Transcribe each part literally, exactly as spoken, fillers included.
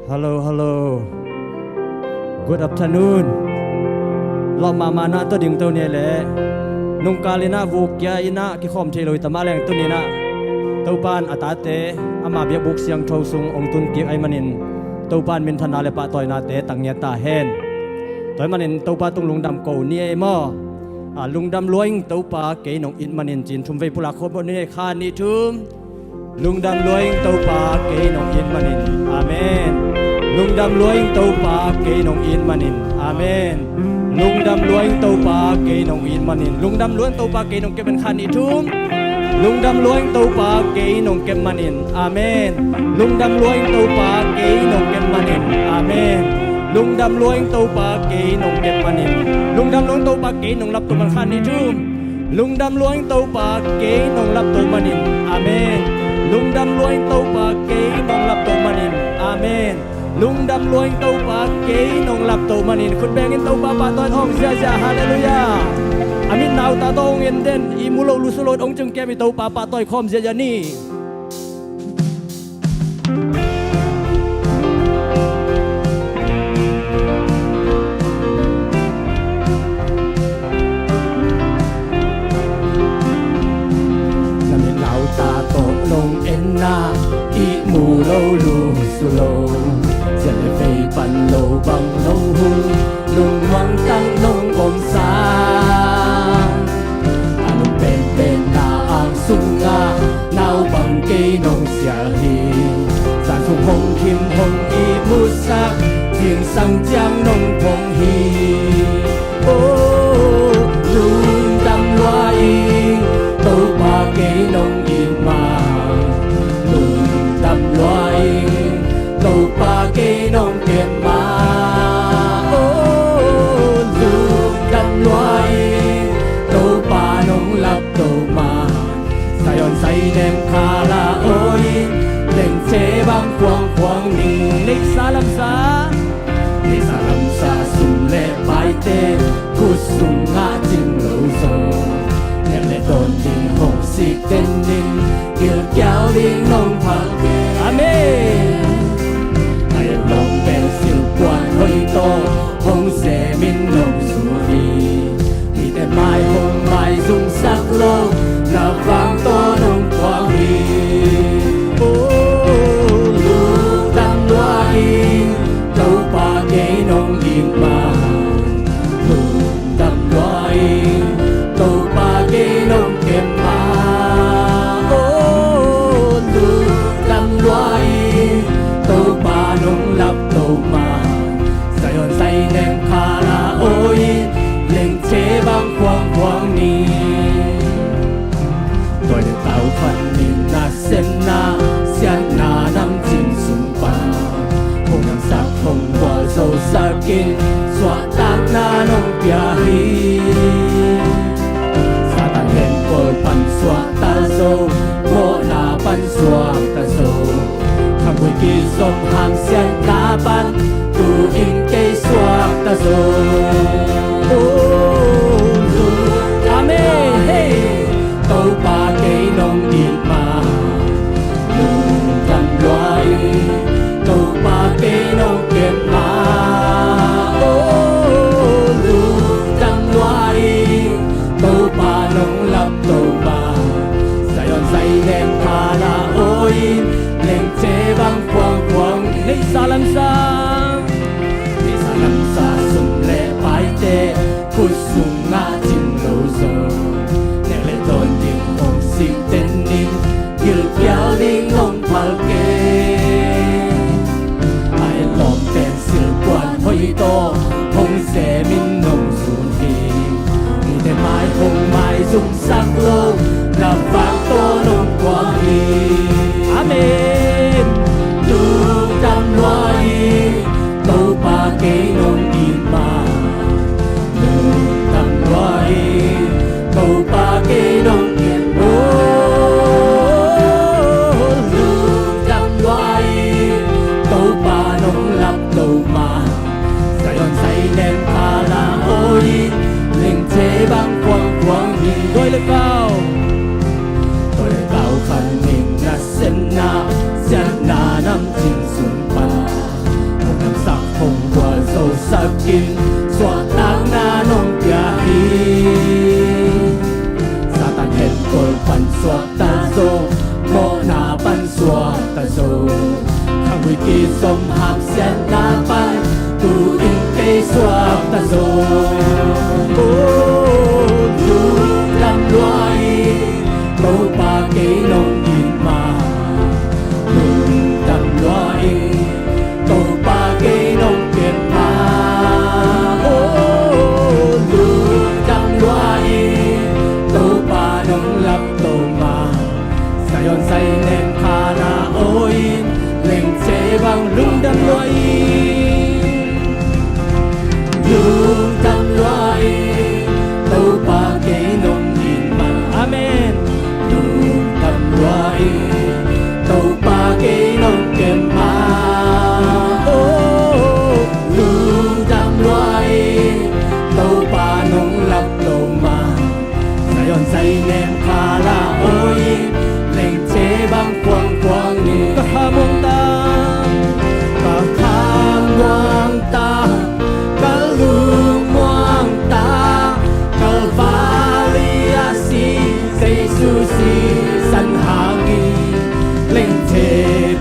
Hello, hello. Good afternoon. Lawm mahmah na, tua ding to ni leh, nungkal in ah vuk kia in ah kikhawm thei lo hi ta mah leng, tuni in ah Topa'n a tate ama biakbuk siangtho sung hong tun kik ahih manin Topa'n minthanna le pahtawinate tang ngiat ta hen. Tua ahih manin Topa tung lungdam ko ni ei maw. A, lungdam lua ing Topa kei nong it manin, ci-in thum vei pulak khawm ni ei, khat, nih, thum. Lungdam lua ing Topa kei nong it manin. Amen. Lungdam lua ing Topa kei nong it manin. Amen. Lungdam lua ing Topa kei nong it manin. Lungdam lua ing Topa kei nong kep manin, khat, nih, thum. Lungdam lua ing Topa kei nong kep manin. Amen. Lungdam lua ing Topa kei nong kep manin. Amen. Lungdam lua ing Topa kei nong kep manin. Lungdam lua ing Topa kei nong lapto manin, khat, nih, thum. Lungdam lua ing Topa kei nong lapto manin. Amen. Lungdam lua ing Topa kei nong lapto manin. Amen. Lungdam lua ing Topa kei nong lapto manin. Khut beng in Topa pahtawi khawm ziahziah. Halleluiah. A mit nau ta tawh hong en den, ihmu lo lusu lo hong cium kei mi, Topa pahtawi khawm ziahziah ni. Na mit nau ta tawh nong en na, ihmu lo lusu lo, zia le vei pan lo bang nong hung, lungmuang tang nong om sa. A nung penpen na ang sungah naupang kei nong sial hi. Zan sung hong khim hong ihmusak, zingsang ciang nong phong hi. Oh, lungdam lua ing Topa kei nong it ma. Lungdam lua ing Topa kei nong kep ma. Oh, lungdam lua ing Topa nong lapto ma. Zion Zainem khala oi, lengce bang khuangkhuang ning. Neihsa lamsa, neihsa lamsa sum le paite, khut sungah cing lo zo. Nek le dawn ding hong sik den ning, gilkial ding nong phal kei. Amen. A et lawm pen silpuan hoih tawh hong semin nong zui hi. Mite mai hong maizumsak lo, na vang tawh nong thuak hi. Oh, lungdam lua ing Topa kei nong it ma. Lungdam lua ing Topa kei nong kep ma. Oh, lungdam lua ing Topa nong lapto ma. Zion Zainem khala oi, lengce bang khuangkhuang ni. Tua le tau khan ni nasepna, siatna namcin sung pan, hong namsak hong gualzosak in, suahtakna nong pia hi. Satan henpawl pan suahta zo, mawhna pan suahta zo, khamui kizom hamsiatna pan tu-in kei suakta zo. Oh, lungdam lua ing, Topa kei nong it ma. Lungdam lua ing, Topa kei nong kep ma. Oh, lungdam lua ing, Topa nong lapto ma. Zion Zainem khala oi, lengce bang khuangkhuang. Neihsa lamsa, neihsa lamsa sum le paite, khut sungah cing lo zo. Nek le dawn ding hong sik den ning, gilkial ding nong phal kei. A et lawm pen silpuan hoih tawh hong semin nong zui hi. Mite mai hong maizumsak lo, na vang tawh nong thuak hi. Amen. Lungdam lua ing, Topa kei nong it ma. Lungdam lua ing, Topa kei nong kep ma. Lungdam lua ing, Topa nong lapto ma. Zion Zainem khala oi, lengce bang khuangkhuang hi. Tua le kau, tua le kau khan ning nasepna, siatna namcin sung pan, kin suahtakna nong pia hi. Satan henpawl pan suakta zo, mawhna pan suakta zo, khanggui kizom hamsiatna pan tu-in kei suakta zo. Oh, lungdam lua ing, Topa kei nong it mah. Lungdam lua ing, Topa kei nong kem mah. Oh, lungdam lua ing, Topa nong lapto mah. Zion zai nem khala aw in, lengce bang lungdam lua ing. Lungdam lua ing, Topa kei nong it mah. Amen. Lungdam lua ing, Topa kei nong kem mah. Oh, lungdam lua ing, Topa nong lapto mah. Zion zai nem khala aw in, lengce bang kuangkuang ni. Ka khamuang ta, ka khamuang ta, ka lungmuang ta, Kalvari a si Jesu sisan hangin, lengce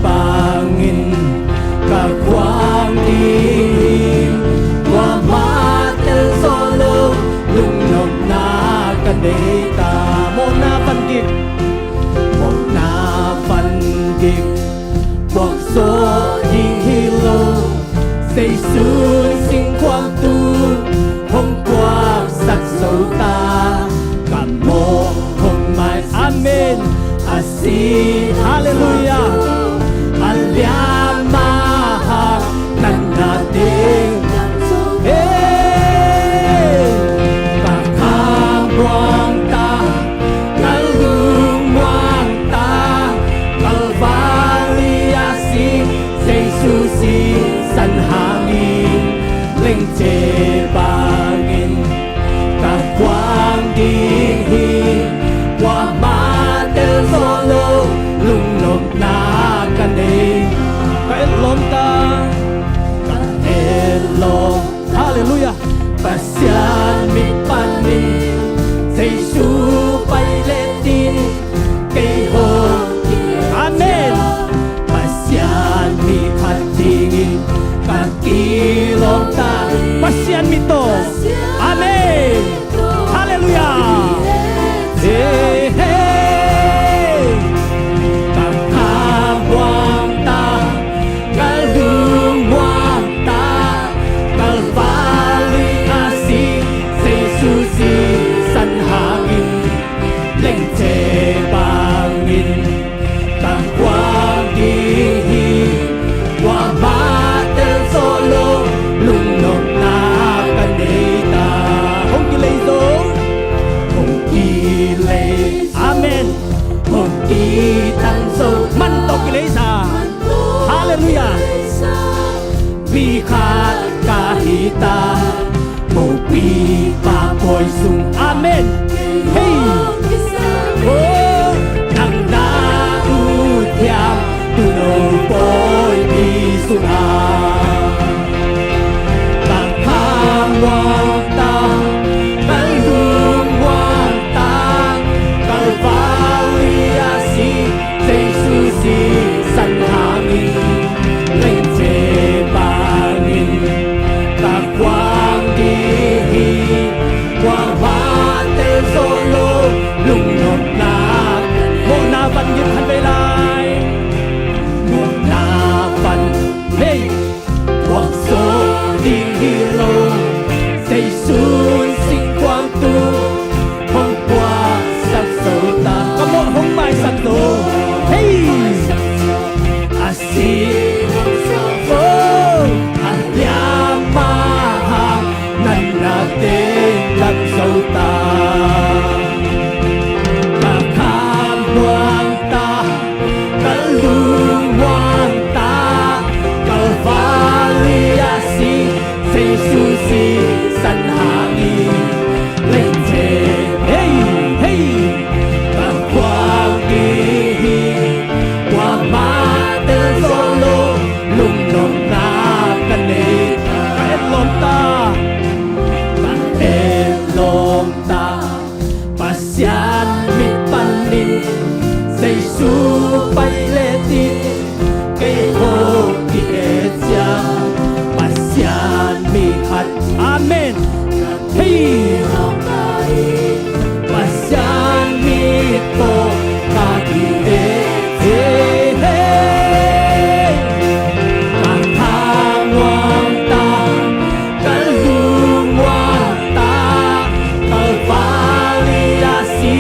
bangin ka khuang ding hi. Kuamah tel zawh lo lungnopna ka nei ta. Mawhna van gik, mawhna van gik puak zawh ding hi lo. Jesu singkhuam tung hong puaksak zo ta. Ka mawh hong mai. Amen. A si. Halleluiah. A liam a hak natna ding. Hey! Ka khamuang ta, ka lungmuang ta, Kalvari a si Jesu sisan hangin, lengce bangin ka khuang ding hi. Kuamah tel zawh lo lungnopna ka nei. Ka etlawm ta, ka etlawm. Halleluiah. Pasian mit panin Jesu pai le tin kei hong. Amen. Pasian mi khat dingin ka kilawm ta. Pasian mit tawh. Amen. Halleluiah. Hey, hey. Ka khamuang ta, ka lungmuang ta, Kalvari a si Jesu sisan hangin, lengce bangin ka khuang ding hi. Kuamah tel zawh lo lungnopna ka nei ta. Hong kilei zo, hong kilei. Amen. Hong kitang zo. Man tawh kilei sa. Halleluiah. Mi khat ka hi ta. Mopipa pawi sung. Amen. Hey. Oh, nang na ut hiam tuuno pawipi sungah. Ka khamuang ta, ka lungmuang ta, Kalvari a si Jesu sisan hangin, lengce bangin ka khuang ding hi. Kuamah tel zawh lo Amen. Hei. Pasian mit tawh ka ki-et, hei, hei. Ka khamuang tak, ka lungmuang tak, Kalvari a si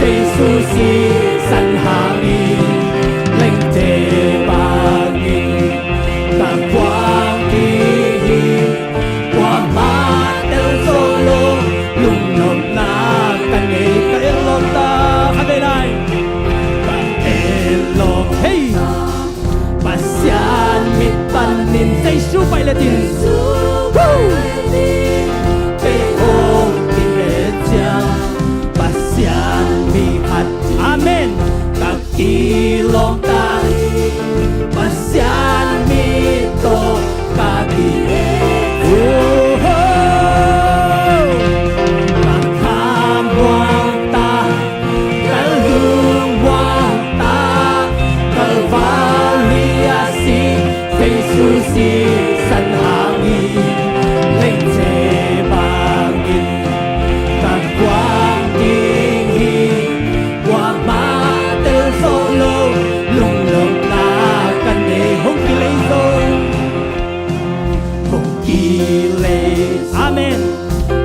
Jesu sisan hangin, lengthe bangin ka kuang ding hi. Kuamah tel zawh lo lungnopna ka nei. Ka etlawm ta, kha vei lai. Ka etlawm, hei. Pasian mit panin Jesu pai le tin. Woo! Kei hong ki-et ciang Pasian mi khat. Amen. Ka kilawm ta hi, Pasian mit tawh ka ki-et. Oh, oh. Ka khamuang tak, ka lungmuang tak, Kalvari a si Jesu sisan hangin, lengthe bangin ka kuang ding hi. Kuamah tel zawh lo lungnopna ka nei. Hong kilei zo, hong kilei. Amen.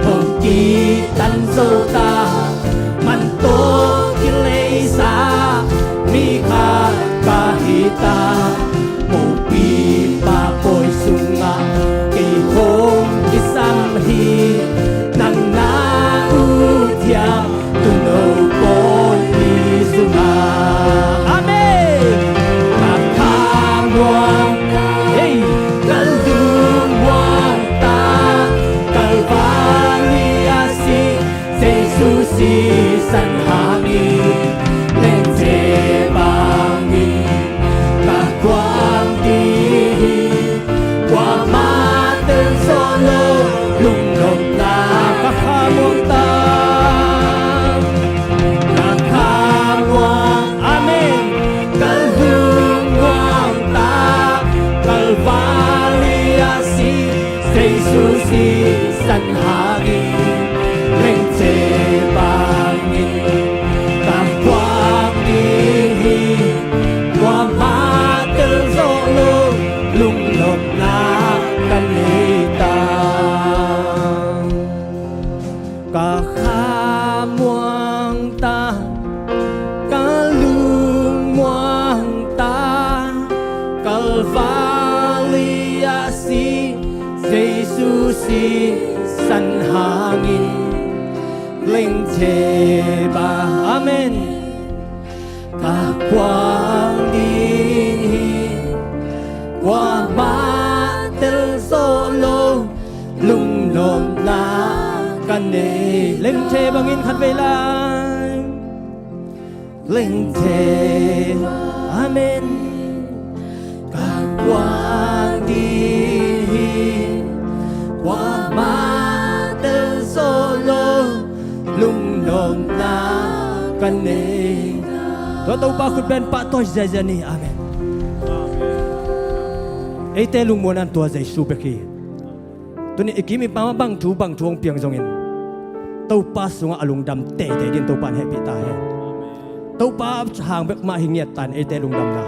Hong kitan zo ta, man tawh kileisa mi khat ka hi ta. Mopipa pawi sungah kei hong kisam hi, nang na uthiam tuuno pawipi sungah. Amen. Ka khamuang, hei, ka lungmuang tak, Kalvari a si Jesu sisan hangin, lengthe bangin ka kuang ding hi. Kuamah tel zawh lo lungnopna ka khamuang ta, ka khamuang. Amen. Ka lungmuang ta, Kalvari a si Jesu sisan hangin, lengthe bangin ka kuang ding hi. Kuamah tel zawh lo lungnopna ka nei ta. Ka khamuang ta, ka lungmuang ta, Kalvari a si Jesu sisan hangin, lengthe bangin. Amen. Ka kuang ding hi, kuamah tel zawh lo lungnopna ka nei. Lengthe bangin khat vei lai. Lengthe. Amen. Ka kuang ding hi, kuamah tel zawh lo lungnopna ka nei. Tua Topa khut beng pahtawi ziazia ni. Amen. Eite lungmuanna in tua Jesu bek hi. Tuni i kim i pam ah bang thu bang thu hong piang zongin Topa sungah a lungdam teitei dingin Topa in hehpih ta hen. Topa hang bek mah hi ngiat ta in eite lungdamna.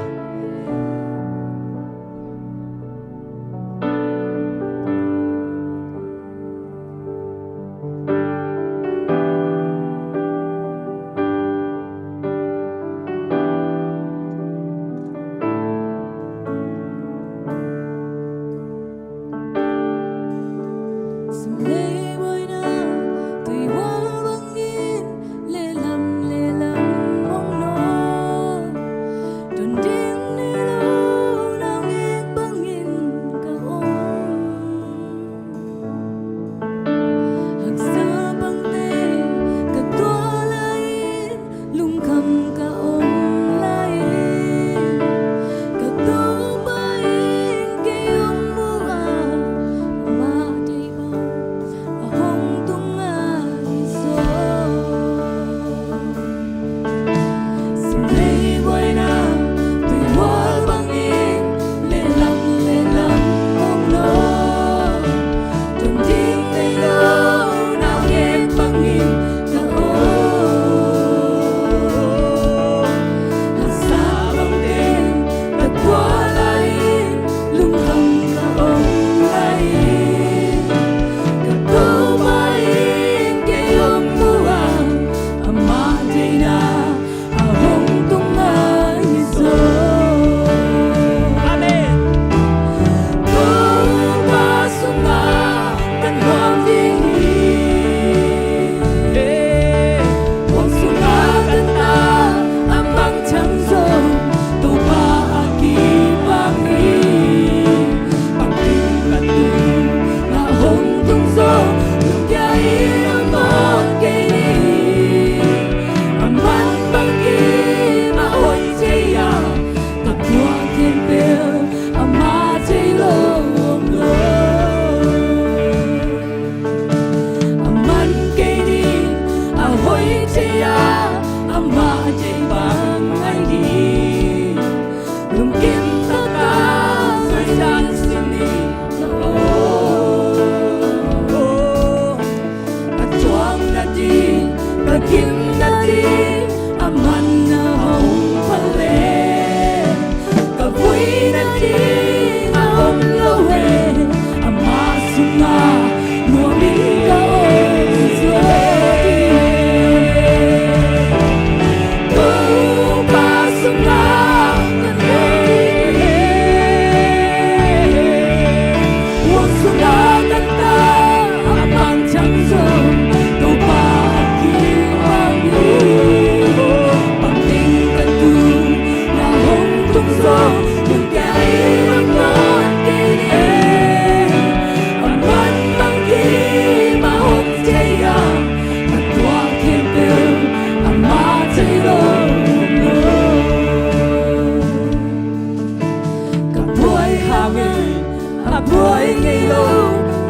Buai ngei lo,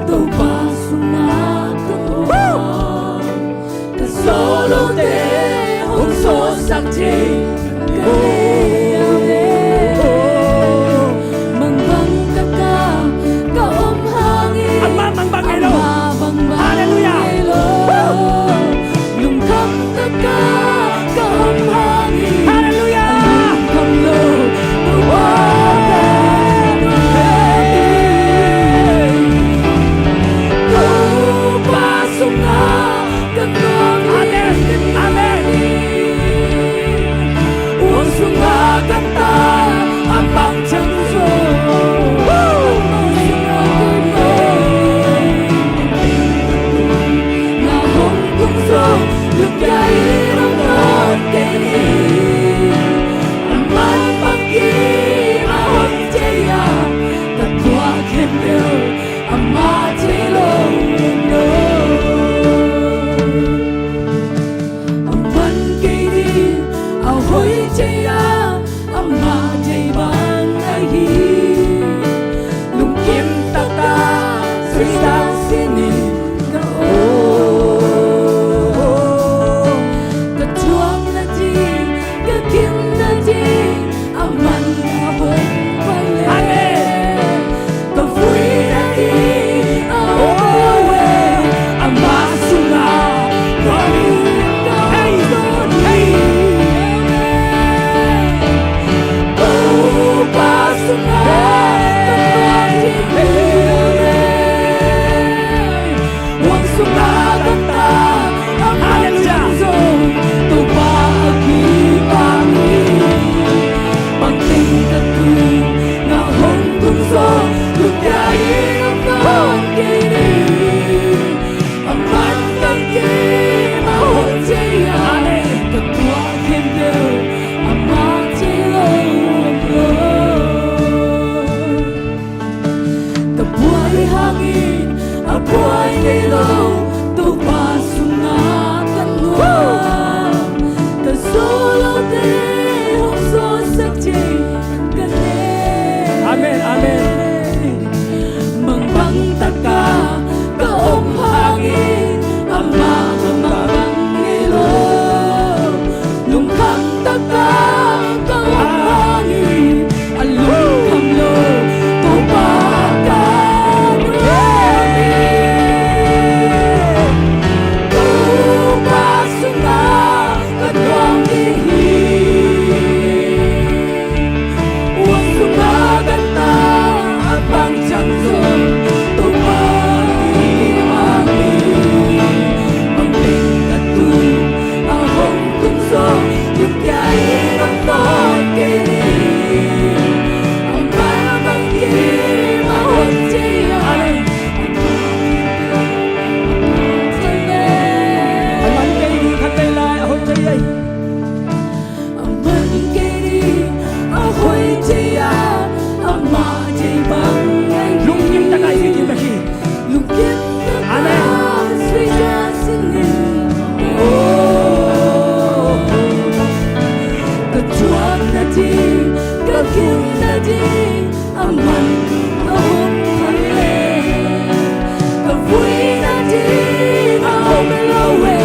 Topa sungah ka nuam. Ka sawh lote hong sawhsak thei ka nei. Mangbang takah ka om hangin, amah mangbang ngei lo. Amah mangbang ngei lo. Halleluijah. Lungkham takah ka om hangin, halleluijah, lungkham lo. Topa ka nuam. Topa sungah ka nuam. Amen. Amen. Hong sungah ka tang, a pang ciang zong. Hong sungah ka tang, a pang ciang zong. Nga hong tung zong, lungkia in hong nawn kei ni. Amah bang kim a hoih thei a, ka tuah khempeuh amah thei lo. Amah bang kim a hoih thei a, amah thei bang ahi. Lungkim takah suihtak sinin ka om. Ka thuak nading, ka gim nading, a man a hong pha leh. Amen. Ka vui nading a om lo e, amah sungah ka nuam hi. Topa sungah ka nuam hi. Hong sungah ka tang, a pang ciang zong. Topa a kipah mi, bang teng ka tung, nga hong tung zong, lungkia in hong nawn kei ni. Amah bang kim a hoih thei a, ka tuah khempeuh amah thei lo. Ka buai hangin a buai ngei lo, Topa sungah ka nuam. Ka sawh lote hong sawhsak thei ka nei. Amen, amen. Mangbang takah ka om hangin, amah mangbang ngei lo. Lungkham takah ka om hangin, a lungkham lo Topa ka nuam hi. Topa sungah ka nuam hi. Hong sungah ka tang, a pang ciang zong. Topa i a mi, bang teng ka tung, a hong tung zong, lungkia in hong nawn kei ni. Amah bang kim a hoih thei a, amah bang kim a hoih thei a. Amah bang kim a hoih thei a. Amah bang kim a hoih thei a, amah thei bang ahi. Lungkim takah i kim bek hi. Lungkim takah. Amen. Suihtak sinin. Oh. Ka thuak nading, ka gim nading, a man a hong pha leh. Ka vui nading a om lo e,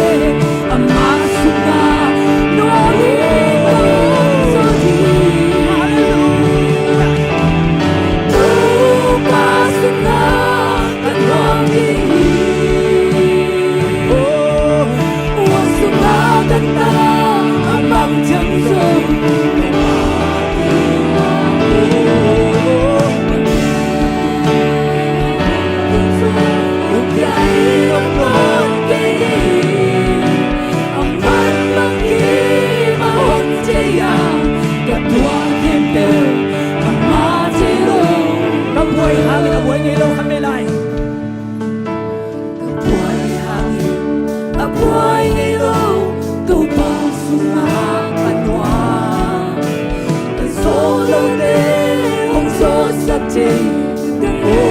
amah sungah nuam hi, nuam zaw hi. Halleluijah. Topa sungah ka nuam hi. Oh. Hong sungah ka tang, a pang ciang zong. Ka buai hangin a buai ngei lo, khat vei lai. Ka buai hangin a buai ngei lo, Topa sungah ka nuam. Ka sawh lote hong sawhsak thei ka nei.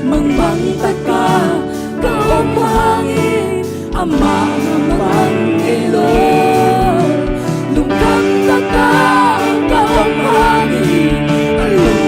Mangbang takah ka om hangin, amah mangbang ngei lo. Lungkham takah ka om hangin, a lung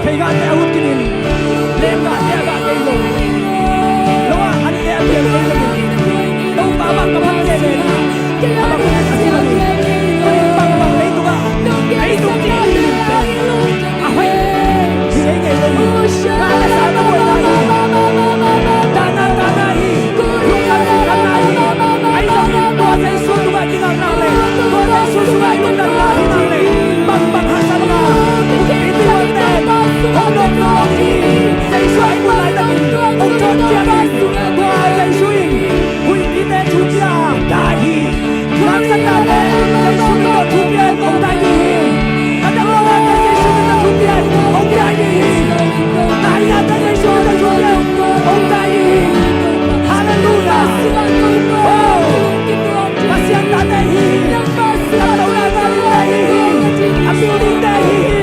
Thei gate a ut kinin, lem gate a gah kei lo. Lo ah an te a pian kei lo. Topa bang ka man te le na. A bang ut a si lo ni. Oi bang bang leitung ah. Leitung kik hi lim pen. A hoih. Hi ngei ngei lo ni. Ka le sa ka buai na hi. Tana tana hi. Lungdam hi tana hi. Ai zong in tua Jesu tungah kinga nang le. Tua Jesu tungah lungdam na hi nang le. Bang bang haksatna. Iti bang te. Hong dong dong hi. Jesu ai muan lai takin. Hong dong ciang hi. Tua Jesu in. Huih mite thu pia. Dai hi. Haksatnate Jesu min tawh thu pia in hong dai ding hi. Ka dang lo nate Jesu min tawh thu pia in hong dai ding hi. Dai nate Jesu min tawh thu pia in hong dai ding hi. Halleluiah. Oh. Pasian tate hi hi. Ka lo nate hi hi. A building te hi hi.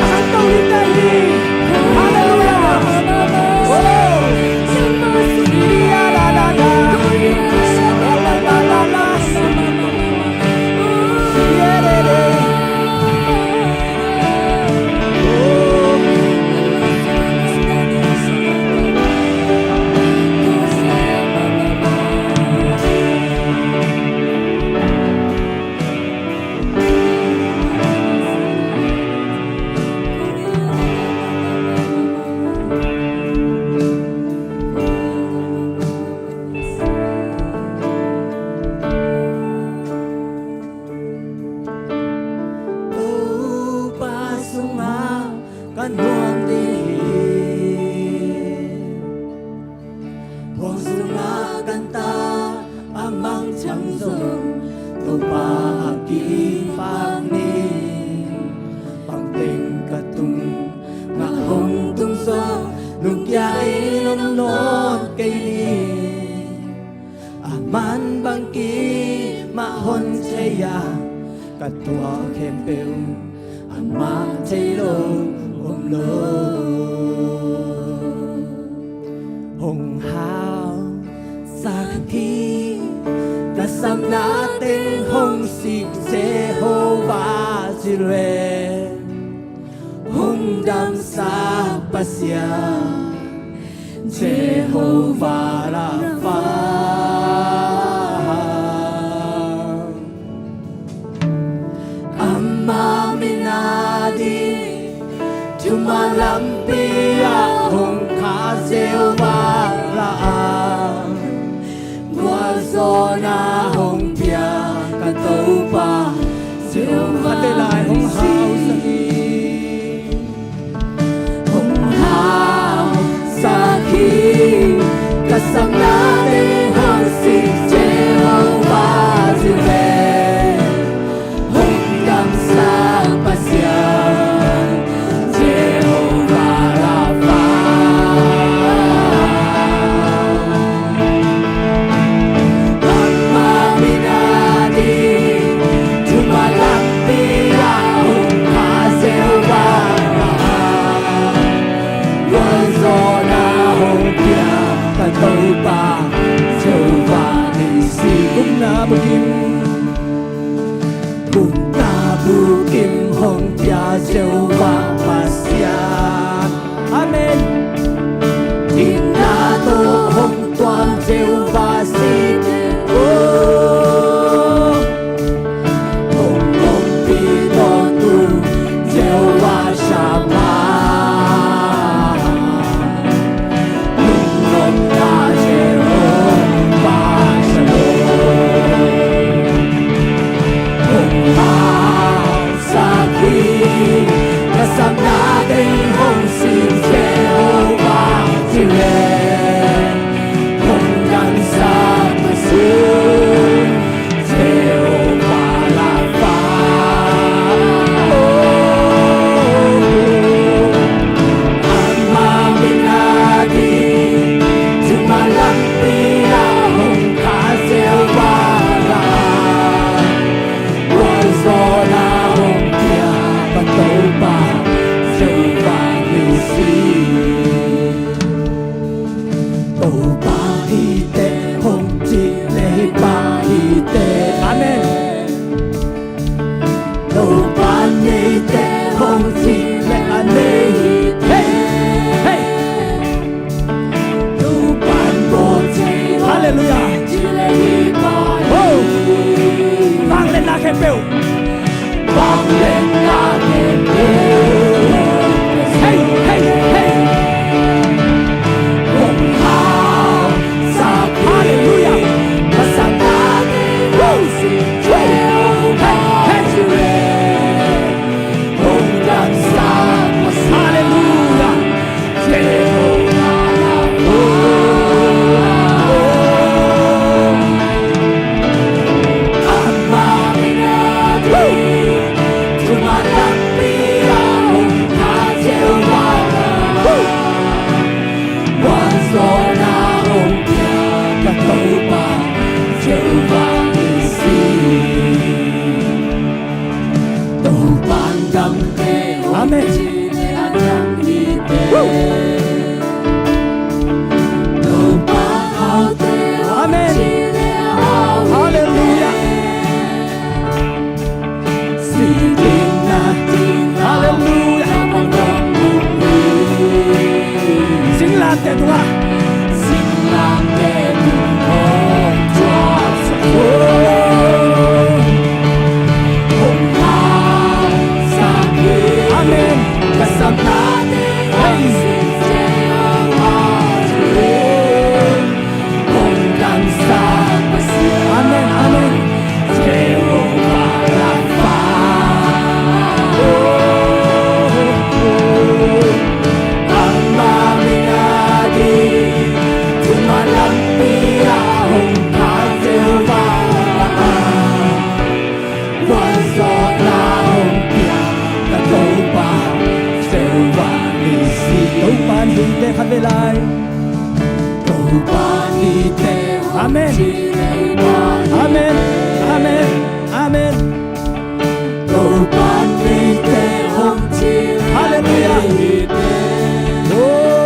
A khangto ding te hi hi. Halleluiah. Oh. Topa sungah ka nuam ding hi. Puang sungah kan ta a mangthang zong Topa a kipak ni. Bang teng ka tung ngah hong tung zong lungkia in om nawn kei ni. A man bang kimah hon thei a, ka tuah khempeuh amah thei lo om lo. Hong hausak hi, ka sapna teng hong sik Jehovah Jireh. Hong damsak Pasian Jehovah Rapha. Ama min a ding thuman lampi ah hong khah Jehovah la a, gualzawhna hong pia ka Topa Jehovah. Khatvei lai hong hausak hi. Hong hausak hi, ka sapna teng hong sik Jehovah Jireh. Hong damsak Pasian Jehovah Rapha. Ama min a ding thuman lampi ah hong khah Jehovah la a, gualzawhna hong pia ka Topa Jehovah Nissi. Gupna bukim, gupna bukim hong pia Jehovah Pasian. Amen. Itna tawh hong tuam Jehovah Siddiqon, hong ompih tawntung Jehovah Shammah, lungnopna Jehovah Shalom. Hong hausak hi, ka sapna teng hong sik Jehovah Jireh. Hong dam Hey, hey, hey. Hallelujah. Woo. Hey, hey. Hallelujah. Amen. Amen. Hallelujah. Hallelujah. Singlamteh tungah. Amen. Amen, amen. Topa in hihte khat vei lai. Amen. Amen. Amen. Amen. Hallelujah. Oh.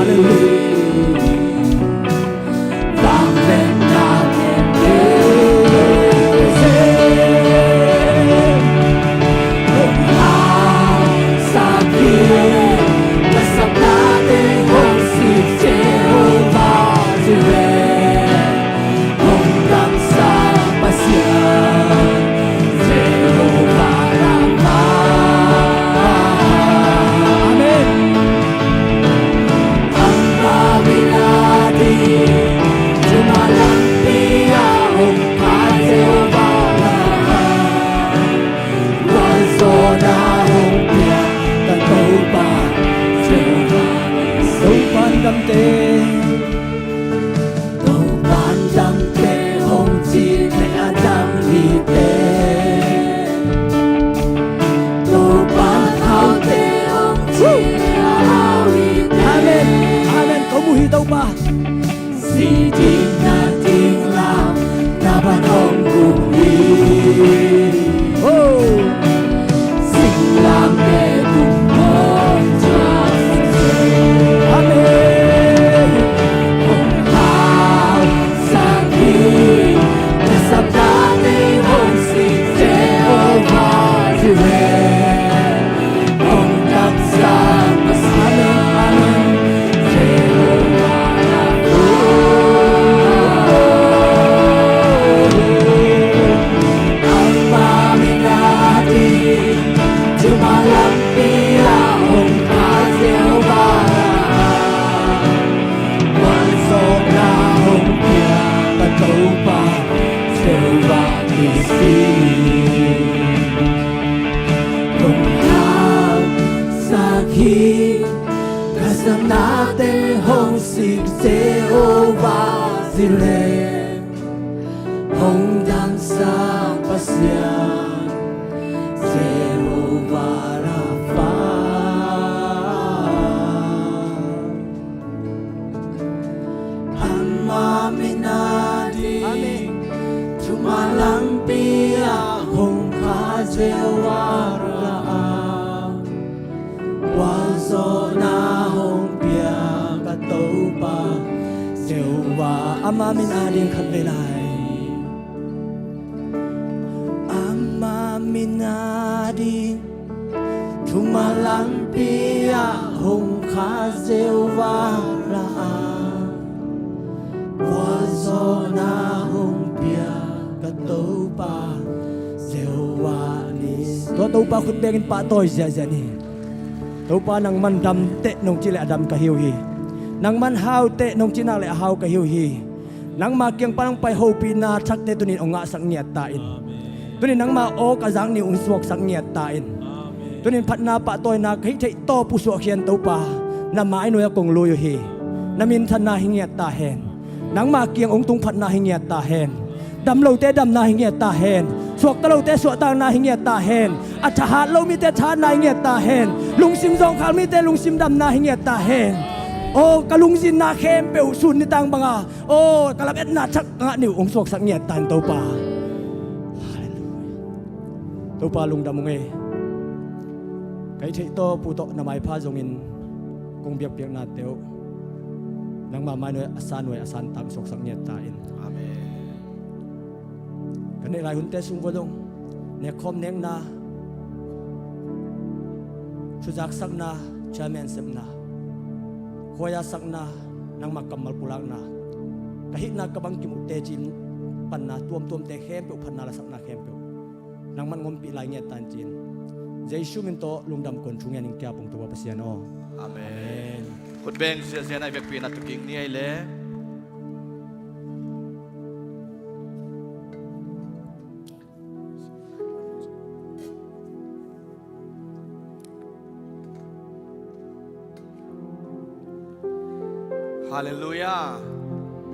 Hallelujah. Amen. Amen. Ko mu hi Topa. Oh. Amen. Hong hausak hi, ka sapnate hong sik Jehovah Jireh, hong damsak Pasian Jehovah Rapha. Ama min a ding, amen, thuman lampi ah hong kha Jehovah Rapha, gualzawhna hong pia ka Topa Jehovah. Ama min a ding khat vei lai. Ama min a ding, thuman lampi ah hong kha Jehovah Rapha, gual Zawhna hong pia ka Topa Jehovah Nissi. Tua Topa khut bengin pahtawi ziahziah ni. Topa nangman dam teh nong cih leh a dam ka hi uh hi. Nangman hau teh nong cih nak leh a hau ka hi uh hi. Nangma kiang pan hong pai hopihna thakte tunin hong ngahsak ngiat ta in. Tunin nangma aw ka zak ni uh hong suaksak ngiat ta in. Tunin phatna pahtawina ka hih theih tawp uh suahkhiat Topa, na mai nuai ah kong lui uh hi. Na minthanna hi ngiat ta hen. Nangma kiang hong tung phatna hi ngiat ta hen. Dam lote damna hi ngiat ta hen. Suakta lote suahtakna hi ngiat ta hen. A thahat lo mite thahatna hi ngiat ta hen. Lungsim zawngkhal mite lungsim damna hi ngiat ta hen. Aw ka lungzinna khempeuh sun nitang banga aw ka lametna thak ka ngah ni uh hong suaksak ngiat ta in Topa. Halleluiah. Topa lungdam ung ei. Ka hih theih tawp uh tawh na maipha zongin kong biakpiaknate uh nangma mai nuai a san nuai a san tang suaksak ngiat ta in. Amen. Ka neih lai hunte sung vua dong nekkhawm nekna, thuzaksakna, chairman sepna, khuaia sakna, nangma kammal pulakna, ka hihna ka bangkim uh teci panna tuamtuamte khempeuh phatna lasakna khempeuh nangman ngompih lai ngiat ta in ci-in Jesu min tawh lungdam kong thu ngiat ing. Kia pong Topa Pasian aw. Amen. Khut beng ziahziah na i biakpiakna tu kik ni ei le. Halleluiah.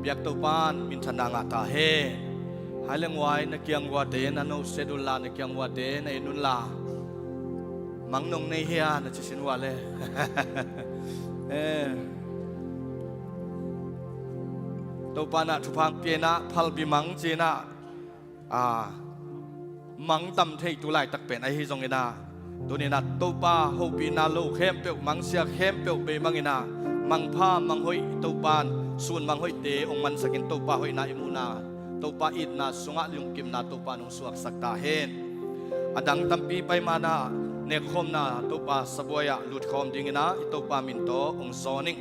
Biak Topa in minthanna ngah ta hen. Hai leng uai na kiang uate na no sedul la na kiang uate na en un la. Mang nong nei hia na ci sin ua le. Eh. Topa na thupha hong pia in ah phalbi mang ci in ah a mang tam thei tu laitak pen ahi zongin ah tuni in ah Topa hopihna lo khempeuh mangsia khempeuh bei bangin ah mangpha manghoih Topa in sun manghoihte hong mansakin Topa hoihna i muhna Topa itna sungah lungkimna Topa in hong suaksak ta hen. A dang tampi pai man ah nekkhawmna Topa sabuai ah lutkhawm dingin ah i Topa min tawh hong zawn ing.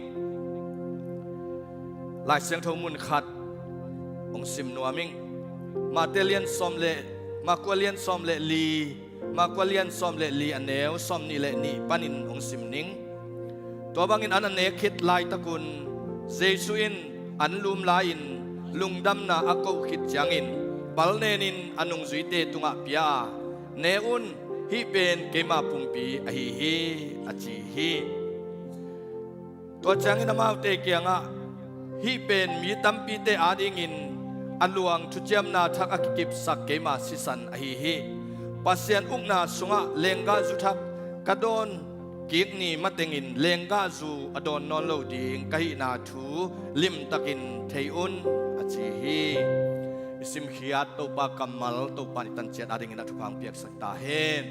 Lai Siangtho mun khat hong sim nuam ing. Mate lian sawm le Marka lian sawm le li, Marka lian sawm le li a neu sawm nih le nih panin hong sim ning. Tua bangin an a nek khit laitakun Jesu in an lum lai-in lungdamna a koh khit ciangin palnenin a nungzuite tungah pia a, ne un, hih pen keima pumpi ahi hi, a ci hi. Tua ciangin amaute kiangah hih pen mi tampite adingin a luang thuciamna thak a kikipsak keima sisan ahi hi. Pasian ukna sungah lenggahzu thak ka dawn kik ni matengin lenggahzu a dawn nawn lo ding ka hihna thu limtakin thei un, a ci hi. I simkhiat Topa kammal Topa in i tanciat adingin a thupha hong piaksak ta hen.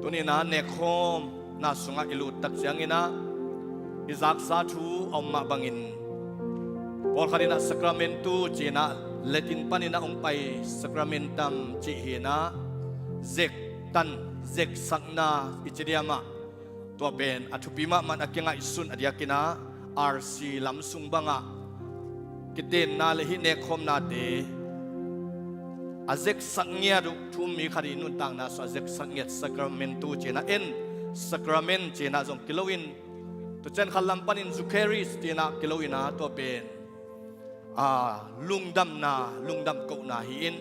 Tuni in ah nekkhawmna sungah i lut tak ciangin ah i zaksa thu a om mah bangin pawlkhat in ah sakramentu ci in ah Latin panin ah hong pai, sakramentam cih hi in ah zektan, zeksakna i ci diam ah. Tua pen a thupi mahmah in a kingaihsun a diakin ah R C lam sung bangah kitenna le hih nekkhawmnate a zeksak ngiat uh thu um mi khat i nuntakna sungah a zeksak ngiat sakramentu ci in ah en, sakrament ci in ah zong kilo in, tua ciang khat lam panin Eucharist ci in ah kilo in ah tua pen a lungdamna, lungdam kohna hi in,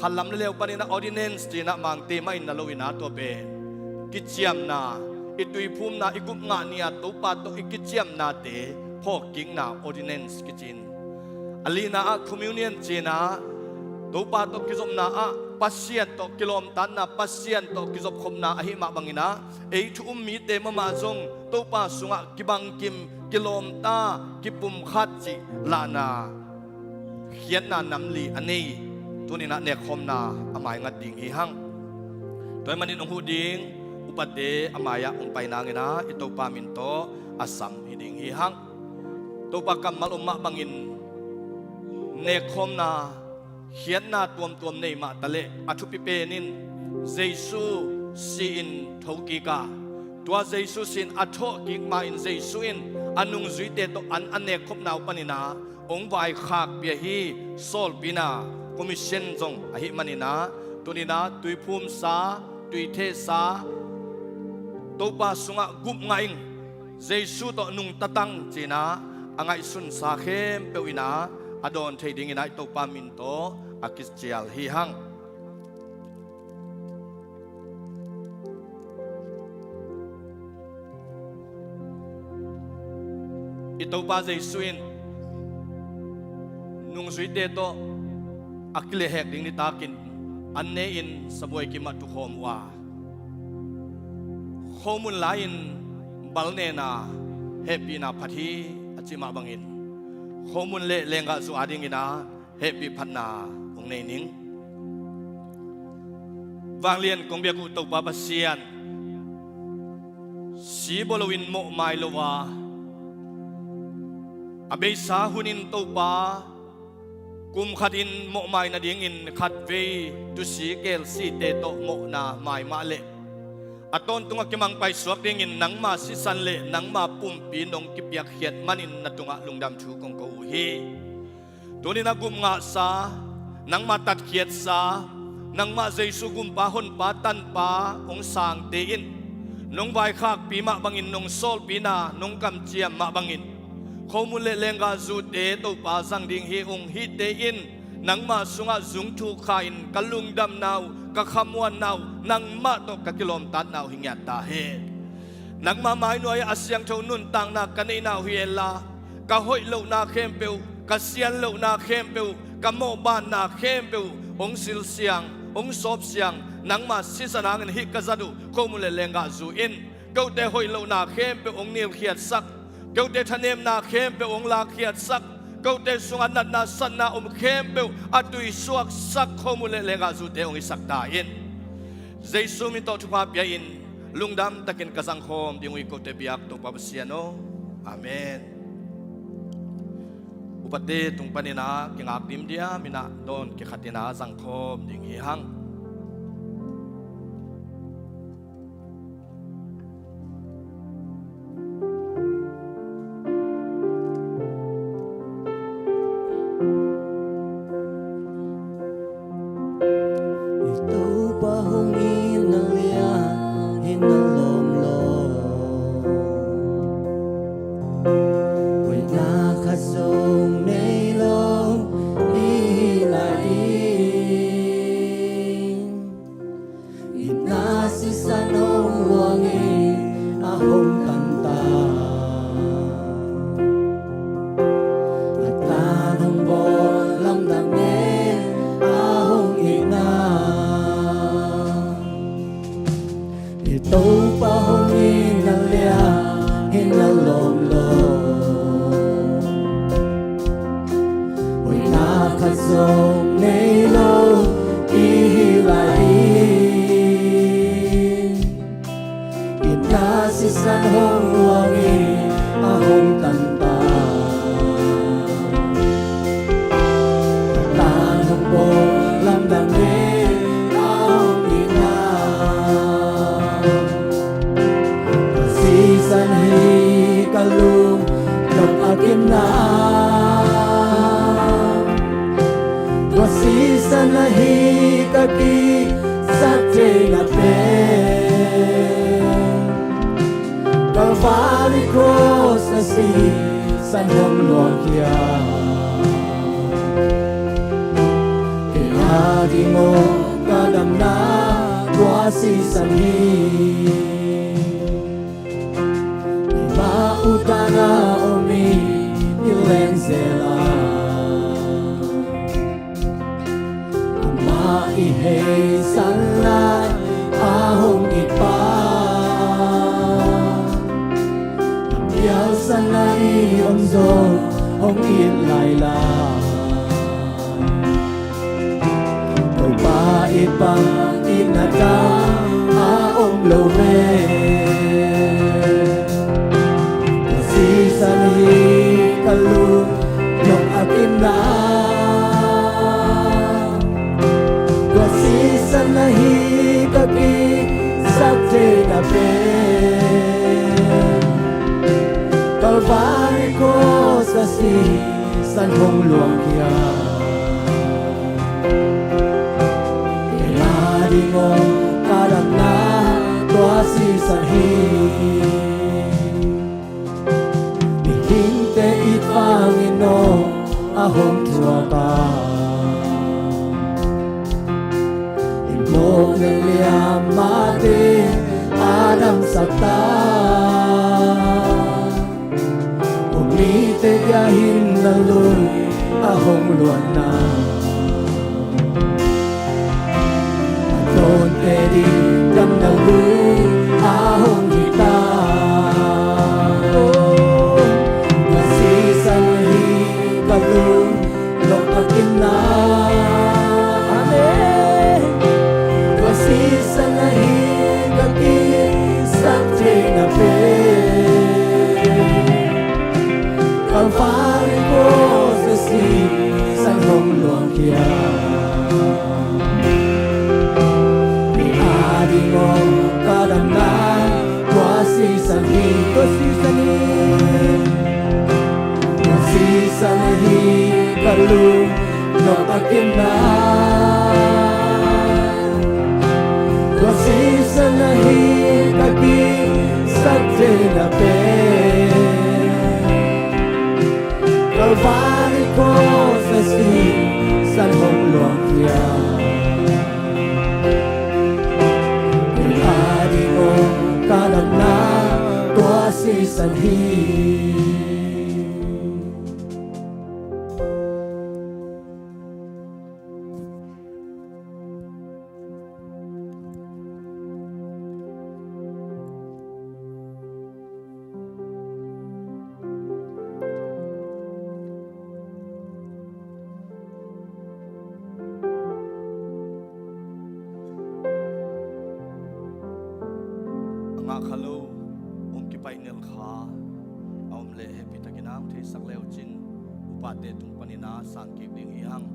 khat lam le leu panin ah ordinance ci in ah Mangte mah in na lo in ah tua pen kiciamna, i tuiphumna, i gupngah ni-a Topa tawh i kiciamnate phawkkikna ordinance kici in, a lina ah communion ci in ah Topa tawh kizopna ah Pasian tawh kilawmtatna, Pasian tawh kizopkhopna ahi mah bangin ah ei thu um mite mahmah zong Topa sungah kibangkim, kilawmta, kipumkhat cih lahna khiatna namli a nei. Tuni in ah nekkhawmna a maingat ding hi hang. Tua ahih manin hong huh ding upate a mai-ah hong pai nangin ah i Topa min tawh a sam hi ding hi hang. Topa kammal om mah bangin nekkhawmna khiatna tuamtuam nei mah taleh a thupi pen in Jesu si-in thokik a, tua Jesu si-in a thawhkik ma-in Jesu in a nungzuite tawh an a nekkhopna uh panin ah hong vaikhakpih ahi sawlpina commission zong ahih manin ah, tuni-in ah tuiphumsa, tuithehsa, Topa sungah gupngah ing, Jesu tawh nungta tang ci-in ah a ngaihsunsa khempeuh in ah a dawn thei dingin ah i Topa min tawh a kicial hi hang. I Topa Jesu in nungzuite tawh a kilehhek ding nitakin an ne-in sabuai kim ah tukhawm uh a, khomun lai-in bal nena hehpihna phat hi a cih mah bangin, khomun le lenggahzu adingin ah hehpih phatna hong nei ning. Vanglian kong biak uh Topa Pasian, si bawl loin mawhmai lo a, a beisa hunin Topa, kum khatin mawhmai nadingin khatvei tusi kelsite tawh mawhna mai mah leh, a tawntung a kimang paisuak dingin nangma sisan le nangma pumpi nong kipiakkhiat manin na tungah lungdam thu kong ko uh hi. Tuni-in a gupngahsa, nangma tatkhiatsa, nangmah Jesu Gumpa, Honpa, Tanpa hong sangte in nong vaikhakpih mah bangin, nong sawlpihna nong kamciam mah bangin, khomun le lenggahzute Topa zang ding hi ung. Hihte in nangma sungah zungthuk kha-in ka lungdamna uh, ka khamuanna uh, nangmah tawh ka kilawmtatna uh hi ngiat ta hen. Nangma mainuai-ah a siangtho nuntakna ka neihna uh hi henla, ka hoih lohna khempeuh, ka sian lohna khempeuh, ka mawhbanna khempeuh hong silsiang, hong sawpsiang, nangma sisan hangin hih ka zat uh khomun le lenggahzu in kote hoih lohna khempeuh hong nilkhiatsak, kote thanemna khempeuh hong lakkhiatsak, kote sungah natna satna om khempeuh a tuisuaksak khomun le lenggahzute hong hisak ta in. Jesu min tawh thupha pia-in lungdam takin ka zangkhawm ding uh hi, kote biak Topa Pasian aw. Amen. Upate tung panin ah kingak dimdiam in ah dawn kikhat in ah zangkhawm ding hi hang. I Topa hong itna lian hi na lawm lo. Hoihna khat zong nei lo i hi lai in, itna sisan hong luang in a hong tanta. A tan hong bawl lamdang in a hong itna. I Topa hong itna lian hi na lawm lo. Hoihna khat zong nei lo i hi lai in, itna sisan hong luang in a hong tanta. A tan hong bawl lamdang in a hong itna. Tua sisan ahi ka lung nong a kinna. Tua sisan ahi ka kisaktheihna pen. Calvary cross a sisan hong luang khia. Kei a ding aw ka damna tua sisan hi. Keimah utana om i, i lengzel a. Amah i heisan lai a hong it pa. Lampial san a i om zong hong it lai lai. Topa i pang itna dang a om lo ve. Tua sisan ahi ka lung nong a kinna. Tua sisan ahi ka kisaktheihna pen. Calvary cross a si San hong luang khia. Kei a ding hong ka damna tua sisan hi. Mihingte it vangin aw a hong thuak a, i mawk liamliam mahte a damsak ta. Kong mite a hinna lui a hong luanna, a dawnte ding damna lui a hong hi ta. Tua sisan hi ka lung nop a kinna. Amen. Tua sisan ahi ka kisak theihna pen Kalvari cross a sisan hong luang khia. Kei a ding hong ka damna tua sisan hi, tua sisan hi. Tua sisan hi ka lung nop a kinna. Tua sisan hi ka kisak theihna pen Kalvari cross a sisan hong luang khia. Kei a ding hong ka damna tua sisan hi. A ngah kha lo hong kipaih nel kha a om leh hehpih takin hong theisak le uh cin, upate tung panin a sang kik ding hi hang.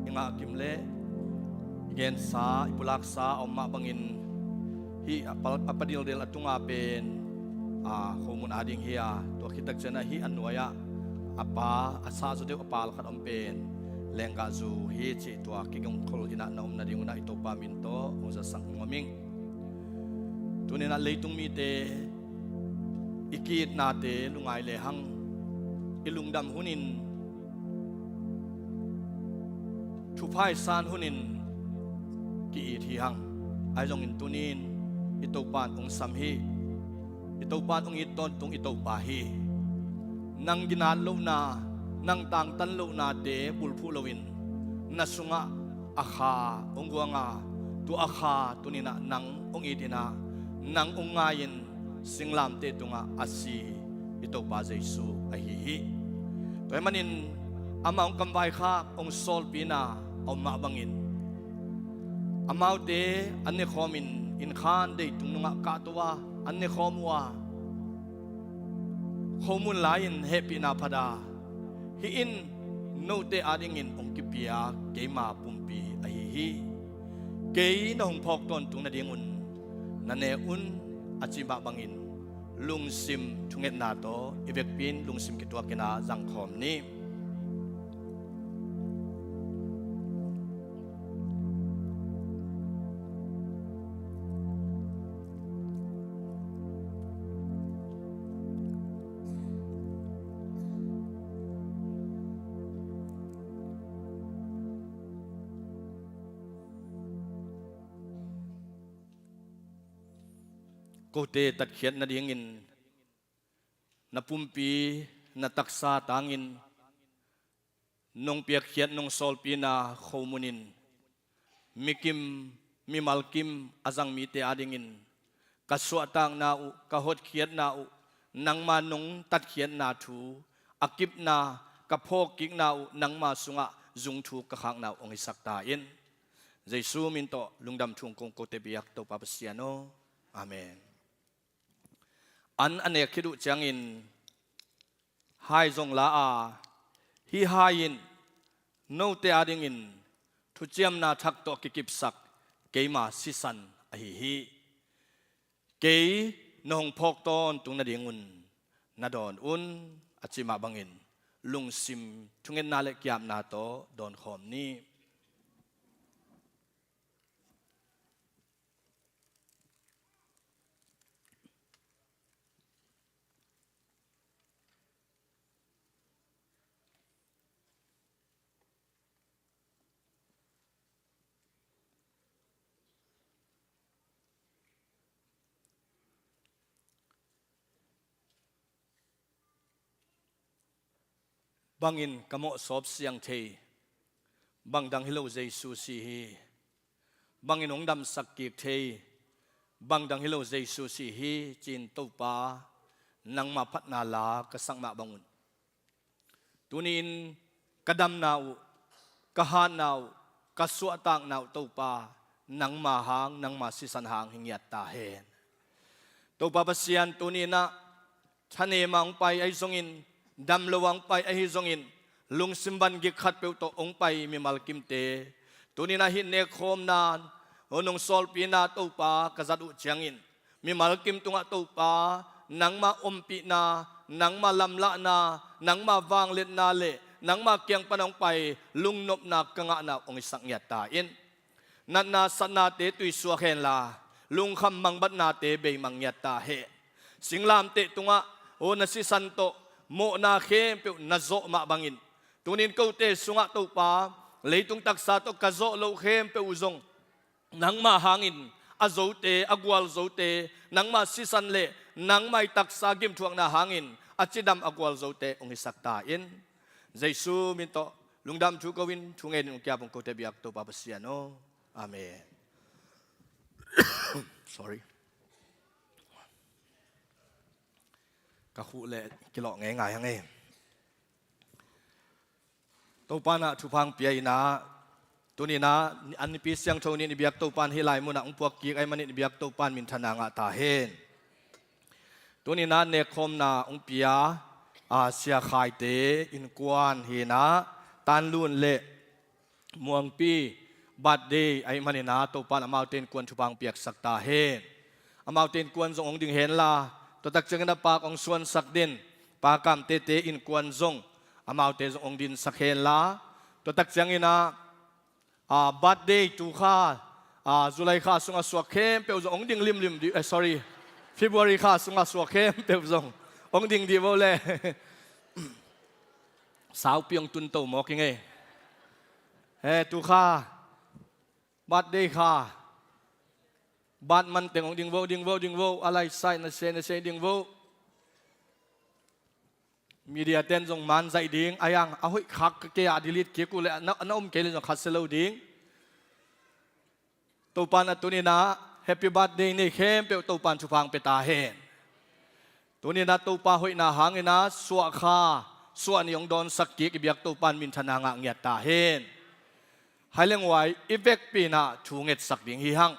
I ngah kim le i gensa, i pulaksa a om mah bangin hih a pa, a pa dildel a tunga pen, a, khomun a ding hi a, tua khit tak ciangin hih a nuai-ah a pa, a sahzaw deuh a pa lakhat om pen lenggahzu hi cih tua kigongkhol in ah na om nading un ah i Topa min tawh hong zasak nuam ing. Tuni-in ah leitung mite i ki-itnate lungngai lehang i lungdam hunin, thupha i san hunin ki-it hi hang. Ahi zongin tuni-in i Topa in hong sam hi. I Topa in hong it tawntung i Topa hi. Nang ginat lohna, nang tangtan lohnate bulphuh loin na sungah a kha hong guang a, tua a kha tuni-in ah nang hong it in ah, nang hong ngai-in singlamteh tungah a si i Topa Jesu ahi hi. Tua ahih manin amah hong kamvaikhak, hong sawlpina a om mah bangin amaute an nekhawmin innkhan deitung nungah kahto a an nekhawm uh a, khomun lai-in hehpihna phat a, hih in note adingin hong kipia keima pumpi ahi hi. Kei na hong phawk tawntung nadingun na ne un, a cih mah bangin lungsim thungetna tawh i vekpi in lungsim kituakin a zangkhawm ni. Kote tatkhiat nadingin na pumpi, na taksa tangin nong piakkhiat, nong sawlpina khomun in mikim, mimal kim a zang mite adingin ka suahtakna uh, ka hotkhiatna uh, nangma nong tatkhiatna thu, a kipna, ka phawkkikna uh, nangma sungah zung thu ka khakna uh hong hisak ta in. Jesu min tawh lungdam thu kong kote biak Topa Pasian aw. Amen. An a nek khit uh ciangin hai zong la a, hih hai in note adingin thuciamna thak tawh kikipsak keima sisan ahi hi. Kei na hong phawk tawntung nadingun na dawn un, a cih mah bangin lungsim thungetna le kiapna tawh dawnkhawm ni. Bangin ka mawhsawp siang thei, bangdang hi lo Jesu si hi. Bangin hong damsak kik thei, bangdang hi lo Jesu si hi, ci-in Topa, nangma phatna la ka sak mah bangun, tuni-in ka damna uh, ka hatna uh, ka suahtakna uh Topa, nangma hang, nangma sisan hang hi ngiat ta hen. Topa Pasian, tuni-in ah thanem a hong pai ahi zongin, dam lo a hong pai ahi zongin, lungsim vangik khatpeuh tawh hong pai mimal kimte, tuni-in ah hih nekkhawmna, hong sawlpihna Topa ka zat uh ciangin, mimal kim tungah Topa, nangma ompihna, nangma lamlahna, nangma vangliatna le nangma kiang pan hong pai lungnopna ka ngahna hong hisak ngiat ta in. Natna satnate tuisuak henla, lungkham mangbatnate beimang ngiat ta hen. Singlamteh tungah aw na sisan tawh mawhna khempeuh na zawh mah bangin, tuni-in kote sungah Topa, leitung taksa tawh ka zawh loh khempeuh uh zong nangma hangin a zote, a gualzote, nangma sisan le nangma i taksa gimthuakna hangin a cidam a gualzote hong hisak ta in. Jesu min tawh lungdam thu ko-in, thu ngenin hong kiap hong kote biak Topa Pasian aw. Amen. Sorry. Ka khuh le kilawh ngeingai hang e. Topa in ah thupha hong pia in ah, tuni-in ah an nipi siangtho ni-in i biak Topa in hih lai munah hong puak kik ahih manin i biak Topa in minthanna ngah ta hen. Tuni-in ah nekkhawmna hong pia, a, Sia Khaite innkuan hi-in ah, Tanlun le Muangpi birthday ahih manin ah Topa in amaute innkuan thupha hong piaksak ta hen. Amaute innkuan zong hong ding henla, tua tak ciangin a paak hong suansak den Pa Kamtete innkuan zong, amaute zong hong dinsak henla, tua tak ciangin ah, a, birthday tu kha, a, July kha sungah suak khempeuh zong hong ding limlim dih, eh, sorry, February kha sungah suak khempeuh zong hong ding dih vo le. Saupi hong tun to mawk ing ei. He, tu kha birthday kha, bat man teng hong ding vo, ding vo, ding vo, a lai sai na se, na se ding vo. Media ten zong man zaih ding, a yang a hoih khak kei a delete kik uh le na, na om kei le zong khat se lo ding. Topa in ah tuni-in ah happy birthday nei khempeuh Topa in thupha hong pia ta hen. Tuni-in ah Topa hoihna hangin ah suah kha, suah ni hong dawnsak kik i biak Topa in minthanna ngah ngiat ta hen. Hai leng huai i vekpi-in ah thu ngetsak ding hi hang.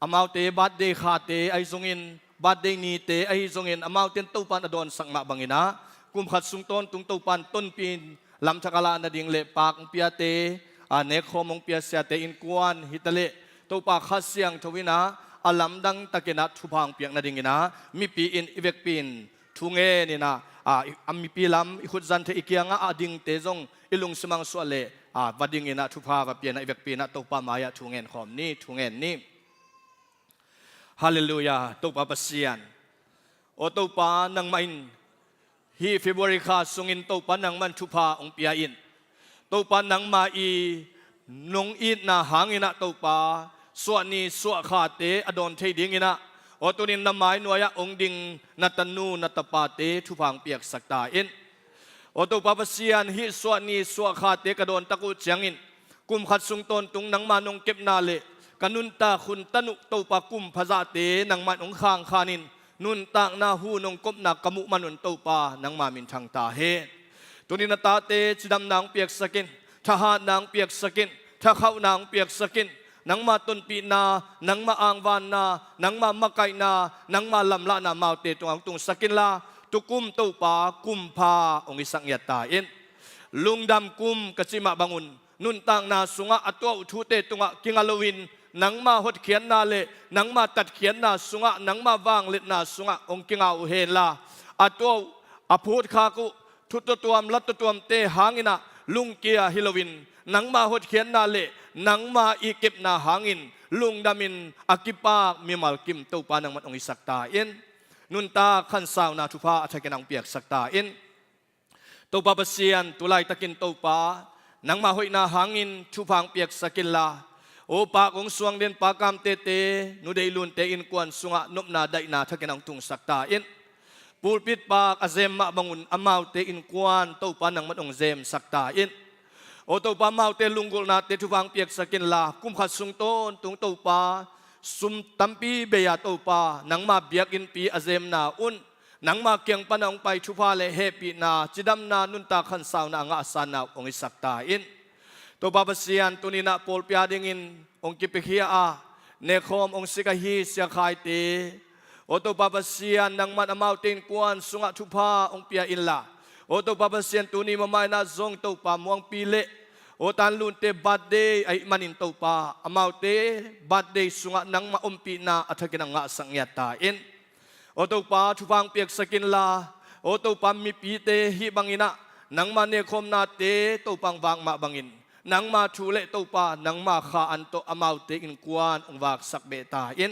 Amaute birthday khate ahi zongin, birthday nite ahi zongin, amaute in Topa in a dawnsak mah bangin ah, kum khat sung tawntung Topa in tonpih in lamthak a lahna ding le paak hong piate, a, nekkhawm hong pia Siate innkuan hi ta leh, Topa Kha Siangtho in ah a lamdang takin ah thupha hong piak nadingin ah mipi in i vekpi in thu ngenin ah, a, i, a mipi lam i khut zan theih i kiangah a dingte zong i lungsim ah hong suah leh, a, va dingin ah thupha va pia-in ah i vekpi in ah Topa mai-ah thu ngen khawm ni, thu ngen ni. Halleluiah, Topa Pasian. Aw Topa, nangmah in hih February kha sungin Topa nangmah in thupha hong pia in. Topa nangmah i nong itna hangin ah Topa, suah ni suah khate a dawn thei dingin ah, aw tuni-in na mai nuai-ah hong ding na tanu na tapate thupha hong piaksak ta in. Aw Topa Pasian, hih suah ni suah khate ka dawn tak uh ciangin, kum khat sung tawntung nangma nong kepna le ka nuntak hun tan uh Topa kum phazahte nangmah in hong khangkhan in, nuntakna hu nong kopna ka muh man un Topa nangma minthang ta hen. Tuni-in na tate cidamna hong piaksak in, thahatna hong piaksak in, thakhauhna hong piaksak in, nangma tonpihna, nangma angvanna, nangma makaihna, nangma lamlahna amaute tungah hong tungsak inla, tukum Topa kum pha hong hisak ngiat ta in. Lungdam kum ka cih mah bangun, nuntakna sungah a tuah uh thute tungah kinga loin, nangma hotkhiatna le nangma tatkhiatna sungah, nangma vangliatna sungah hong kinga uh henla, a tuah uh, a phutkhak uh thu tuamtuam, la tuamtuamte hangin ah lungkia hi loin, nangma hotkhiatna le nangma i kepna hangin lungdamin a kipak mimal kim Topa nangman hong hisak ta in. Nuntak khansauna thupha a thakin hong piaksak ta in. Topa Pasian, tu laitakin Topa, nangma hoihna hangin thupha hong piaksak inla, aw Pa Kong Suang Lian, Pa Kam Tete, Nu Deih Lun te innkuan sungah nopna daihna thakin hong tungsak ta in. Pulpit pak a zem mah bangun amaute innkuan Topa nangman hong zemsak ta in. Aw Topa, amaute lunggulhnate thupha hong piaksak inla, kum khat sung tawntung Topa, sum tampi bei-a Topa, nangma biakinnpi a zemna un, nangma kiang pana hong pai thupha le hehpihna, cidamna, nuntak khansauna a ngahsanna uh hong hisak ta in. Topa Pasian, tuni-in ah pawlpi a dingin hong kipiakhia a, nekkhawm hong sik ahi Sia Khai te, aw Topa Pasian, nangman amaute innkuan sungah thupha hong pia inla, aw Topa Pasian, tuni mamaina zong Topa Muangpi le aw Tan Lun te birthday ahih manin Topa, amaute birthday sungah nangma ompihna a thakin hong ngahsak ngiat ta in. Aw Topa, thupha hong piaksak inla, aw Topa, mipite hih bangin ah nangma nekkhawmnate Topa hong vak mah bangin, nangma thu le Topa, nangma kha an tawh amaute innkuan hong vaksak beh ta in.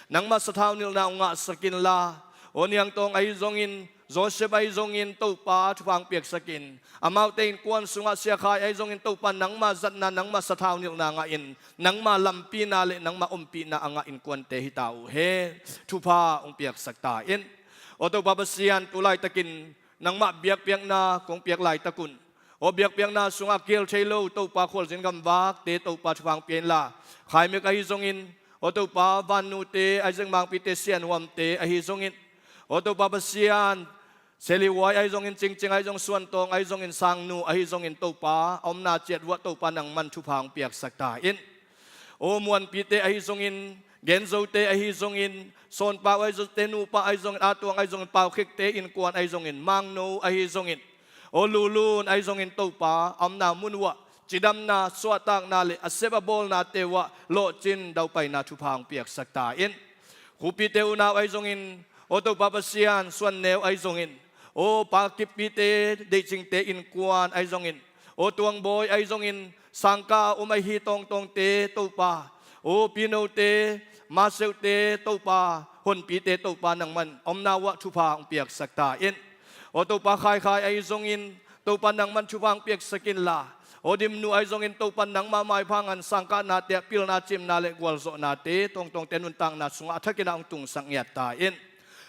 Nangma sathau nilhna hong ngahsak inla, aw Niangtawng ahi zongin, Joseph ahi zongin Topa, thupha hong piaksak in. Amaute innkuan sungah Sia Khai ahi zongin Topa, nangma zatna, nangma sathau nilhna ngah in, nangma lampina le nangma ompihna a ngah innkuante hi ta uh hen. Thupha hong piaksak ta in. Aw Topa Pasian, tu laitakin nangmah biakpiakna kong piak laitak un, aw biakpiakna sungah kihel thei lo Topa, khualzin gamvakte Topa, thupha hong pia inla, Khai Mek ahi zongin, aw Topa, Van Nu te ahi zongin, Mangpi te, Sian Huam te ahi zongin, aw Topa Pasian, Seli Huai ahi zongin, Cingcing ahi zong, Suan Tawng ahi zongin, Sang Nu ahi zongin Topa, a omna ciat uah Topa nangman thupha hong piaksak ta in. Aw Muanpi te ahi zongin, Gen Zo te ahi zongin, Sawn Pau ahi zong, Te Nu Pa ahi zongin, A Tuang ahi zongin, Pau Khek te innkuan ahi zongin, Mang No ahi zongin, aw Lu Lun ahi zongin Topa, a omna mun uah cidamna, suahtakna le a sep a bawlnate uah lawhcin daupaina thupha hong piaksak ta in. Khupi te unau ahi zongin, aw Topa Pasian, Suan Neu ahi zongin, aw Pa Kippi te, Deih Cing te innkuan ahi zongin, aw Tuang Bawi ahi zongin, sangkah a om ahi tawngtawngte Topa, aw Pi No te, Maseuh te Topa, Honpi te Topa, nangman a omna uah thupha hong piaksak ta in. Aw Topa, Khai Khai ahi zongin Topa nangman thupha hong piaksak inla, aw Dim Nu ahi zongin Topa nangma maipha ngan sangkahnate ah pilna, cimna le gualzawhnate tawngtawngte nuntakna sungah a thakin ah hong tungsak ngiat ta in.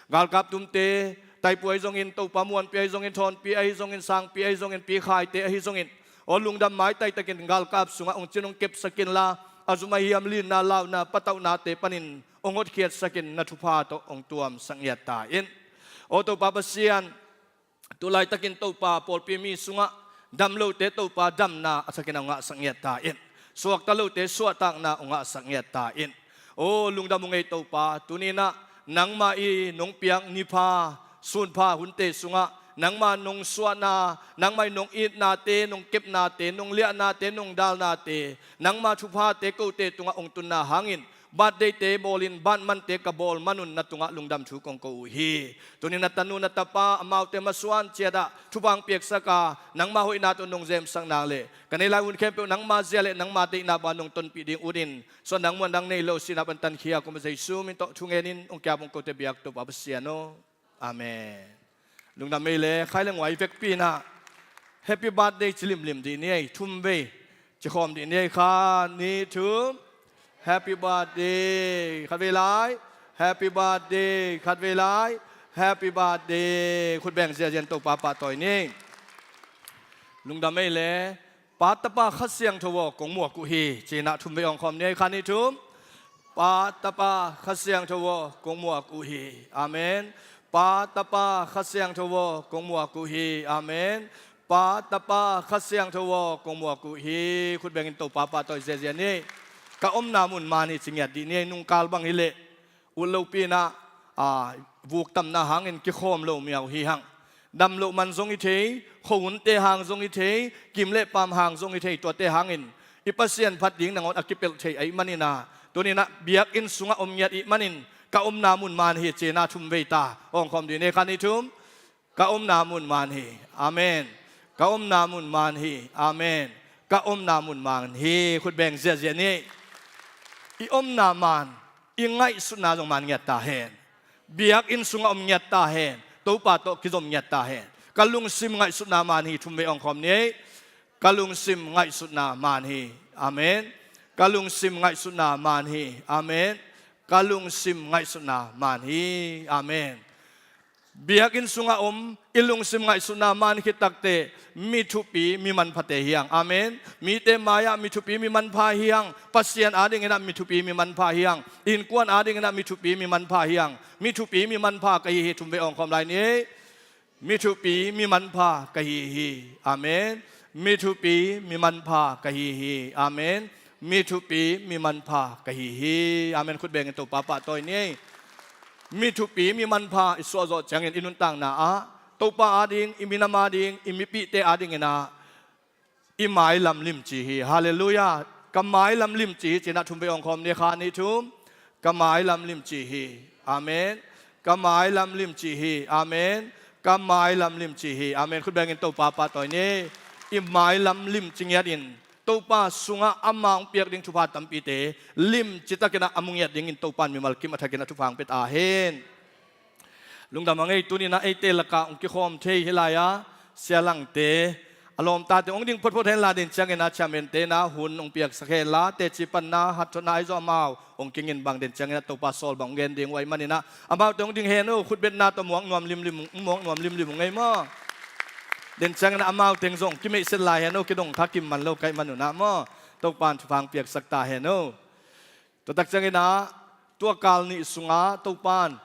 Galkap Tum te, Taipu ahi zongin Topa, Muanpi ahi zongin, Thawnpi ahi zongin, Sangpi ahi zongin, Pi Khai te ahi zongin, aw lungdam maitai takin galkap sungah hong cin hong kepsak inla, a zum a hiam linna, launa, patauhnate panin hong hotkhiatsak in, na thupha tawh hong tuamsak ngiat ta in. Aw Topa Pasian, tu laitakin Topa, pawlpi mi sungah dam lote Topa, damna a thakin hong ngahsak ngiat ta in. Suakta lote suahtakna hong ngahsak ngiat ta in. Aw lungdam uh ngei Topa, tuni-in ah nangmah i nong piak ni pha, sun pha hunte sungah nangmah nong suahna, nangmah i nong itnate, nong kepnate, nong liahnate, nong dalnate, nangmah thuphate kote tungah hong tunna hangin, birthday te bawlin, bat mante ka bawl manun na tungah lungdam thu kong ko uh hi. Tuni na tanu na tapa amaute masuan ciatah thupha hong piaksak a, nangma hoihna tawh nong zemsak nang le ka nei lai hun khempeuh nangma zia le nangma deihna bang nong tonpih ding utin, suan dang muan dang nei lo sihna pan tankhia kum a Jesu min tawh thungen in hong kiap hong kote biak Topa Pasian aw. Amen. Lungdam ei le, khai le nguai vekpi inah happy birthday ci limlim dih ni ei, thum vei ci khawm dih ni ei, kha ni thum. Happy birthday, khat vei lai. Happy birthday, khat vei lai. Happy birthday. Khut beng ziazian Topa pahtawi ni ei. Lungdam ei le, Pa, Tapa, Kha Siangtho aw, kong muak uh hi, ci inah thum vei awng khawm ni ei, kha ni thum. Pa, Tapa, Kha Siangtho aw, kong muak uh hi. Amen. Pa, Tapa, Kha Siangtho aw, kong muak uh hi. Amen. Pa, Tapa, Kha Siangtho aw, kong muak uh hi. Khut bengin Topa pahtawi ziazia ni. Ka omna mun man hi ci ngiat dih ni ei, nungkal bang hi leh ut lopi inah, a, vuk tamna hangin kikhawm lo miau hi hang. Dam loh man zong hi thei, khuahunte hang zong hi thei, kim le paam hang zong hi thei, tuate hangin i Pasian phat ding nangawn a kipelh thei ahih manin ah, tuni inah biakinn sungah om ngiat ih manin ka omna mun man hi ci inah thum vei ta awng khawm dih ni ei, kha ni thum. Ka omna mun man hi. Amen. Ka omna mun man hi. Amen. Ka omna mun man hi. Khut beng ziahziah ni. I omna man, i ngaihsutna zong man ngiat ta hen. Biakinn sungah om ngiat ta hen. Topa tawh kizom ngiat ta hen. Ka lungsim ngaihsutna man hi. Thum vei ong khawm ni. Ka lungsim ngaihsutna man hi. Amen. Ka lungsim ngaihsutna man hi. Amen. Ka lungsim ngaihsutna man hi. Amen. Biakinn sungah om, i lungsim ngaihsutna man khit takteh mi thupi mi manphate hi hang. Amen. Mite mai-ah mi thupi mi manpha hi hang. Pasian adingin ah mi thupi mi manpha hi hang. Innkuan adingin ah mi thupi mi manpha hi hang. Mi thupi mi manpha ka hi hi. Thum vei ong khawm lai ni. Mi thupi mi manpha ka hi hi. Amen. Mi thupi mi manpha ka hi hi. Amen. Mi thupi mi manpha ka hi hi. Amen. Khut bengin Topa pahtawi ni. Mi thupi mi manpha i suahzawh ciangin i nuntakna ah Topa ading, i minam ading, i mipihte adingin ah i mailam limci hi. Halleluiah. Ka mailam limci hi. Ci-in ah thum vei ong khawm ni. Khat, nih, thum. Ka mailam limci hi. Amen. Ka mailam limci hi. Amen. Ka mailam limci hi. Amen. Khut bengin Topa pahtawi ni. I mailam limci ngiatin Topa sungah ama hong piak ding thupha tampite limci takin ah a mu ngiat dingin Topa in mimal kim a thakin ah thupha hong pia ta hen. Lungdam hang ei. Tuni-in ah eite lakah hong kikhawm thei hi lai-a, sialangte, a lawmtate hong ding photphot hen la, den ciangin ah chairman-te in ah hun hong piaksak hen la, teci panna, hatthotna ahi zong amau hong kingin bang, den ciangin ah Topa sawl bang hong gen ding uh ahih manin ah, amaute hong ding hen uh, khutbetna tawh muak nuam limlim, muak nuam limlim uh ngei maw. Den ciangin ah amau teng zong kimeihset lai hen uh, kidong thakim man lo ka hih man un ah maw. Topa in thupha hong piaksak ta hen uh. Tua tak ciangin ah, tua kal nih sungah Topa in,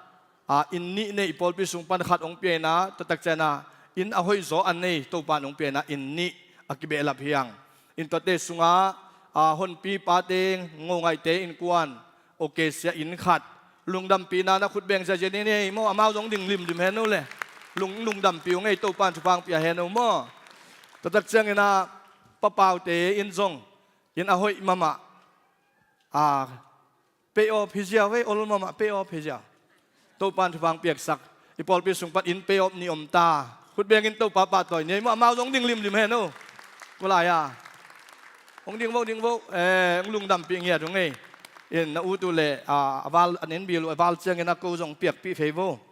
a, inn nih nei, i pawlpi sung pan khat hong pia in ah, tua tak ciangin ah, inn a hoihzaw a nei Topa in hong pia in ah, inn nih a kibehlap hi hang. Inn tuate sungah, a, honpi pate, Ngo Ngaihte innkuan, okay, sia inn khat. Lungdampihna in ah khut beng ziahziah ni ei maw, amau zong ding limlim hen uh le. Lung, lungdampi uh ngei, Topa in thupha hong pia hen uh maw. Tua tak ciangin ah, Pa Paute inn zong, inn a hoih mahmah. A, pay off hi ziau ve, ol mahmah pay off hi ziau. Topa in thupha hong piaksak. I pawlpi sung pan inn pay off nih om ta. Khut bengin Topa pahtawi ni ei maw, amau zong ding limlim hen uh. Kua lai-a. Hong ding vo, ding vo. Eh, hong lungdampih ngiat uh ngei. In na ut uh leh, a, a val, an inn bill uh a val ciangin ah ko zong piakpih phei vo.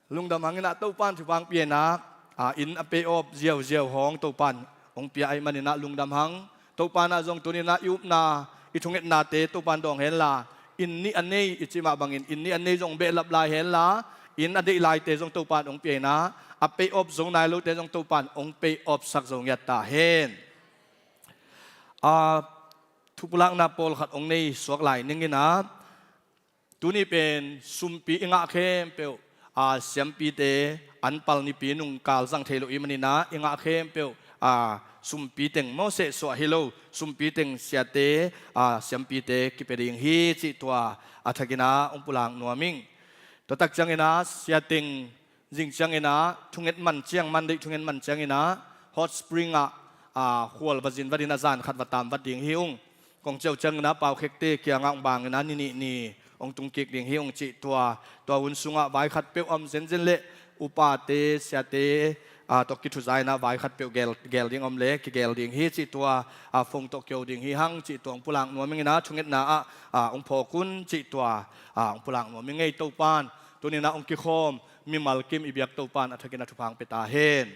Lungdam hang in ah Topa in thupha hong pia in ah, a, inn a pay off ziauziau hong Topa in hong pia ahih manin ah lungdam hang. Topa in ah zong tuni-in ah i upna, i thungetnate Topa in dawng hen la, inn nih a nei i cih mah bangin, inn nih a nei zong behlap lai hen la, inn a deih laite zong Topa in hong pia in ah, a pay off zo nai lote zong Topa in hong pay off sak zo ngiat ta hen. A, thupulakna pawlkhat hong nei suak lai ning in ah, tuni pen sumpi i ngah khempeuh, a, siampite an pal nipi nung kal zang thei lo ahih manin ah, i ngah khempeuh, a, sumpi teng maw, sehsuah hi lo, sumpi teng siate, a, siampite kipia ding hi cih tua a thakin ah hong pulak nuam ing. Tua tak ciangin ah sia teng zing ciangin ah, thunget man ciang, Monday thunget man ciangin ah, Hot Spring ah, a, khual va zin vat in ah zan khat va tam vat ding hi ung. Kong ciau ciangin ah Paukhekte kiangah hong bang in ah ni nih ni hong tung kik ding hi ung cih tua. Tua hun sungah vai khatpeuh a om zenzen leh upate, siate, a, tawh kithuza in ah vai khatpeuh gel, gel ding om leh kigel ding hi cih tua. A, phone tawh kio ding hi hang cih tua hong pulak nuam ing in ah, thungetna ah, a, hong phawk un cih tua, a, hong pulak nuam ing ei. Topa in tuni-in ah hong kikhawm mimal kim i biak Topa in a thakin ah thupha hong pia ta hen.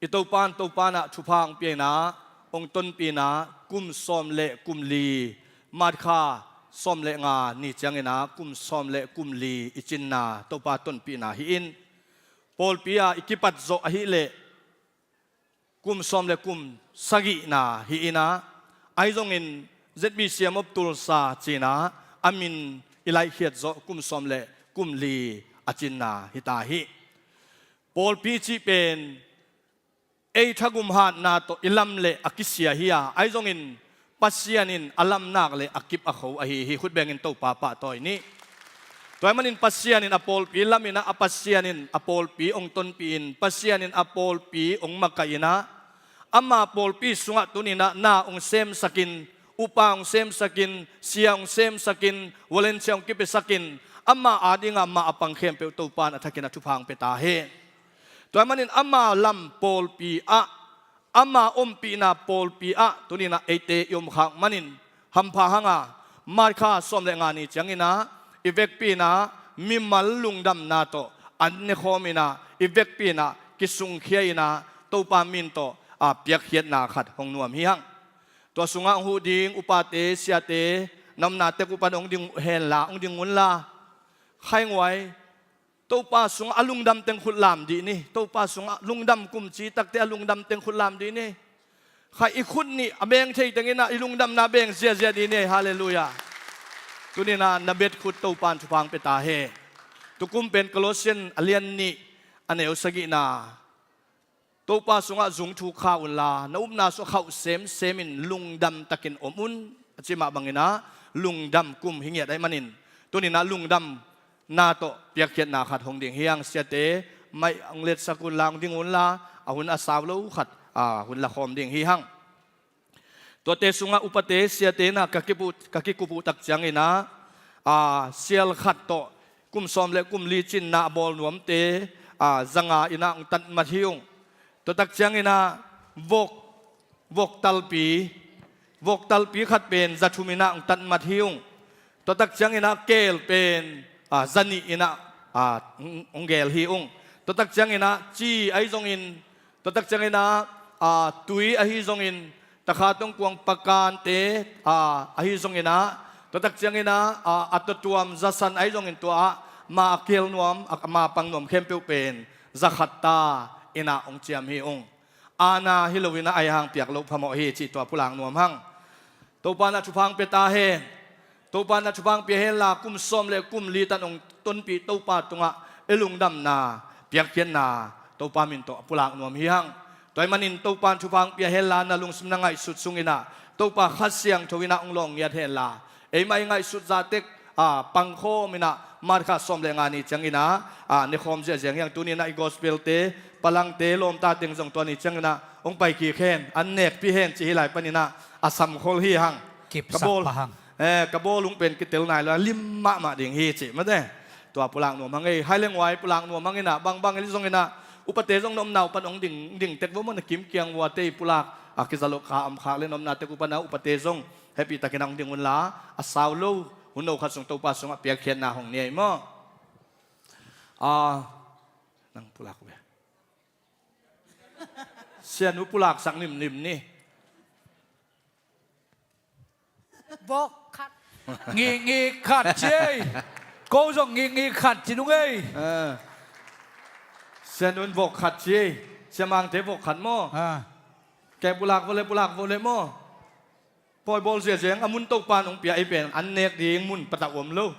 I Topa in, Topa in ah thupha hong pia in ah, hong tonpih in ah, kum sawm le kum li, March kha sawm le nga ni ciangin ah, kum sawm le kum li i cinna Topa tonpihna hi in, pawlpi ah i kipat zawh ahih leh kum sawm le kum sagihna hi in ah, ahi zongin Z B C M of Tulsa ci-in ah a min i laihkhiat zawh kum sawm le kum li a cinna hi ta hi. Pawlpi cih pen ei thagum hatna tawh i lam leh a kisia hi a, ahi zongin Pasian in a lam nak leh a kip a kho ahi hi. Khut bengin Topa pahtawi ni. Tua ahih manin Pasian in a pawlpi lam in ah, a Pasian in a pawlpi hong tonpih in, Pasian in a pawlpi hong makaih in ah, ama pawlpi sungah tuni-in ah na hong semsak in, upa hong semsak in, sia hong semsak in, volunteer hong kipiasak in, ama adingah mah a pang khempeuh Topa in a thakin a thupha hong pia ta hen. Tua ahih manin ama lam pawlpi ah, ama ompihna pawlpi ah tuni-in ah eite i om khak manin hampha hang a, March kha sawm le nga ni ciangin ah i vekpi-in ah mimal lungdamna tawh an nekhawm in ah i vekpi-in ah kisungkhia in ah Topa min tawh a piakkhiatna khat hong nuam hi hang. Tua sungah hong huh ding upate, siate, na omna tek uh pan hong ding hen la, hong ding un la. Khainguai, Topa sungah a lungdam teng khut lam dih ni. Topa sungah lungdam kum ci takte a lungdam teng khut lam dih ni. Khai i khut nih a beng thei tengin ah i lungdamna beng ziazia dih ni. Halleluiah. Tuni-in ah na bet khut Topa in thupha hong pia ta hen. Tukum pen Colossian a lian nih a neu sagihna. Topa sungah zung thuk kha un la, na upna sungah khauh semsem in lungdam takin om un. A ci mah bangin ah lungdam kum hi ngiat ahih manin tuni-in ah lungdamna tawh piakkhiatna khat hong ding hi hang. Siate, maih hong letsak un la, hong ding un la, a hun a sau lo khat a hun la khawm ding hi hang. Tuate sungah upate, siate in ah ka kikup uh, ka kikup uh tak ciangin ah, a, sial khat tawh kum sawm le kum li cinna a bawl nuamte, a, za nga in ah hong tatmat hi ung. Tua tak ciangin ah vok, vok talpi, vok talpi khat pen za thum in ah hong tatmat hi ung. Tua tak ciangin ah keel pen, a, za nih in ah, a, hong, hong geel hi ung. Tua tak ciangin ah ci ahi zongin, tua tak ciangin ah, a, tui ahi zongin, takha tongkuang pakante, a, ahi zongin ah, tua tak ciangin ah, a, a tuatuam zasan ahi zongin tua ah, ma a keel nuam, a, ma a pang nuam khempeuh pen za khat ta in ah hong ciam hi ung. Aana hi lo in ah ahi hang piak loh phamawh hi cih tua pulak nuam hang. Topa in ah thupha hong pia ta hen. Topa in ah thupha hong pia hen la, kum sawm le kum li tan hong tonpih Topa tungah i lungdamna, piakkhiatna Topa min tawh a pulak nuam hi hang. Tua ahih manin Topa in thupha hong pia hen la, na lungsim na ngaihsut sungin ah Topa Kha Siangtho in ah hong lawng ngiat hen la, eimah i ngaihsut zah tek, a, pangkhawm in ah March kha sawm le nga ni ciangin ah, a, nekhawm ziahziah hi hang. Tuni-in ah i gospel-te, palangte, lawmta teng zong tua ni ciangin ah hong paikik hen, an nekpih hen cih hih lai panin ah a samkhol hi hang. Kipsak pah hang. Eh, ka bawl ung pen kitel nai lo, lim mahmah ding hi cih mate. Tua pulak nuam hang ei, hai leng uai pulak nuam hang in ah, bangbang hi zongin ah, upate zong na omna uh pan hong ding, ding tek vo maw, na kimkiang uate i pulak, a, kiza loh kha om khak le na omna tek uh pan ah upate zong hehpih takin ah hong ding un la, a sau lo, hun no khat sung Topa sungah piakkhiatna hong nei maw. A, nang pulak ve. Sianu pulaksak nimnim ni. Vok khat. Ngikngik khat ci ei. Ko zong ngikngik khat ci nung ei. Ah. Sianu in vok khat ci ei. Sia Mangte vok khat maw. Ah. Kei pulak vo le, pulak vo le maw. Pawi bawl ziahziah, a mun Topa in hong pia ei pen an nek ding mun patah om lo.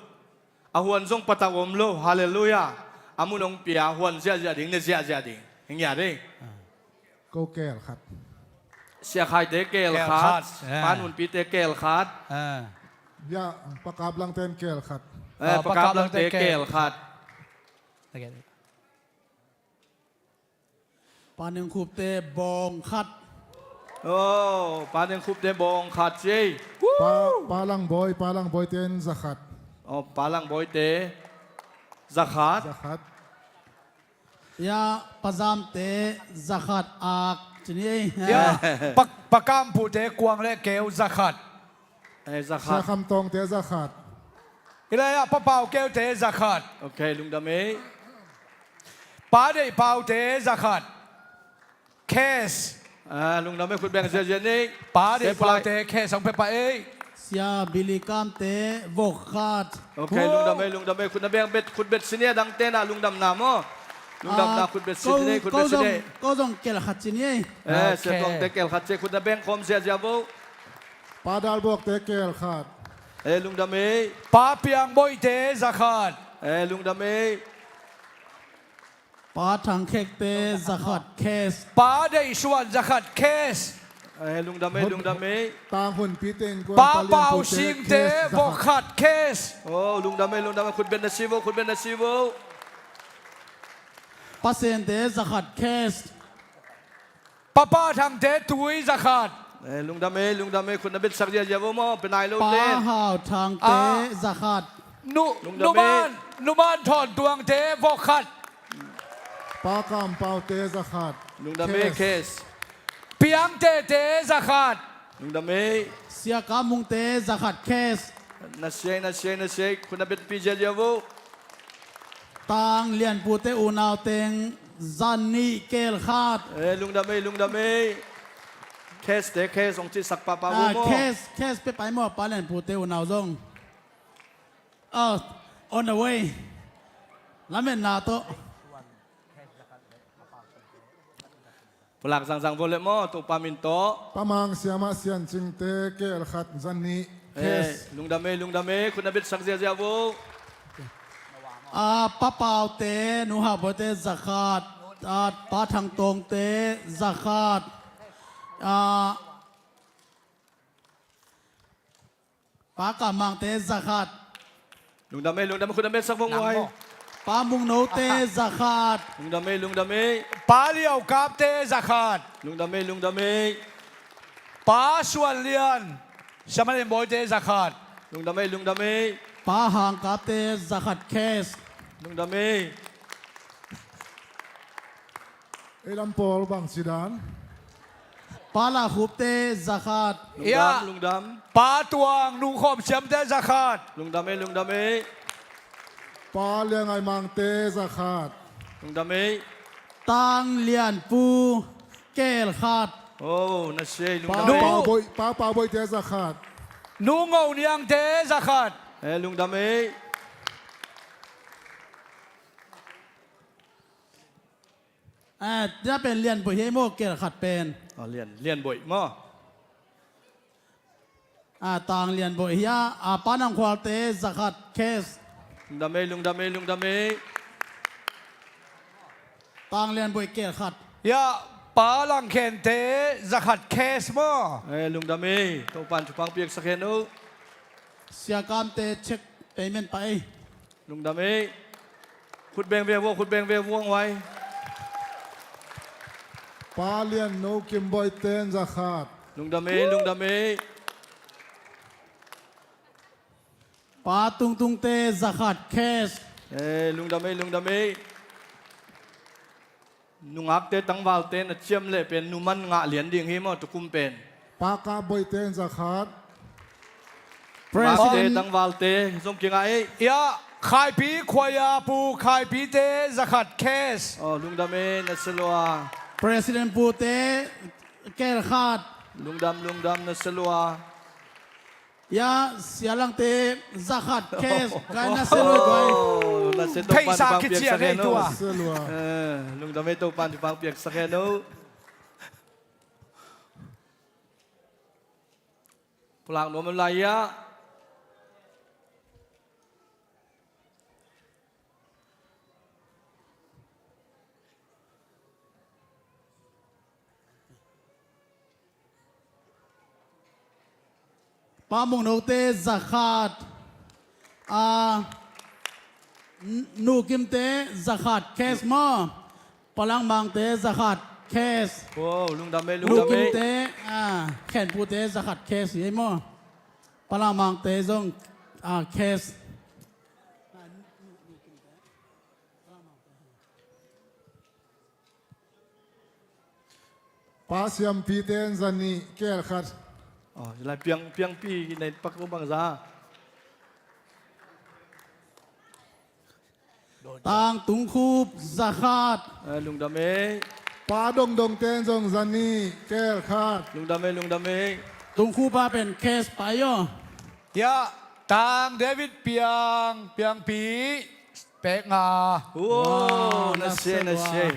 A huan zong patah om lo. Halleluiah. A mun hong pia, huan ziahziah ding, ne ziahziah ding. Hi ngiat ei. Ko keel khat. Sia Khaite keel khat. Keel khat, eh. Pa Nunpite keel khat. Eh. Ya, Pa Kap Langte in keel khat. Eh, ah, Pa Kap Langte keel khat. Pa Neng Khupte bawng khat. Oh, Pa Neng Khupte bawng khat ci ei. Pa, Pa Lang Bawi, Pa Lang Bawite in za khat. Oh, Pa Lang Bawite za khat. Za khat. Ya, Pa Zamte za khat ak ci ni ei. Ya, Pa, Pa Kam Pute kuang le keu za khat. Eh, za khat. Sia Kham Tawngte za khat. Hi lai ah, Pa Pau Keute za khat. Ok, lungdam ei. Pa Deih Paute za khat. Cash. Ah, lungdam ei, khut beng ziahziah ni. Pa Deih Paute cash hong pia pah ei. Sia Billy Kamte vok khat. Ok, lungdam ei, lungdam ei, khut na beng bet, khut bet sin ei, a dangte na lungdamna maw. Lungdamna, ah, khut bet sin ei, khut bet sin ei. Ko zong keel khat ci ni ei. Eh, Sia Tuangte keel khat ci ei, khut na beng khawm ziahziah vo. Pa Dal Bawkte keel khat. Eh, lungdam ei. Pa Piang Bawite za khat. Eh, lungdam ei. Pa Thang Khekte za khat cash. Pa Deih Suan za khat cash. Eh, lungdam ei, lungdam ei. Tang Hun Pi Teng Kuan, Pa Pau Singte vok khat cash. Oh, lungdam ei, lungdam ei, khut beng na si vo, khut beng na si vo. Pa Sente za khat cash. Pa Pa Thangte tui za khat. Eh, lungdam ei, lungdam ei, khut na betsak ziahziah vo maw, pe nai lo len. Pa Hau Thangte za khat. Nu, lungdam ei. Numan, Numan Thawn Tuangte vok khat. Pa Kam Paute za khat. Lungdam ei, Kes. Kes. Piang Tete za khat. Lungdam ei. Sia Kam Mungte za khat, Kes. Na siai, na siai, na siai. Khut na betpi ziazia vo. Tang Lian Pute unau teng za nih, Kel khat. Eh, lungdam ei, lungdam ei. Kes te, Kes, hong cihsak pahpah vo maw. Kes, Kes pia pai maw, Pa Lian Pute unau zong. Oh, on the way. Lametna tawh. Pulak zangzang vo le maw, Topa min tawh. Pa Mang Siamah Sian Cingte, Kel khat, za nih. Eh, Kes. Lungdam ei, lungdam ei, khut na betsak ziazia vo. Ah, Pa Paute, Nu Hau Bawite za khat. Ah, Pa Thang Tawngte za khat. Ah, Pa Kam Mangte za khat. Lungdam ei, lungdam ei, khut na betsak vong uai. Pa Mung Note za khat. Lungdam ei, lungdam ei. Pa Liau Kapte za khat. Lungdam ei, lungdam ei. Pa Suan Lian, Siamah Lian Bawite za khat. Lungdam ei, lungdam ei. Pa Hang Kapte za khat, Kes. Lungdam ei. Ei lam pawl bang ci dan. Pa La Khupte za khat. Lungdam, ya, lungdam. Pa Tuang Nu Khawm Siamte za khat. Lungdam ei, lungdam ei. Pa Lian Ngai Mangte za khat. Lungdam ei. Tang Lian Pu, Kel khat. Oh, na siai, lungdam ei. Pa Pau Boi, Pa Pau Boite za khat. Nu Ngo Niangte za khat. Eh, lungdam ei. Ah, tua pen Lian Boih hi ei maw, Kel khat pen. Oh, Lian, Lian Boih maw. Ah, Tang Lian Boih hi a, ah, Pa Nam Khualte za khat, Kes. Lungdam ei, lungdam ei, lungdam ei. Tang Lian Boih, Kel khat. Ya, Pa Lang Khente za khat, Kes maw. Eh, lungdam ei. Topan thupha piaksak hen o. Sia Kamte check payment pah ei. Lungdam ei. Khut beng ve vo, khut beng ve vo, hong uai. Pa Lian No Kim Boite za khat. Lungdam ei, lungdam ei. Pa Tung Tungte za khat, Kes. Eh, lungdam ei, lungdam ei. Nungakte tangvalte na ciam leh pen numan ngah lian ding hi maw, tukum pen. Pa Kap Boite za khat. Nungakte, President, tangvalte zong kingah ei. Ya, Khaipi khuaia Pu Khaipite za khat, Kes. Oh, lungdam ei, na sia lua. President Pute, Kel khat. Lungdam, lungdam, na sia lua. Ya, Sia Langte za khat, Kes, kai na sia lua, kai. Oh, na sia, Topan thupha piaksak hen o. Sia lua. Eh, lungdam ei, Topan thupha piaksak hen o. Pulak nuam lai ia. Pa Mung Note za khat. Ah, Nu Kimte za khat, Kes maw. Pa Lang Mangte za khat, Kes. Wow, lungdam ei, lungdam ei. Nu Kimte, ah, Khen Pute za khat, Kes hi ei maw. Pa Lang Mangte zong, ah, Kes. Pa Siampite za nih, Kel khat. Oh, lai piang, piangpi nei pak lo bangza. Tang Tung Khup za khat. Eh, lungdam ei. Pa Dong Dongte zong za nih, Kel khat. Lungdam ei, lungdam ei. Tung Khup a pen Kes pai aw. Ya, Tang David Piang, Piangpi. Pek nga. Wow, na sia, na sia.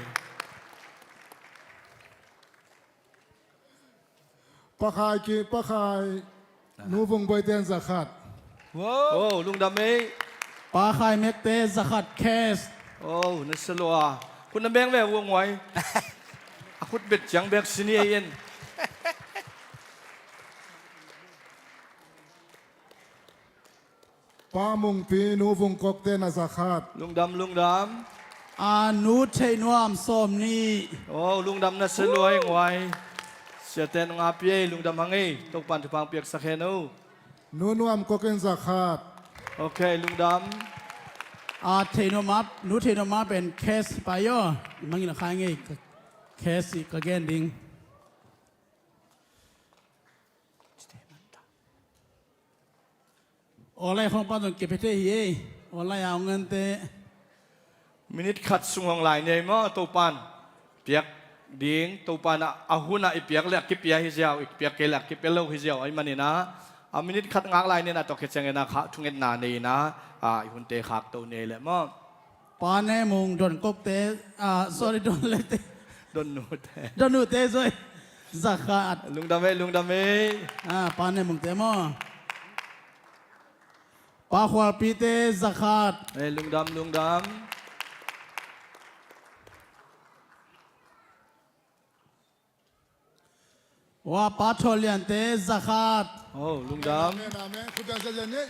Pa Khai Ki, Pa Khai Nu Vung Boite za khat. Wow, lungdam ei. Pa Khai Mekte za khat, Kes. Oh, na sia lua. Khut na beng ve, Vung Wai. A khut bet ciang bek sini ei en. Pa Mungpi, Nu Vung Kokte na za khat. Lungdam, lungdam. A, Nu Thei Nuam sawm nih. Oh, lungdam na sia lua, Vung Wai. Siate nung a pia ei, lungdam hang ei. Topan thupha piaksak hen o. Nu Nuam Kok in za khat. Ok, lungdam. A, Thei Nuam a, Nu Thei Nuam a pen Kes pa i aw. Mangin a khai ngei, Kes i ka gen ding. Online khong pan zong kipia thei hi ei. Online a ong ente. Minute khat sung hong lai ni ei maw, Topan piak ding, Topan a, a hun a i piak le a kipia hi ziau, i piak kei le a kipia lo hi ziau ahih manin a, a minute khat ngak lai ni ei, a tawh khit ciangin a kha thungetna nei in a, a, i hunte khakto ni ei leh maw. Pa Ne Mung, Don Kok te, ah, sorry, Don Le te. Don Nu te. Don Nu te zoi. Za khat. Lungdam ei, lungdam ei. Ah, Pa Ne Mung te maw. Pa Khual Pi te za khat. Eh, lungdam, lungdam. Wa, Pa Thawl Lian te za khat. Oh, lungdam. Amen, amen. Khut beng ziahziah ni.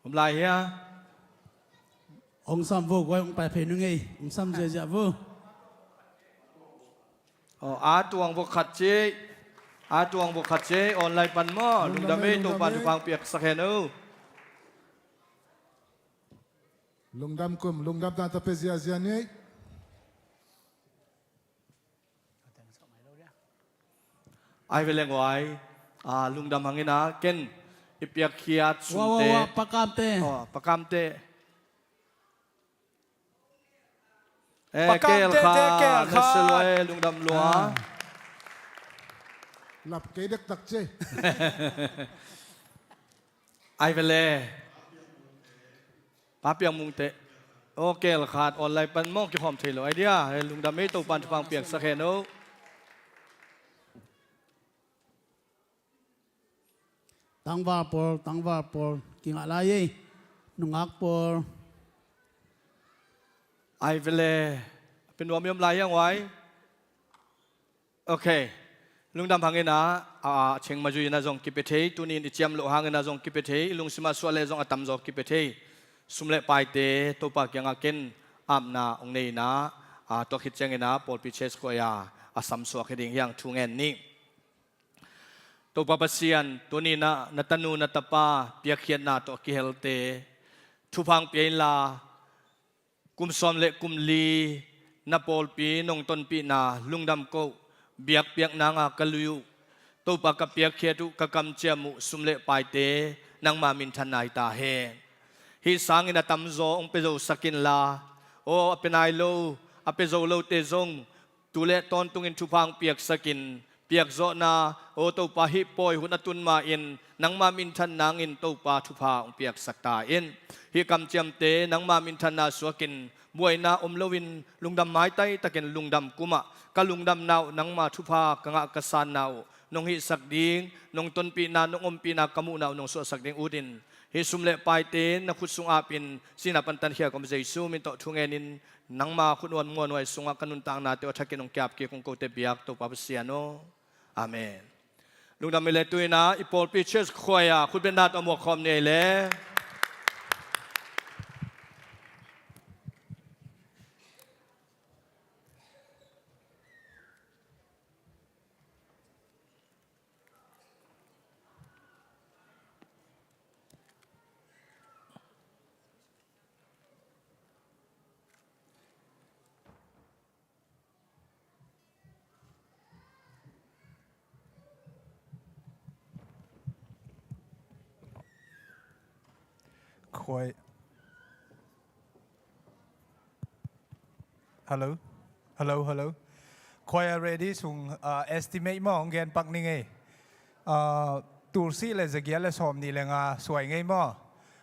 Om lai hia? Hong sam vo guai, hong pai phei nung ei. Hong sam ziahziah vo. Oh, a tuang vok khat ci. A tuang vok khat ci. Online pan maw. Lungdam ei, lungdam ei, Topan thupha hong piaksak hen o. Lungdam kum, lungdam tangtang pia ziahziah ni. Ai ve leng uai. Ah, lungdam hangin a, ken i piakkhiat sumte. Wa, wa, wa, Pa Kam te. Oh, Pa Kam te. Eh, Pa Kam te, Kel Khan, Kel Khan. Lungdam lua. Ah. Lap kei dektak ci. Ai ve le. Pa Piang Mung te. Oh, Kel Khan, online pan maw, kikhawm thei lo. Ai dia, eh, lungdam ei, Topan thupha hong piaksak hen o. Tangval pawl, tangval pawl, kingah lai ei. Nungak pawl. Ai ve le. Pen nuam i om lai hia uai. Ok. Lungdam hangin a, a, a, cheng mazui in a zong kipia thei, tuni in i ciam loh hangin a zong kipia thei, i lungsim a suah leh zong a tamzaw kipia thei. Sum le paite, Topa kiangah ken apna hong nei in a, a, tua khit ciangin a, pawlpi church khuai a, a samsuak hi ding hi hang thu ngen ni. Topa Pasian, tuni in a na tanu na tapa piakkhiatna tawh kihelte thupha hong pia inla, kum sawm le kum li na pawlpi nong tonpihna lungdam ko, biakpiak nanga ka lui uh, Topa ka piakkhiat uh, ka kamciam uh, sum le paite nangma minthanna hi ta hen. Hih sangin a tamzaw hong pia zosak inla, aw a pia nai lo, a pia zo lote zong tu le tawntungin thupha hong piaksakin, piakzawhna, aw Topa, hih pawi hun a tun ma-in nangma minthan nangin Topa thupha hong piaksak ta in. Hih kamciamte nangma minthanna suakin, buaina om loin lungdam maitai takin lungdam kumah ka lungdamna uh, nangma thupha ka ngah ka sanna uh nong hihsak ding, nong tonpihna, nong ompihna ka muhna uh nong suahsak ding utin, hih sum le paite na khut sung apin, sihna pan tankhia ka om Jesu min tawh thu ngenin, nangma khut muanhuai sungah ka nuntaknate uh a thakin hong kiap kik ung, kote biak Topa Pasian aw. Amen. Lungdam i le, tu-in ah i pawlpi church khuai ah khutbetna tawh muak khawm ni ei le. Khuai. Hello? Hello, hello. Khuai a ready sung, ah, estimate maw hong gen pak ning ei. Ah, tulsih le zagiat le sawmnih le nga suai ngei maw?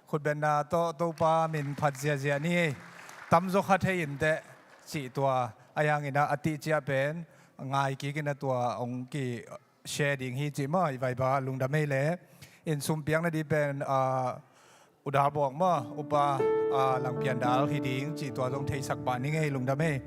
Khutbetna tawh Topa min phat ziazia ni ei. Tamzaw kha thei inteh cih tua. Ahi hangin ah a tih ciah pen ngai kikin a tua hong ki share ding hi cih maw, i vaiba lungdam ei le. In sumpiakna dih pen, ah, U Dal Bawk maw, upa, ah, Langpian Dal hi ding cih tua zong theisak pah ning ei, lungdam ei.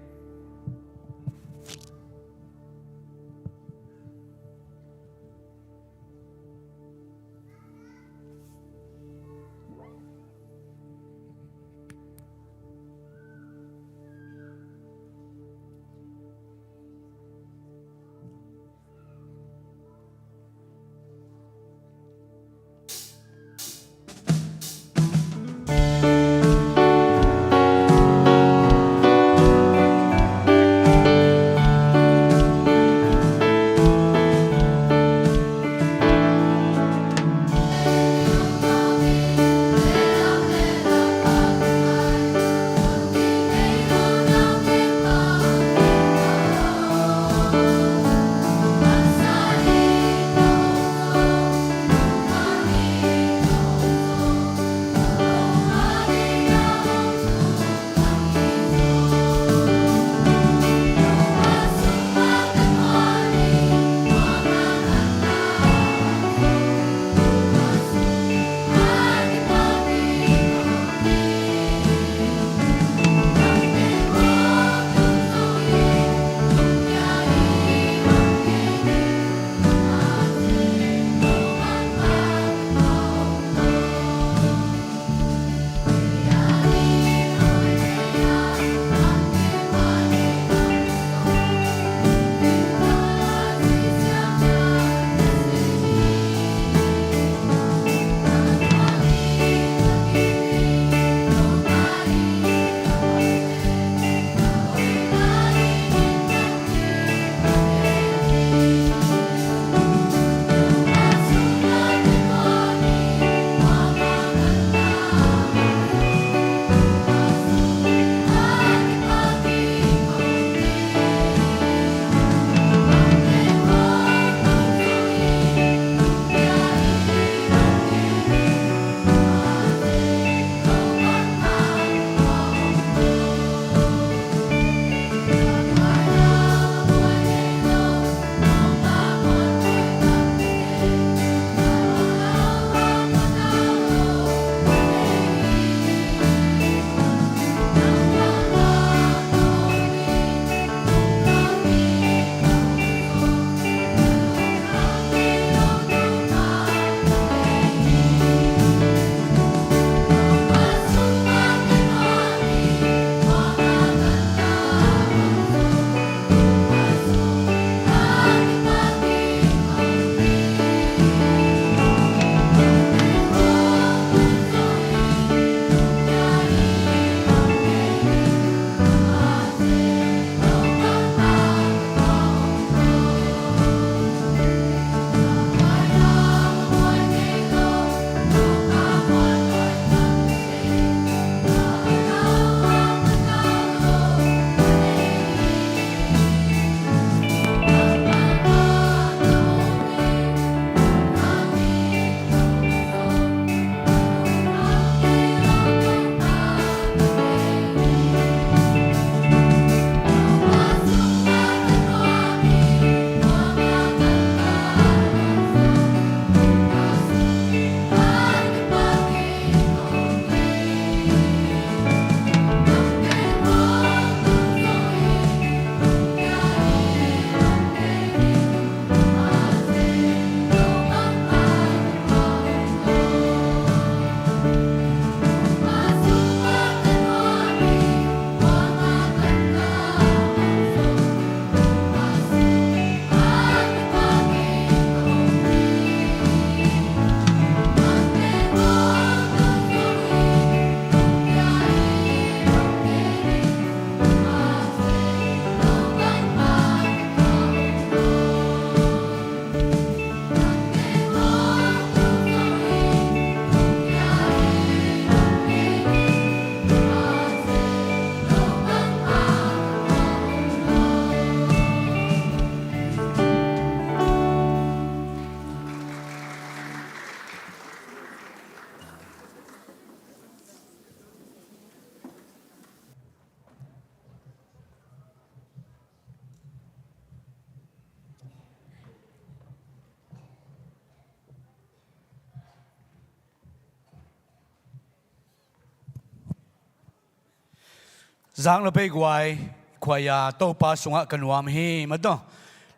Zang lo pei guai, khuaia Topa sungah ka nuam hi, mataw.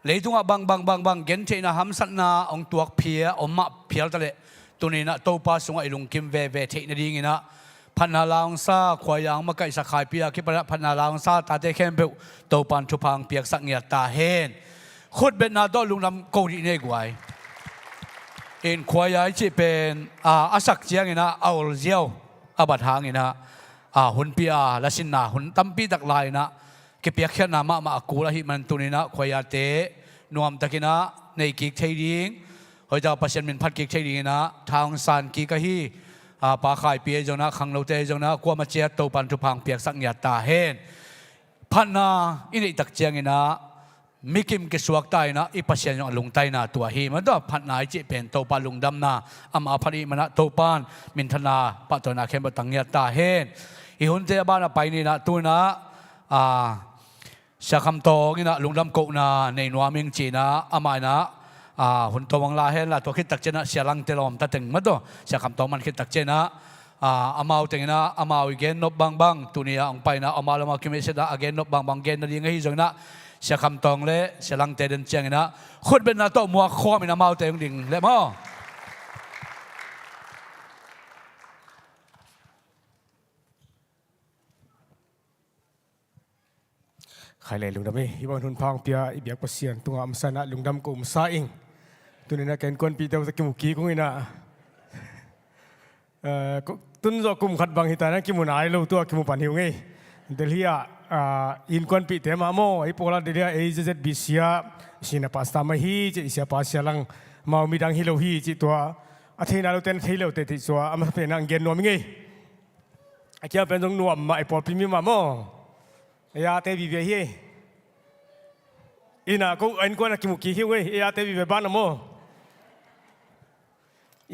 Leitungah bang, bang, bang, bang, gentheihna, hamsatna hong tuakphia om mah phial taleh, tuninah Topa sungah i lungkim veve theih nadinginah phatna la hong sa, khuaia hong makaihsak Khaipia kipanah phatna la hong sa tate khempeuh Topan thupha hong piaksak ngiat ta hen. Khutbetna tawh lungdam ko dih nei guai. In khuaia i cih pen a, a sak cianginah a ol ziau, a bat hanginah a, hunpi a lasinna hun tampi tak lai-inah kipiakkhiatna mahmah a kul ahih man tuninah khuaiate nuamtakinah nei kik thei ding, hoitah Pasian min phat kik thei dinginah tha hong san kik ahi. A, Pa Khaipi ahi zonah, khangnote ahi zonah, kuamah ciat Topan thupha hong piaksak ngiat ta hen. Phatna i neihtak cianginah mikim kisuak ta inah i Pasian zong a lungtaina tua hi. Mataw, phatna i cih pen Topa lungdamna, amah a phat i hih manah Topan minthanna, pahtawina khempeuh tang ngiat ta hen. I hunte a banah pai ninah tunah a, Sia Kham Tawng inah lungdam kohna nei nuam ing cinah amah inah a, hun tawm hong la henla, tua khittak cianah Sia Langte lawm ta teng, mataw, Sia Kham Tawng man khittak cianah a, amau tenginah amau i gennop bangbang, tuni-ah hong painah amau le amau kimetseta a gennop bangbang gen nading ahi zonginah Sia Kham Tawng le Sia Langte den cianginah khutbetna tawh muak khuamin amaute hong ding leh maw. Khai le lungdam hi. Hih bang hun pha hong pia i biak Pasian tungah a masa inah lungdam ko masa ing. Tuninah ka innkuanpihte uh tawh kimu kik ung inah. Eh, tun zawh kum khat bang hita inah kimu nai lo, tua kimu pan hi ung ei. Delhi ah, ah, innkuanpihte mah maw, ei pawl ah Delhi ah A Z Z B C ah senior pastor mah hi cih, i siapa Sia Lang, amau midang hi lo hi cih, tua a thei nai lote, a thei lote cih tua a masa pen ah hong gen nuam ing ei. A kia pen zong nuam mah, i pawlpi mi mah maw. Ei ate vive hi ei. Inah ko a innkuan a kimu kik hi ung ei, ei ate vive banah maw.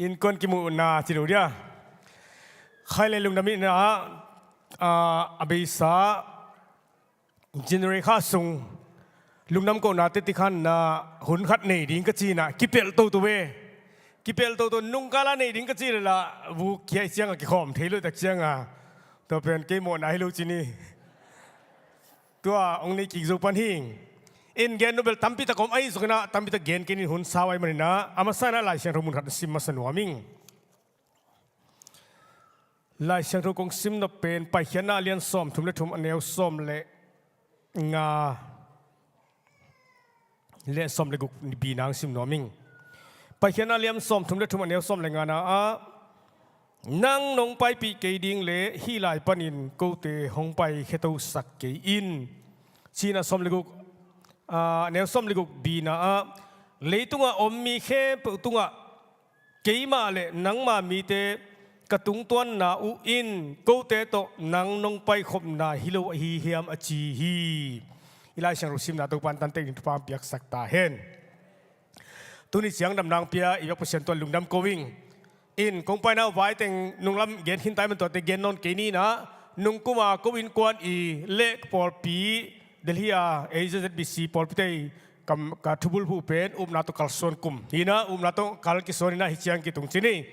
Innkuan kimuhna ci lo dia. Khai le lungdam inah, ah, a beisa January kha sung lungdam kohnate tikhan na hun khat nei ding ka ci inah kipelh toto ve. Kipelh toto, nungkala nei ding ka ci leh lah vuk kia i cianga kikhawm thei lo tak cianga, tua pen kei mawhna hi lo ci ni. Tua hong nei kik zo pan hi. In gen nobel tampi tak om ahi zonginah tampi tak gen kei ning, hun sau ahih maninah a masa inah Lai Siangtho mun khat sim masa nuam ing. Lai Siangtho kong sim nop pen Paikhiatna a lian sawmthum le thum, a neu sawm le nga le sawm le guk, Bina hong sim nuam ing. Paikhiatna a lian sawmthum le thum, a neu sawm le ngana ah, nang nong paipih kei ding leh hih lai panin kote hong paikhia tosak kei in, ci-inah sawm le guk, ah, a neu sawm le guk, Bina ah, leitungah om mi khempeuh tungah keimah le nangma mite ka tungtuanna uh in kote tawh nang nong paikhopna hi lo ahi hiam, a ci hi. I Lai Siangtho simna Topan tantek ding thupha hong piaksak ta hen. Tuni ciang damna hong pia i biak Pasian tungah lungdam ko ing. In kong paina uh vai teng nunglam gen khin ta ahih man tuate gen nawn kei ni inah, nungkuma ko innkuan i leh ka pawlpi Delhi a A Z Z B C pawlpite i ka, ka thubulphuh pen upna tawh kalsuan kum hi inah, upna tawh kal kisuan inah hih ciang kitung ci ni.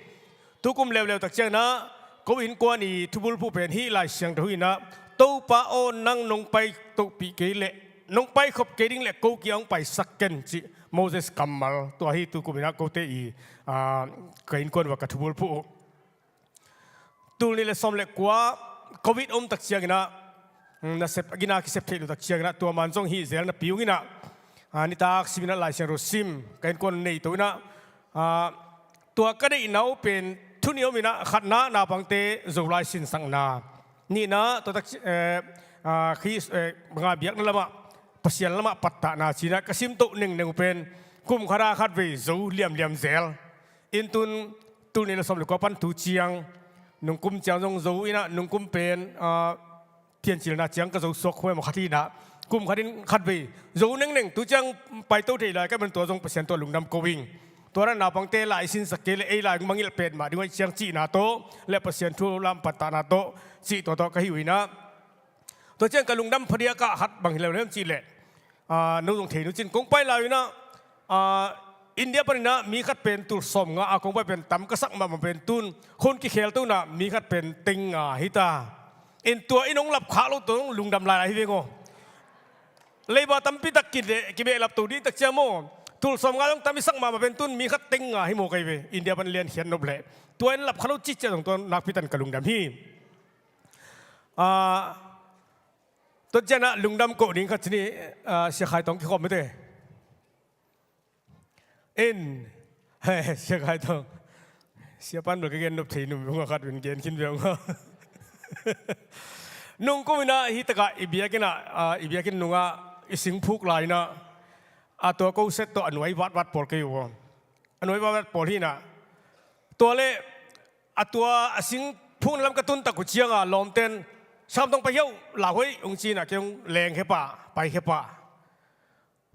Tukum leuleu tak cianginah ko innkuan i thubulphuh pen hih Lai Siangtho hi inah, Topa aw, nang nong pai tohpih kei leh, nong paikhop kei ding leh ko kiang hong paisak ken, cih Moses kammal tua hi. Tukum inah kote i, ah, ka innkuan uah ka thubulphuh uh. Tul nih le sawm le kua Covid om tak cianginah, hmm, nasep a gina kisep theih lo tak cianginah tua man zong hih zel napi ung inah, ah, nitak siminah Lai Siangtho sim ka innkuan nei to inah, ah, tua ka deihna uh pen thu nih om inah, khatna naupangte Zolai sinsakna, nihna tua tak ci, eh, ah, khi, eh, banga biakna lamah, Pasian lamah pattahna ci-inah ka simtoh nengneng uh pen kum khata khatvei zo liamliam zel. In tun tul nih le sawm le kua pan tu ciang, nungkum ciang zong zo inah, nungkum pen, ah, Piancilna ciang ka zo suak huai maw, khat hi inah, kum khatin khatvei zo nengneng, tu ciang paito thei lai ka hih man tua zong Pasian tungah lungdam ko ing. Tua dan naupangte lai sinsak kei leh ei lai mangngilh petmah ding uh ahih ciang cihna tawh le Pasian thu lam pattahna tawh cih tua tawh ka hi uh inah. Tua ciang ka lungdam phadiak ah khat bang hi lo hiam cih leh, ah, no zong thei nu cin kong pai lai uh inah, ah, India paninah mi khat pen tul sawmnga a kong pai pen tam ka sak mahmah pen tun hun kikhelto inah mi khat pen teng nga hi ta. In tua in hong lap khak lo tawh hong lungdam lai lai hi veng aw. Leiba tampi tak ki, kibehlap to dih tak ciang maw. Tul sawm nga zong tam i sak mahmah pen tun mi khat teng nga hi maw kei ve. India pan lian khiat nop leh. Tua in lap kha lo cih ciang zong tua nakpi tan ka lungdam hi. Ah, tua ciangah lungdam koh ding khat ci ni, ah, Sia Khai Tawng kikhawm mite. In, he, Sia Khai Tawng. Sia pan bel ka gen nop thei num vung a khat vin gen khin veng a. Nung kum inah hi takah i biakinn ah, ah, i biakinn nungah i sing phuk lai inah. A tua ko set tawh a nuai vatvat pawl kei uh. A nuai vatvat pawl hi inah. Tua le a tua a sing phuk lam ka tun tak uh cianga lawmten Sia Kham Tawng pai hiau, lau hoih hong ci inah kei hong leng khe pah, pai khe pah.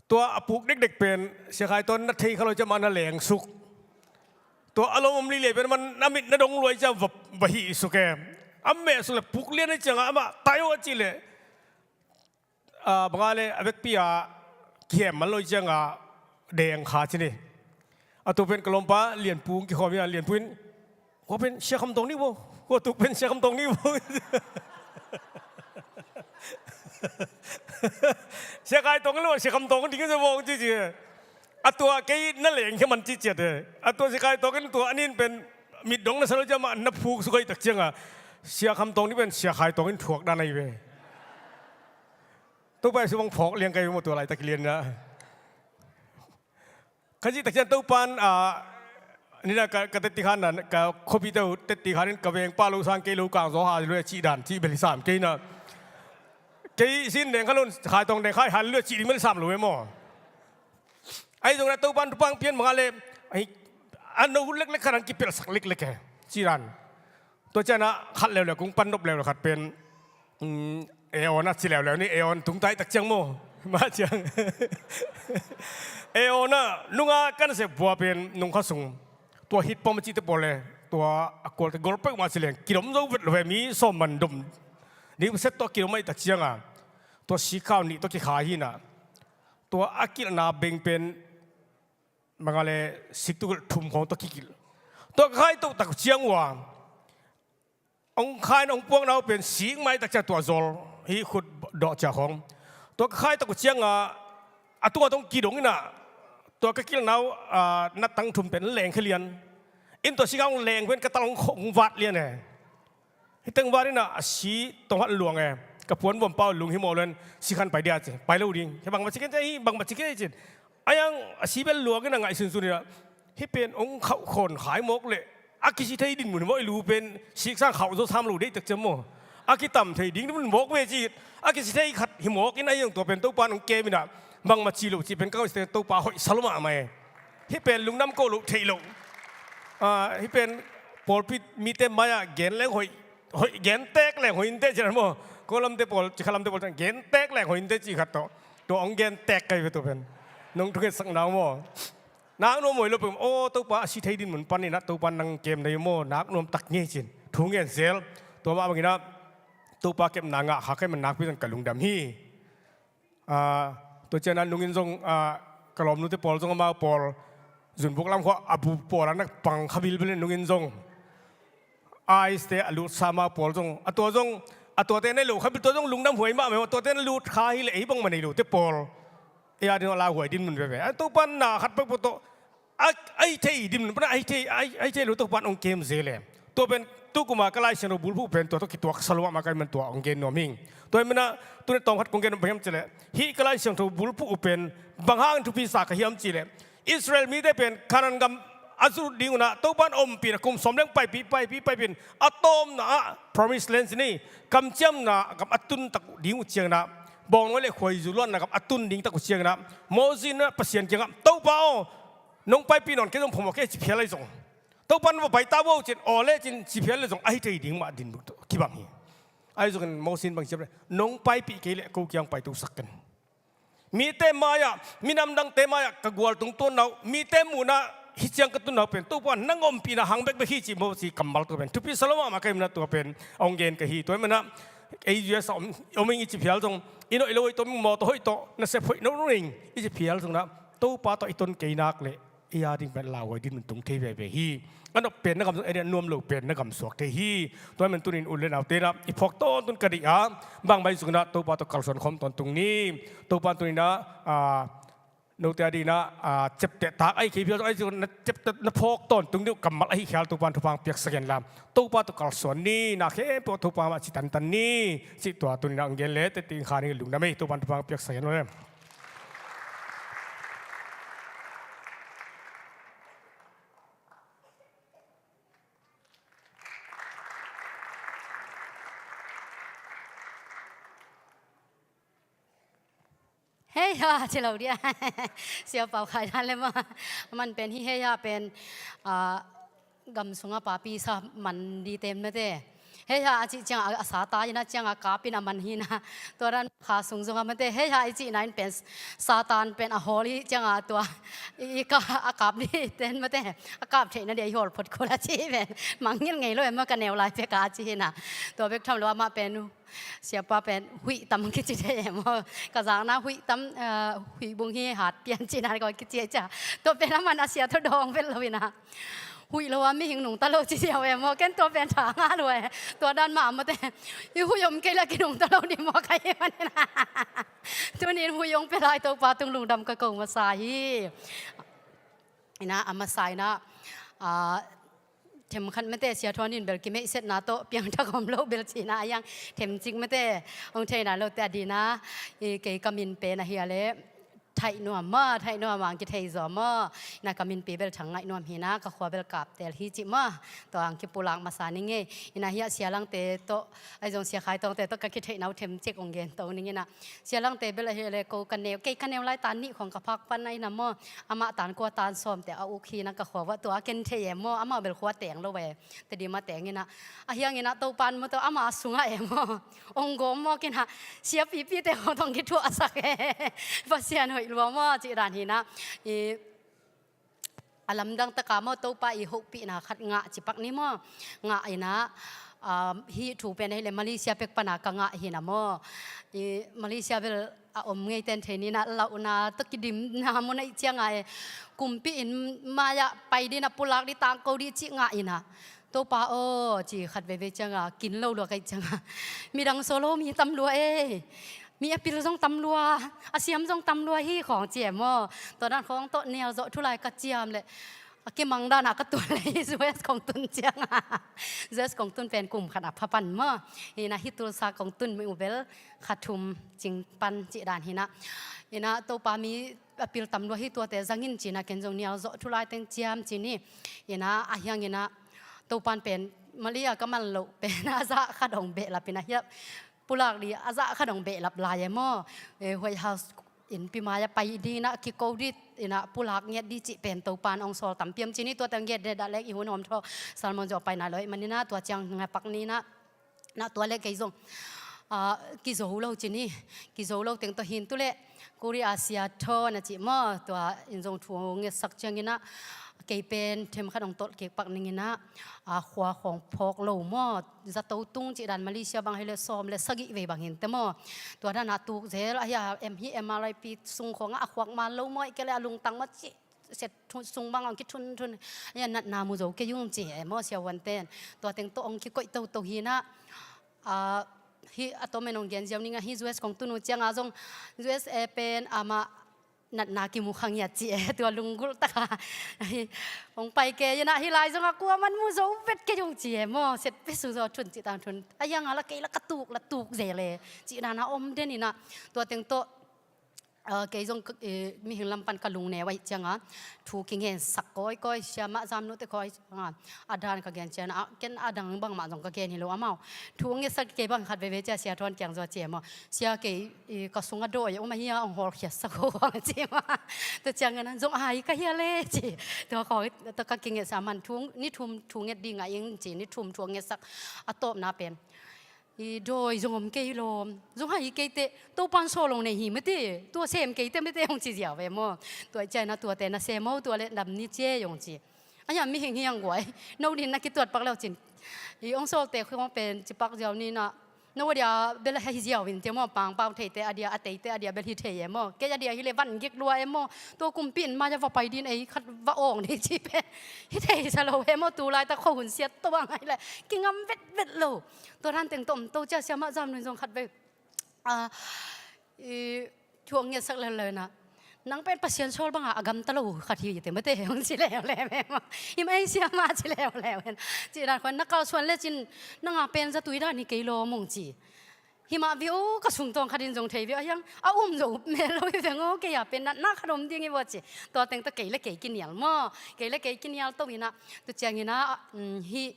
Tua a puk dekdek pen Sia Khai Tawng na thei kha lo ciang mah na leng suk. Tua a lawm om lilei pen man na mit na dong luai ciang va, va hih suk e. A meh suk le puk lian a ciangah amah tai aw a cih leh, ah, banga le a vekpi ah kihem man lo ciangah deng kha ci ni. A tu pen ka lawmpa Lianpu hong kikhawm hi a, Lianpu in, "Kua pen Sia Kham Tawng ni bo. Kua tuk pen Sia Kham Tawng ni bo." Sia Khai Tawng lo, Sia Kham Tawng ding sia bo ci ci. A tua kei na leng khe man ci ciat e. A tua Sia Khai Tawng in tua a nin pen mit dong na sa lo ciang mah na phuk suk hoih tak cianga Sia Kham Tawng ni pen Sia Khai Tawng in thuak dan ahi ve. Topa Jesu bang phawk liang kai maw tua laitak i lianna. Ka cih tak ciang Topan, ah, nina ka, ka tetti khan na, ka khuapite uh tetti khan in ka vengpa lo sang kei lo kang zaw ha lo a cih dan, cih bel hi sam kei na. Kei sin deng kha lo, Khai Tawng deng kha i han lo a cih ding bel hi sam lo e maw. Ahi zongin a Topan thupha hong pian bang a le, ahi, a no leklek khat hong kipelhsak leklek e, cih dan. Tua ciangin a khat leuleu kong pan nop leuleu khat pen, um, Eon a ci leuleu ni, Eon tung tai tak ciang maw. Mah ciang. Eon a nunga kan sep vua pen nung kha sung. Tua hit pom a cihte pawl le, tua a kualte gol peuhmah ci leng kidom zo vet lo ve, mi sawm man dom. Ni set tawh kidom ahi tak cianga. Tua sikhau nih tawh kikha hi na. Tua a kilhna beng pen mangale siktukilh thum khawng tawh kikilh. Tua ka khai toh tak ciang ua. Hong khai na hong puakna uh pen sik mai tak ciang tua zawl. Hih khut dawh ciang khawng. Tua ka khai tak uh cianga a tungah tawh kidong inah. Tua ka kilhna uh, ah, na tang thum pen leng khe lian. In tua sikhau hong leng pen ka tal hong, hong vat lian e. Hih teng vat inah a si tawnghat luang e. Ka puan vuampa uh lunghimawh luan sikhan pai dia ci. Pai lo ding. Hih bangmah ci kei ci, hih bangmah ci kei ci. A yang a si bel luang inah ngaihsunsun inah. Hih pen hong khauh khawn khai mawk leh. A kisi thei dinmun mawh i lu pen siksang khauh zaw sam lo deih tak ciam maw. A kitam thei ding dinmun mawk ve ci. A kisi thei khat hi mawk in a yang tua pen Topa in hong kem inah. Bangmah ci lo ci pen ka ngaihsute Topa hoih sa lo mahmah e. Hih pen lungdam ko loh theih loh. Ah, hih pen pawlpi mite mai-ah gen leng hoih, hoih gen tek leng hoih inteh ci dan maw. Ko lamte pawl, ci kha lamte pawl gen tek leng hoih inteh ci khat tawh. Tua hong gen tek kai ve tua pen. Nong thungetsak nau maw. Nak nuam hoih lo pen, aw, Topa a si thei dinmun panin ah Topa nang kem na hi maw, nak nuam tak ngei cin. Thu ngen zel. Tua mah bangin ah Topa kepna ngah kha kai man nakpi zong ka lungdam hi. Ah, tua ciangin nungin zong, ah, ka lawmnute pawl zong amau pawl zunbuk lam khua a bu pawl a nak pang kha bilbil in nungin zong. Ice te a lutsa amau pawl zong. A tua zong, a tuate nei lo kha bil tua zong lungdam huai mahmah, a tuate na lut kha hi leh ei bangmah nei lote pawl. Ei a ding a lauhuai dinmun veve. A Topa na khat pek pek tawh. A, a hi thei dinmun pan a hi thei, a hi, a hi thei lo Topa in hong kem zel e. Tua pen tu kuma ka Lai Siangtho bulphuh pen tua tawh kituak sa lo mahmah ka hih man tua hong gen nuam hing. Tua hi mana tuni tawm khat kong gen nuam bang hiam cih leh. Hih ka Lai Siangtho bulphuh uh pen bang hang thupi sa ka hiam cih leh. Israel mite pen Kanaan gam a zut ding un ah Topa in ompihna kum sawm leng paipih, paipih, paipih in a tawpna ah Promised Land ci ni kamciamna gam a tun tak uh ding uh ciangin ah bawngnawi le khuaizu luanna gam a tun ding tak uh ciangin ah Moses in ah Pasian kiangah Topa aw, nong paipih nawn kei zong phamawh kei ci phial ahi zong. Topa in va pai ta vo cin, aw le cin ci phial le zong a hi thei ding mah dinmun tawh kibang hi. Ahi zongin Moses in bang ci hiam le, nong paipih kei leh ko kiang paito sak ken. Mite mai-ah, minam dangte mai-ah ka gualtung tuanna uh, mite muhna hih ciang ka tunna uh pen Topa nang ompihna hang bekbek hi ci Moses kammal tua pen thupi sa lo mahmah ka hih man ah tua pen hong gen ka hi. Tua hi man ah ei U S a om, om ing i ci phial zong, i noih lo hoih tawh, mawtaw hoih tawh, nasep hoih no no ing i ci phial zong ah Topa tawh i ton kei nak leh ei a ding pen lauhuai dinmun tung thei veve hi. A nop pen na gamsuak, a nuam lo pen na gamsuak thei hi. Tua man tunin u le naute na i phawk tawntung ka deih a, bang mah zong na Topa tawh kalsuan khawm tawntung ni. Topa tunin na, a, note a dingin a, a, ciapteh tak ahi kei phial zong ahi zong na ciapteh na phawk tawntung ding uh kammal ahi khial Topa'n thupha piaksak hen la, Topa tawh kalsuan ni. Na khempeuh Topa mah ci tantan ni. Cih tua tunin a hong gen le teh teng kha ni lungdam ei. Topa'n thupha piaksak hen la. Hei ha, ci lo dia. Sia Pau Khai dan le maw. A man pen hi hei ha pen, ah, gam sunga papi sa man ding ten mate. Hei ha a cih ciang a, a sa ta in a ciang a kap in a man hi na. Tua dan kha sung zong a mate. Hei ha i cih na in pen Satan pen a hawl i ciang a tua i, i ka, a kap ding ten mate. A kap theihna dia i hawl phot khol a cih pen. Mangngilh ngei lo em maw ka neu lai pek a cih hi na. Tua bek tham lo amah pen Siapa pen huih tam kici thei em maw? Ka zakna huih tam, eh, huih bung hi hat pian cihna kong kici a cia. Tua pen a man a sia tawh dawng vet lo ina. Huih lo a mihing nungta lo ci ziau em maw? Ken tua pen tha ngah lua e. Tua dan mah a mawte. I huih om kei la kinungta lo ding maw ka hi man ina. Tunin huih hong pia lai Topa tung lungdam ka ko masa hi. Ina a masa ina, ah, themkhat mate sia thuan in bel kimeihsetna tawh piangthak om lo bel cihna a hiang themcik mate hong theihna lote a dina, i kei ka min pen ahi a le Thaih Nuam maw, Thaih Nuam ang kithei zaw maw, ina ka minpi bel Thang Ngaih Nuam hina, ka khua bel Kaptel hi cih maw, tua ang kipulak masa ning ei. Ina hiah sia Langte tawh, ahi zong sia Khai Tawngte tawh ka kitheihna uh themcik hong gen to ning ina. Sia Langte bel ahi le ko ka neu, kei ka neu lai tan nih khong ka phak pan a ina maw, amah tan kua tan sawmte a uk hina ka khua uah tua a ken thei em maw, amah bel khua teng lo e, Tedim a teng ina. A hiang ina Topan maw tua amah a sungah em maw, ong gawm maw kina, sia pipite khong tong kithuahsak e. Pasian hoih lua maw, cih dan hina. I, a lamdang taka maw Topa i hopihna khat ngah cipak ni maw? Ngah ina, um, hih thu pen ahile Malaysia pek pana ka ngah hina maw? I Malaysia bel a om ngei ten thei nina launa tawh kidimna mun a i cianga e. Kumpi in mai-ah pai dina pulak di tangko di cih ngah ina. Topa aw, ci khat veve cianga kin lo lua ka i cianga. Midang solo mi tam lua e. Mi a pil zong tam lua, a siam zong tam lua hi khong ci e maw? Tua dan khong tawh nial zawh thulai ka ciam le a kimang dana ka tuan le hi U S kong tun cianga. U S kong tun pen kum khat a pha pan maw? Hina hi Tulsa kong tun mi u bel kha thum cing pan cih dan hina. Hina Topa mi a pil tam lua hi tuate zangin cina ken zong nial zawh thulai teng ciam cini. Hina a hiang hina Topan pen Malaysia ka man loh pen a zah khat hong behlap ina hiah pulak di a zah khat hong behlap lai e maw? Eh, White House innpi mai-ah pai dina kiko di ina pulak ngiat di cih pen Topan hong sawl tampi om cini tua teng ngiat de dah lek i hun hawm thaw salmon zawh pai nai lo i manina tua ciang ngapak nina. Na tua le kei zong, ah, kizo lo cini, kizo lo teng tawh hin tu le Korea sia thaw na cih maw tua in zong thu ngetsak ciangina kei pen themkhat hong tolh kik pak ningina, a khua khong phawk lo maw, zato tung cih dan Malaysia bang hi le sawm le sagih vei bang hin te maw. Tua dana tuk zel a hia em hi M R I P sung khong a khuak man lo maw, i ke le a lungtang maw cih set sung bang ong kithun thun a hia natna mu zo kei ung ci e maw sia huan ten. Tua teng tawh ong kikoih toto hina, a, hi a tomen ong gen ziau ninga hi U S kong tunu cianga zong U S A pen ama natna kimu kha ngiat ci e, tua lunggulh taka. Hong pai ke ina hi lai zong a kua man mu zo vet ke zong ci e maw, set pe su zo thun ci tang thun. A yang a la kei la ka tuk, la tuk ze le. Ci nana om den ina. Tua teng tawh, ah, kei zong, eh, mihing lam pan ka lung neu ahi cianga. Thu kingen sak kawikawi, siamah zamnu te kawikawi. A, a dan ka gen cian a, ken a dang bangmah zong ka gen hi lo amau. Thu hong ngetsak kei bang khat veve cia sia thuan kiang zaw cia maw. Sia kei, i, ka sung a dawi a um a hia hong hawlkhiatsak ho hong ci maw. Tua ciang a nan zong a hai ka hia le ci. Tua khawi, tua ka kingetsa man thu, ni thum thu nget ding a ing ci, ni thum thu ngetsak a tawpna pen. I dawi zong om kei lawm. Zong hai kei teh, Topan sawlong nei hi mate. Tua sem kei teh mate hong ci ziau ve maw. Tua i cian a tuate na sem maw, tua le dam ni cia hong ci. A hiam mihing hiang guai. No din na kituat pak leu cin. I ong sawlte khong pen cipak ziau ni na. No a dia bel hi ziau in tia maw, Mangpau theite a dia, a teite a dia bel hi thei e maw. Kei a dia hi le van gik lua e maw. Tua kumpi in mai-ah va pai ding ei khat va awng ding ci pen hi thei sa lo e maw. Tu laitak khuahun siat to a ngai le kingam vetvet lo. Tua dan teng tawm to cia siamah zam nun zong khat ve. A, i, thuak ngiatsak leuleu na. Nang pen Pasian sawl banga a gamta lo khat hi te mate hong ci leuleu e maw. Hi mai siamah ci leuleu hen. Ci dan khuan na kalsuan lecin nanga pen zatui dan hi kei lawm hong ci. Hi mah viau ka sungtawng khat in zong thei viau a hiang a um zo mel lo hi veng aw, kei a pen natna khat om ding hi vua ci. Tua teng tawh kei le kei kinial maw. Kei le kei kinial to ina, tu ciang ina, um, hi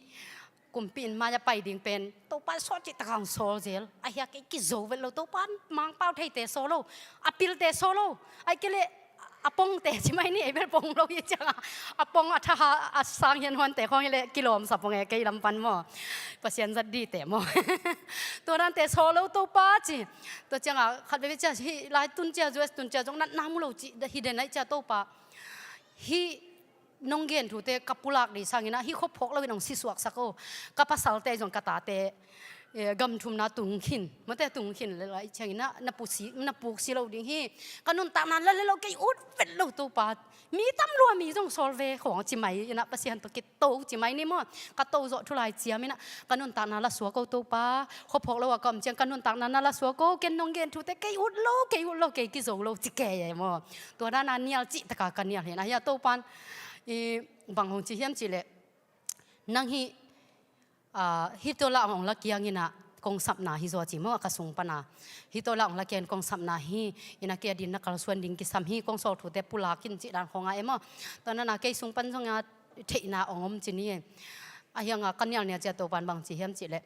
kumpi in mai-ah pai ding pen Topa sawl cih taka hong sawl zel. A hia kei kizo vet lo, Topa Mangpau theite sawl lo, a pilte sawl lo. Ai kei le a pongte ci mai ni, ei bel pong lo hi cianga a pong a thaha a sang hian huante khawng hi le kilawm sa pong e kei lam pan maw. Pasian zat dite maw. Tua dante sawl lo Topa ci. Tua cianga khat veve cia hi lai tun cia U S tun cia zong natna mu lo ci hi den ai cia Topa. Hi nong gen thute ka pulak dih sangina hi khuaphawk loin hong si suaksak o. Ka pasalte zong ka tate, eh, gam thumna tung khin, mate tung khin le lai ciangina na pusi, na puk si lo ding hi. Ka nuntakna la le lo kei ut vet lo Topa. Mi tam lua mi zong sawl ve khawng ci mai ina Pasian tawh kito ci mai ni maw. Ka to zawh thu lai ciam ina ka nuntakna la suak o Topa. Khuaphawk lo a ka om ciang ka nuntakna na la suak o, ken nong gen thute kei ut lo, kei ut lo, kei kizo lo ci kei e maw. Tua dana nial cih taka ka nial hi na hia Topan i bang hong ci hiam cih leh nang hi, ah, hi tua la hong la kiang ina kong sapna hi zaw ci maw a ka sung pana. Hi tua la hong la kiang kong sapna hi ina kei a din na kalsuan ding kisam hi kong sawl thute pulak in cih dan khawng a e maw. Tua nana kei sung pan zonga theihna hong om ci ni e. A hianga ka nial nia cia Topan bang ci hiam cih leh,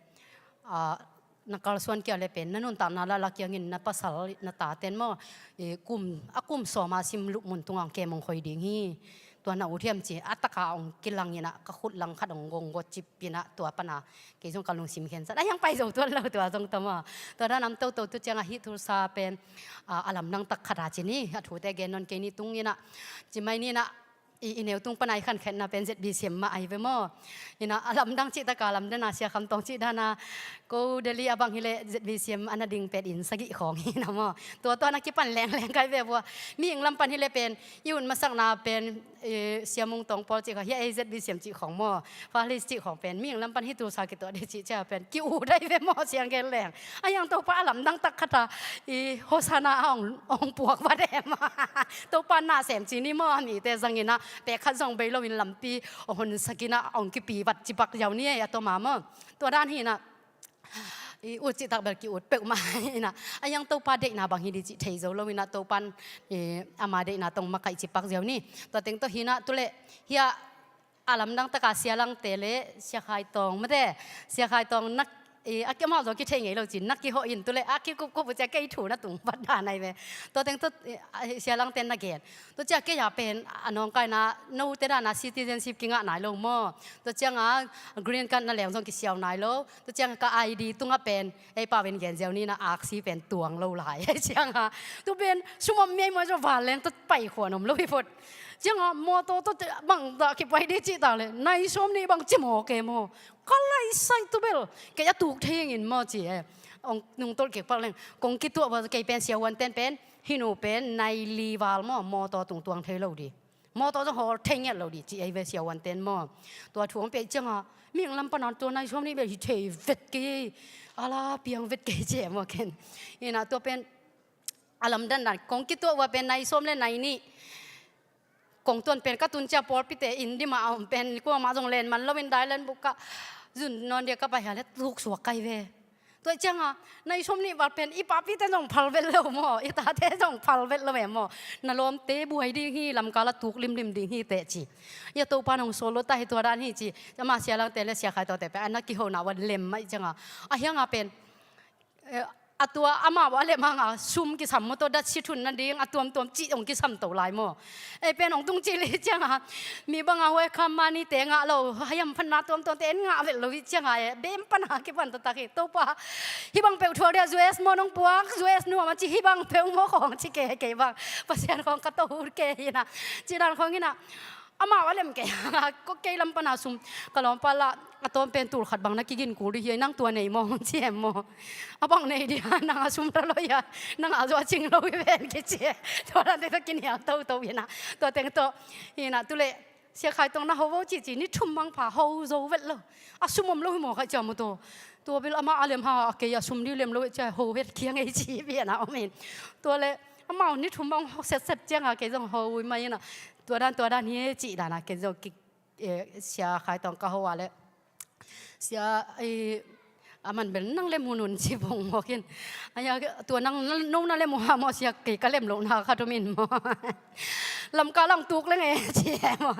ah, na kalsuan kia le pen na nuntakna la la kiangin na pasal na taten maw, eh, kum, a kum sawma sim lup mun tunga hong kem hong khoi ding hi. Tua na ut hiam ci a taka hong kilang ina ka khut lang khat hong gong got cip ina tua pana kei zong ka lungsim khen sat a hiang pai zo tuan lo tua zong tama. Tua dan am toto tu cianga hi thulsa pen, ah, a lamdang tak khat a ci ni a thute gen non kei ni tung ina ci mai ni ina i, i neu tung pana i khankhetna pen Z B C M mah ai ve maw. Ina a lamdang cih taka lamdana Sia Kham Tawng cih dana ko Delhi a bang hi le Z B C M a na ding pet in sagih khawng hi na maw. Tua tua na kipan lengleng kai ve vua. Mihing lam pan hi le pen i hun masakna pen, eh, Sia Mung Tawng Pawl cih kha hi a ei Z B C M cih khawng maw. Falis cih khawng pen mihing lam pan hi thulsa kituah dih cih cia pen ki u dai ve maw siang gen leng. A hiang Topa a lamdang tak khata i Hosanna a hong, hong puak vat em. Topa na sem ci ni maw a mite zangina pek khat zong bei loin lampi hong honsak ina hong kipi vat cipak ziau ni ei a toma maw. Tua dan hina i ut cih tak bel ki ut peuhmah ina a hiang Topa deihna bang hi di cih thei zo lo ina Topan, eh, ama deihna tong makaih cipak ziau ni. Tua teng tawh hina tu le hia a lamdang taka Sia Langte le Sia Khai Tawng mate, Sia Khai Tawng nak, eh, a ki amau zaw kithei ngei lo cin nak kihawh in tu le a kikupkup uh cia kei thu na tung vat dan ai ve. Tua teng tawh, eh, a, Sia Langte na gen. Tua cia kei a pen a nawngkaina note dana citizenship kingah nai lo maw. Tua cianga green card na leng zong kisiau nai lo. Tua cianga ka I D tunga pen ei pau in gen ziau ni na aksi pen tuang lo lai. Cianga tu pen sumom miai maw zaw van leng tawh pai khuan om lo hi phot. Cianga mawtaw tawh bang dah kipai dih cih tak le nai sawm nih bang ci maw ke maw. Ka lai sai tu bel kei a tuk thei ngin maw ci e. Ong nungtolh kik pak leng kong kituah va kei pen siavuan ten pen hinu pen nai li val maw mawtaw tung tuang thei lo di. Mawtaw zong hawl thei ngiat lo di ci ei ve siavuan ten maw. Tua thu ong pia cianga mihing lam pana tua nai sawm nih bel hi thei vet kei. Ala piang vet kei ci e maw ken. Ina tua pen a lamdan dan kong kituah va pen nai sawm le nai nih. Kong tuan pen ka tun cia pawlpite in dima a om pen kuamah zong len man loin dailan buk ka zun nawn dia ka pai hia le tuk suak kai ve. Tua cianga nai sawm nih val pen i papite zong phal vet lo maw, i tate zong phal vet lo em maw. Na lawmte buai ding hi, lamkal a tuk limlim ding hi teh ci. Ia Topa nong sawl lo ta hi tua dan hi ci. Ama Sia Langte le Sia Khai Tawngte pen a na kihona wan lem mai cianga a hianga pen Eh, a tua amau a lem hanga sum kisam maw tawh dat si thun nading a tuamtuam cih hong kisam to lai maw. Ei pen hong tung cih li cianga mi banga huai kham mani te ngah lo haiam phanna tuamtuam te en ngah vet lo hi cianga e bem pana kipan taktak hi Topa. Hih bang peuh thuak dia U S maw nong puak U S nuam a ci hih bang peuh maw khawng ci kei kei bang Pasian khawng ka to ut kei hina. Ci dan khawng hina. Amau a lem kei hang a, ko kei lam pana sum, ka lawmpa lah a tawm pen tul khat bang na kigin kul dih hi a, nang tua nei maw hong ci em maw? A bang nei dih a, nang a sum ra lo hi a, nang a zua cing lo hi ven kici e. Tua dan teng tawh kinial toto hi na, tua teng tawh hi na, tu leh Sia Khai Tuang na ho vo ci ci, ni thum bang pha ho zo vet lo. A sum om lo hi maw ka ci a maw tua. Tua bel amah a lem ha, a kei a sum dih lem lo ci a, ho het kiang ei ci bian a om in. Tua leh amau ni thum bang ho set set ciang a kei zong ho ui mai hi na. Tua dan, tua dan hi e ci dan a kei zong ki, eh, Sia Khai Tuang ka ho a leh. Sia, eh, a man bel nang lem hun un ci bong mawk in. Ai a, tua nang, no na lem uh ha maw Sia, kei ka lem loh na khat om in maw. Lamka lang tuk leng e ci e maw.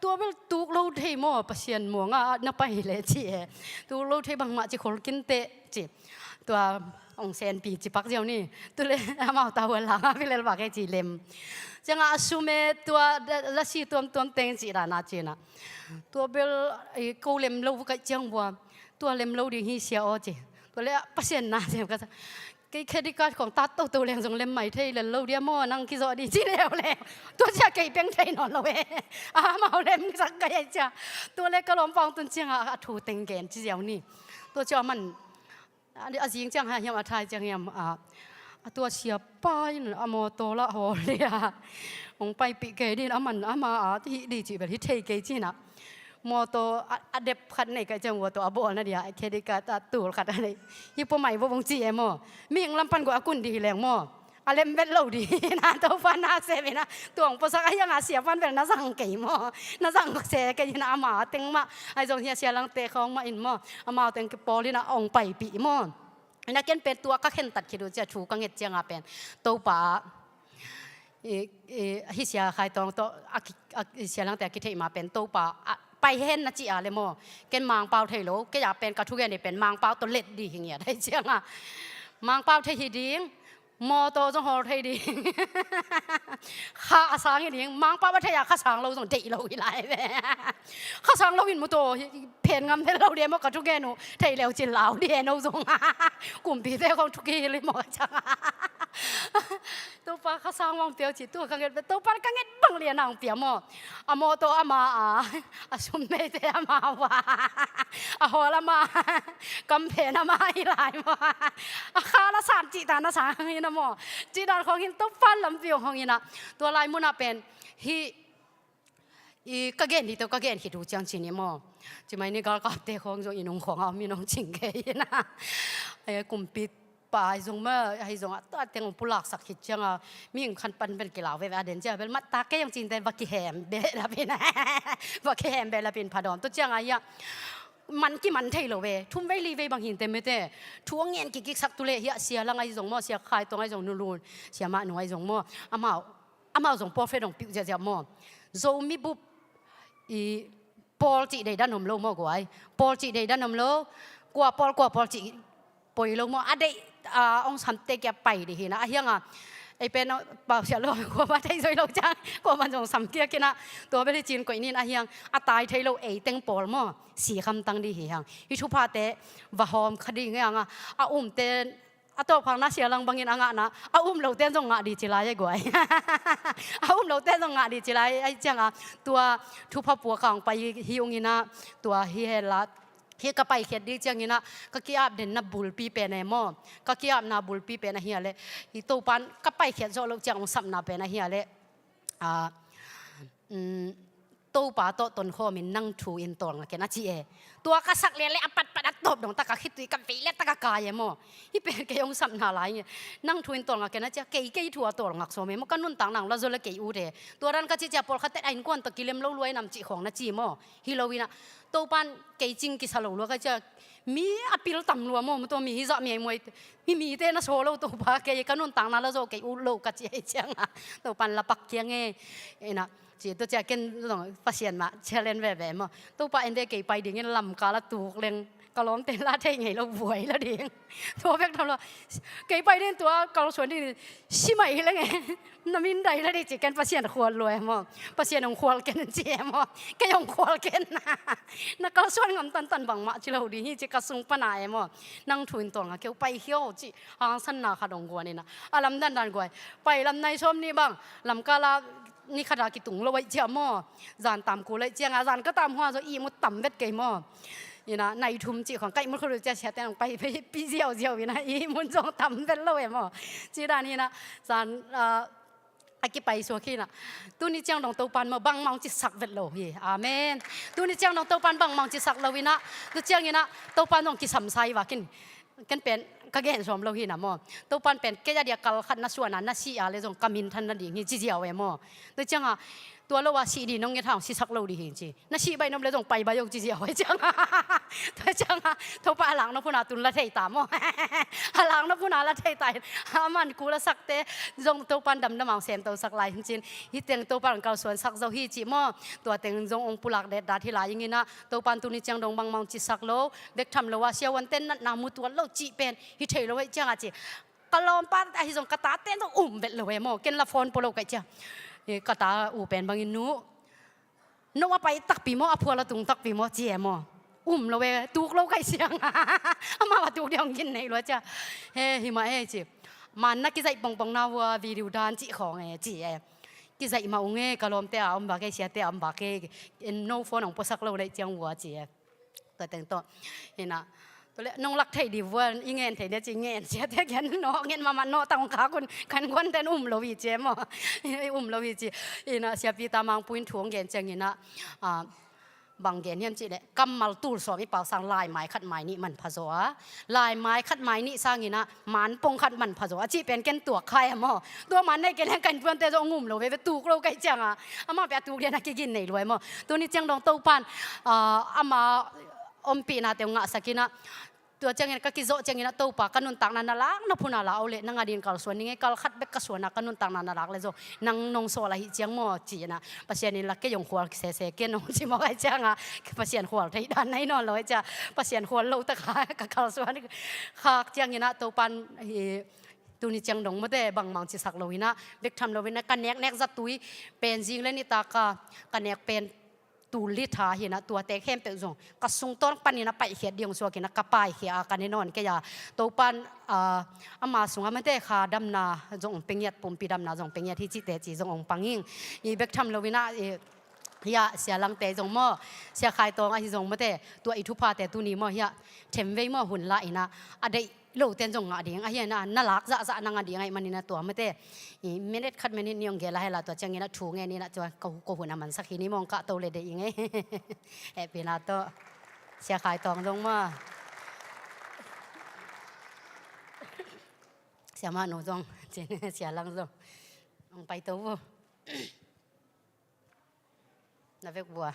Tua bel tuk lo thei maw, Pasian muang a na pai leh ci e. Tuk lo thei bangmah ci khol kinteh ci. Tua ong senpi ci pak ziau ni. Tu leh amau ta huan lang a vilel bak e ci lem. Ciang a sum e tua da, lasi tuamtuam teng ci dan a ci na. Tua bel, eh, ko lem lo vua kaih ciang vua. Tua lem lo ding hi Sia aw ci. Tua leh Pasian na ci ka sa. Kei credit card khong tat toto leng zong lem mai thei lel lo dia maw, nang kizawh dih ci leuleu. Tua cia kei peng thei nawn lo e. Amau lem sak ka hi cia. Tua leh ka lawmpa ong tun ciang a, a thu teng gen ci ziau ni. Tua cia a man, a, a zing ciang ha hiam, a thai ciang hiam, a, a tua siapa in a mawtaw lah hawl dia. Ong paipih kei din a man ama a, hih dih cih bel hi thei kei ci na. Mawtaw a, a dep khat nei ka ciang, mawtaw a bawlna dia, credit card a tul khat a nei. Hi pua mai vo bong ci e maw. Mihing lam pan gua a kun dih hi leng maw. A lem vet lo dih na, Topa na sem in a. Tuang puasak a hiang a sia pan vel na zang kei maw. Na zang se kei in a, ama teng mah. Ai zong hia Sia Langte khawng mah in maw. Amau teng kipawl in a ong paipih maw. Ina ken pen tua ka khentat khit uh cia thu ka nget ciang a pen. Topa a I, i, hi Sia Khai Tuang tawh, a ki, a, Sia Langte a kitheih ma pen Topa, a, pai hen na ci a leh maw. Ken Mangpau thei lo, kei a pen ka thugen hi pen Mangpau tawh let dih hi ngiat hi ciang a. Mangpau thei hi ding, mawtaw zong hawl thei ding. Kha a sang hi ding, Mangpau a thei a kha sang lo zong deih lo hi lai ve. Kha sang lo in mawtaw hi, phen ngam vet lo dih maw ka thugen uh, thei leu cin lau dih no zong. Kumpite khong thuki hi li maw ciang a. Topa kha sang ong pia uh ci, tua ka nget, Topa ka nget bang lian a ong pia maw. A mawtaw ama a, a sum meite ama ua, a hawl ama, kamphen ama hi lai maw. A kha la san cih ta na sang hi na maw. Cih dan khong hin Topa lampi ong hong in a. Tua lai mun a pen, hi, i ka gen dih tawh ka gen khit uh ciang ci ni maw. Ci mai ni galkapte khong zong i nung khong a om in ong cing kei in a. Ai, kumpipa ai zong maw, ai zong a tua teng ong pulaksak khit ciang a, mihing khan pan pen kilau veve a den cia bel mat ta kei ong cinte va kihem beh lapin. Va kihem beh lapin pha dawm. Tua ciang a hia, man kiman thei lo ve. Thum vei li vei bang hinte mete. Thu ong ngen kikiksak tu leh hia Sia Lang ai zong maw, Sia Khai Tuang ai zong nu lun, Sia Mah Nu ai zong maw. Amau amau zong pawlkhat dong piuh ziahziah maw. Zomi bup i pawl cih deidan om lo maw guai. Pawl cih deidan om lo. Kua pawl, kua pawl cih poi lo maw. A deih, a, ong samte kia pai dih hi na. A hiang a, ei pen, a, pau siah lo, kuama thei zoi lo ciang, kuama zong sam kia kina. Tua beli cin koih nin a hiang, a tai thei lo ei teng pawl maw. Si kham tang dih hi hiang. Hi thuphate, va hawm kha dih ngiang a, a umte, a tawpkhakna Sia Lang bangin a ngahna, a um lote zong ngah dih ci lai e guai. A um lote zong ngah dih ci lai, ai ciang a, tua thupha pua kang pai hi ung in a, tua hi hela, hi ka paikhiat dih ciang in a, ka ki-ap denna bulpi pen e maw. Ka ki-apna bulpi pen a hia leh, hi Topan ka paikhiat zawh loh ciang ong sapna pen a hia leh. A, um, Topa tawh tonkhawmin nang thu in tawlnga ken a ci e. Tua ka sak lian le a patpat a tawp dong taka khitui ka vei le taka kai e maw. Hi pen kei ong sapna lai nge. Nang thu in tawlnga ken a ci a, kei, kei thu a tawlngak sawm e maw. Ka nuntak nang la zaw le kei ut e. Tua dan ka ci cia pawlkhatte a innkuan tawh kilem lo lua i nam cih khawng na ci maw. Hi lo in a. Topan kei cing kisa lo lua ka cia. Mi a pil tam lua maw, maw tua mi hi zah mi ai muai. Mi mite na saw lo Topa kei, ka nuntakna la zaw kei ut lo ka ci ai ciang a. Topan la pak kiang e. Ina, ci tua cia ken zong Pasian mah challenge veve maw. Topa ende kei pai dingin Lamka la tuk leng. Ka lawmte la thei ngei lo buai la ding. Tua bek tham lo. Kei pai ding tua kalsuan ding. Si mai hi leng e. Na min dai la dih ci ken Pasian khual lua e maw. Pasian ong khual ken ci e maw. Kei ong khual ken. Na kalsuan ngam tantan bangmah ci lo dih hi ci ka sung pana e maw. Nang thu in tawlnga keu pai hiau ci. Hangsanna khat ong guan ina. A lam dandan guai. Pai lam nai sawm nih bang. Lamka la Ni khat a kitung lo ahih ciang maw, zan tam kul ahih ciang a, zan ka tam hua zong ihmut tam vet kei maw. Ina, nai thum cih khawng ka ihmut khol uh ciang siate nong pai, pai pi ziauziau ina, ihmut zong tam vet lo e maw. Ci dan ina, zan, ah, a kipai suak hi ina. Tuni ciang dong Topan maw bangmah hong cisak vet lo hi. Amen. Tuni ciang dong Topan bangmah hong cisak lo ina. Tu ciang ina, Topan dong kisam sa hi vakin. Ken pen ka gen sawm lo hi na maw. Topan pen kei a dia kal khat na suahna na sih a le zong ka minthan nading hi ci ziau e maw. Tua cianga tua lo a sih ding nong nget hang sisak lo ding hi ci. Na sih baih nop le zong pai baih o ci ziau e cianga. Tua cianga Topa a lak nop hun a tun la thei ta maw. A lak nop hun a la thei ta in. A man kul a sakte zong Topan damdam a hong semto sak lai hi cin. Hih teng Topa hong kalsuan sak zo hi ci maw. Tua teng zong hong pulak detdat hi lai ing ina. Topan tuni ciang dong bangmah hong cisak lo. Bek tham lo a siavuanten natna mu tuan lo cih pen hi thei lo ahih cianga ci. Ka lawmpa ahi zong ka tate zong um vet lo e maw. Ken la phone pua lo ka hih ciang. Eh, ka ta u pen bangin nu. No a pai takpi maw, a phual a tung takpi maw, ci e maw. Um lo e, tuk lo ka hih ciang. Amau a tuk ding hong gin nei lo cia. He, hi mah e ci. Man na kizaih pongpong na vua video dan cih khawng e ci e. Kizaih mah ung e, ka lawmte a om bak e, siate a om bak e. No phone hong puasak lo na hih ciang vua ci e. Tua teng tawh. Ina. Tua le, nong lak thei di vua, i ngen thei dia ci ngen. Siate kian nawh, ngen mahmah nawh tang khak un. Kan guanten um lo hi ci e maw. Um lo hi ci. Ina, siapi ta Mangpu in thu hong gen ciang ina. Ah, bang gen hiam cih leh, kammal tul sawm i pau sang laimai khat mai nih manpha zaw a. Laimai khat mai nih sang ina, man pong khat manpha zaw a cih pen ken tuak khai a maw. Tua man nei ken heng kan puante zaw ngum lo veve tuk lo ka hih cianga. Amah pia tuk lian a kigin nei lo a maw. Tuni ciang dong Topan, ah, ama ompihna te ngahsak ina. Tua ciangin ka kizawh ciangin a Topa ka nuntakna na lak nop hun a la o le nang a dingin kalsuan ning e, kal khat bek ka suan a ka nuntakna na lak le zaw nang nong sawl ahih ciang maw ci ina. Pasian in la kei hong khual sese ken hong ci maw ka hih cianga Pasian khual thei dan na hi nawn lo ahih ciang Pasian khual lo tak a ka kalsuan khak ciangin a Topan hi tuni ciang dong mawte bangmah hong cisak lo ina bek tham lo ina ka neknek zatui pen zing le nitak a ka nek pen tul li tha hi ina tua tek khempeuh zong ka sung tawn panin a paihkhiat ding hong suak ina ka paikhia a ka ne nawn kei a Topan, ah, ama sungah mate kha damna zong hong pia ngiat, pumpi damna zong hong pia ngiat hi cihte ci zong hong pang ing. I bek tham lo ina, i, hiah Sia Langte zong maw, Sia Khai Tawng ahi zong mate tua i thuphate tuni maw hiah themvei maw hun la ina a deih loten zong ngah ding ahi a na, na lak zahzah na ngah ding ahih manin a tua mate. I minute khat minute nih hong gel a hela tua ciangin a thu ngen ina tua ko, ko hun a mansak hi ni mawng kah to le deih ing ei. Hehpihna tawh. Sia Khai Tawng zong maw. Sia Mah Nu zong. Sia Lang zong. Hong pai to vo. Na vek vua.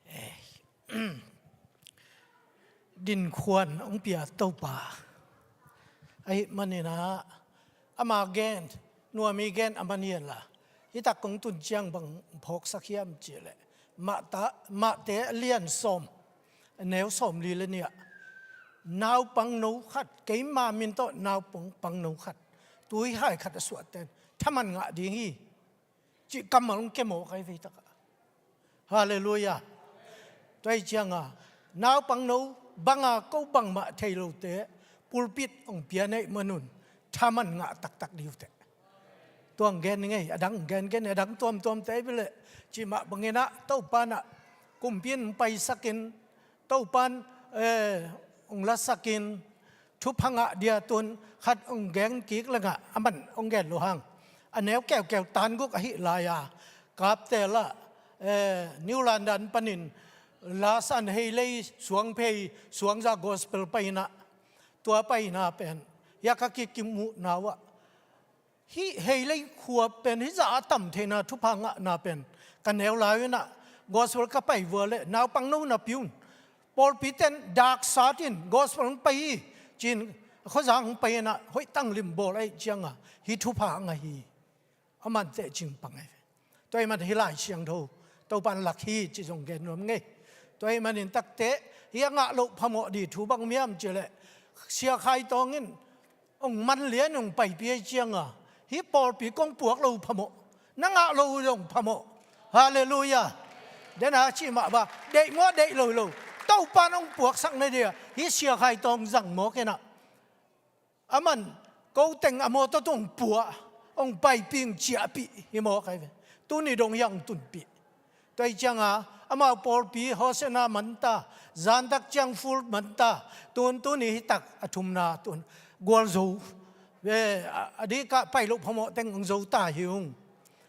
Eh, dinkhuan hong pia Topa ahih manin a ama gen nuam i gen a man hi a la hi tak kong tun ciang bang phawksak hiam cih leh Mahta, Mahte a lian sawm a neu sawm li le nih ah naupang no khat, keima min tawh naupang pang no khat, tuihai khat a suahten thaman ngah ding hi cih kammal hong kemawh kai vei takah. Halleluiah. Tua hi cianga naupang no banga ko bangmah thei lote pulpit hong pia neih manun thaman ngah taktak dih uh teh. Tua hong gen ning ei, a dang hong gen gen, a dang tuamtuam te ei bile cih mah bangin ah Topa in ah kumpi in hong paisakin Topa in, eh, hong lasakin thupha ngah dia tun khat hong gen kik le ngah a man hong gen lo hang a neu keukeu tan guk ahi lai-a Kaptel ah, eh, New London panin lasan hei lei suang phei suang za gospel paina tua paina pen hiah ka kikimuhna uh ah hih hei lei khua pen hih zah a tam theihna thupha ngahna pen ka neu lai-in ah gospel ka pai vua le naupang no napi un pawlpi ten dak sat in gospel hong pai hi ci-in a khuazang hong pai in ah hoih tanglim bawl ahih cianga hih thupha a ngah hi. A man teh cing pang ahi ve. Tua ahih man hih Lai Siangtho Topa in lak hi ci zong gen nuam ngei. Tua ahih manin takte hih a ngah loh phamawh dih thu bang miam ci leh Sia Khai Tawng in hong man lian hong paipi ahih cianga hih pawlpi kong puak lo phamawh, na ngah lo zong phamawh. Halleluiah. Den a cih mah ba deih maw deih lo lo. Topa in hong puaksak na dia hih Sia Khai Tawng zang mawk inah, aman ko teng a mawtaw tawh hong puah, hong paipih, hong ciahpih hi mawk ahi ve. Tuni dong hiah hong tunpih. Tua hi cianga amau pawlpi Hosanna man ta, zantak ciang full man ta, tun tuni hi tak a thumna tun gualzo ve, a, a dikah pai loh phamawh teng hong zo ta hi ung.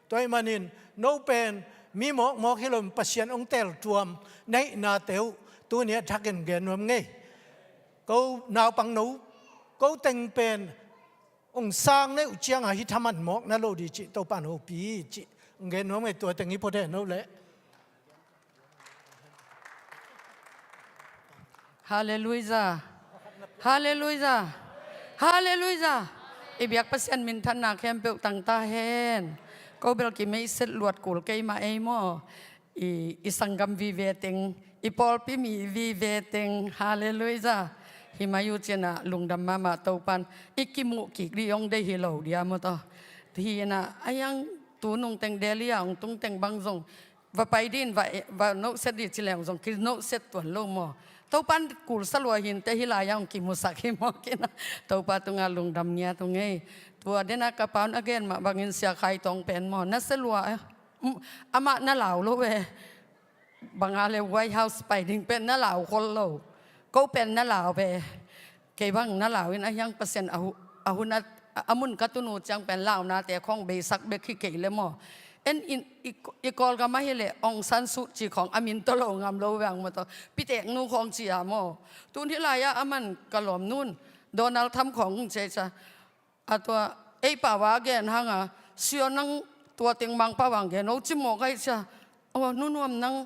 Tua ahih manin no pen mi mawkmawk hi lo in Pasian hong teltuam na hihnate uh tuni a thakin gen nuam ngei. Ko naupang no, ko teng pen hong sang na uh cianga hih thaman mawk na lo dih cih Topa in hopih cih hong gen nuam ngei. Tua teng hi phot hen, no leh. Halleluijah. Halleluijah. Halleluijah. I biak Pasian minthanna khempeuh tang ta hen. Ko bel kimeihset luat kul keimah ei maw. I, i sanggam vive teng, i pawlpi mi vive teng. Halleluijah. Hi mai uh cinah lungdam mahmah. Topan i kimuh kik dih hong deih hi lo dia maw taw. Hi inah a hiang tu nungteng Delhi a hong tungteng bang zong va pai din, va, va nohset dih ci leng zong kinohset tuan lo maw. Topan kulsa lua hinte, hih lai-ah hong kimusak hi mawk inah Topa tungah lungdam ngiat uh ngei. Tua denah ka paun a gen mah bangin Sia Khai Tawng pen maw, nasia lua, eh, mm, amah na lau lo ve. Banga le White House pai ding pen na lau khol lo. Ko pen na lau ve. Kei bang na lau in a hiang Pasian a hu-, a hun a, a mun ka tun uh ciang pen launate khawng beisak bek hi kei le maw. En in i, i Kawlgam ahi leh Aung San Suu Kyi khawng a min tawh lo ngam lo veng maw taw. Pitek nu khawng ci a maw. Tun hih lai-ah aman ka lawm nun Donald Trump khawng hong ci a, a tua ei pau a gen hanga, sia nang tua teng Mangpau a hong gen o ci mawk ahi cia. Aw, nunuam nang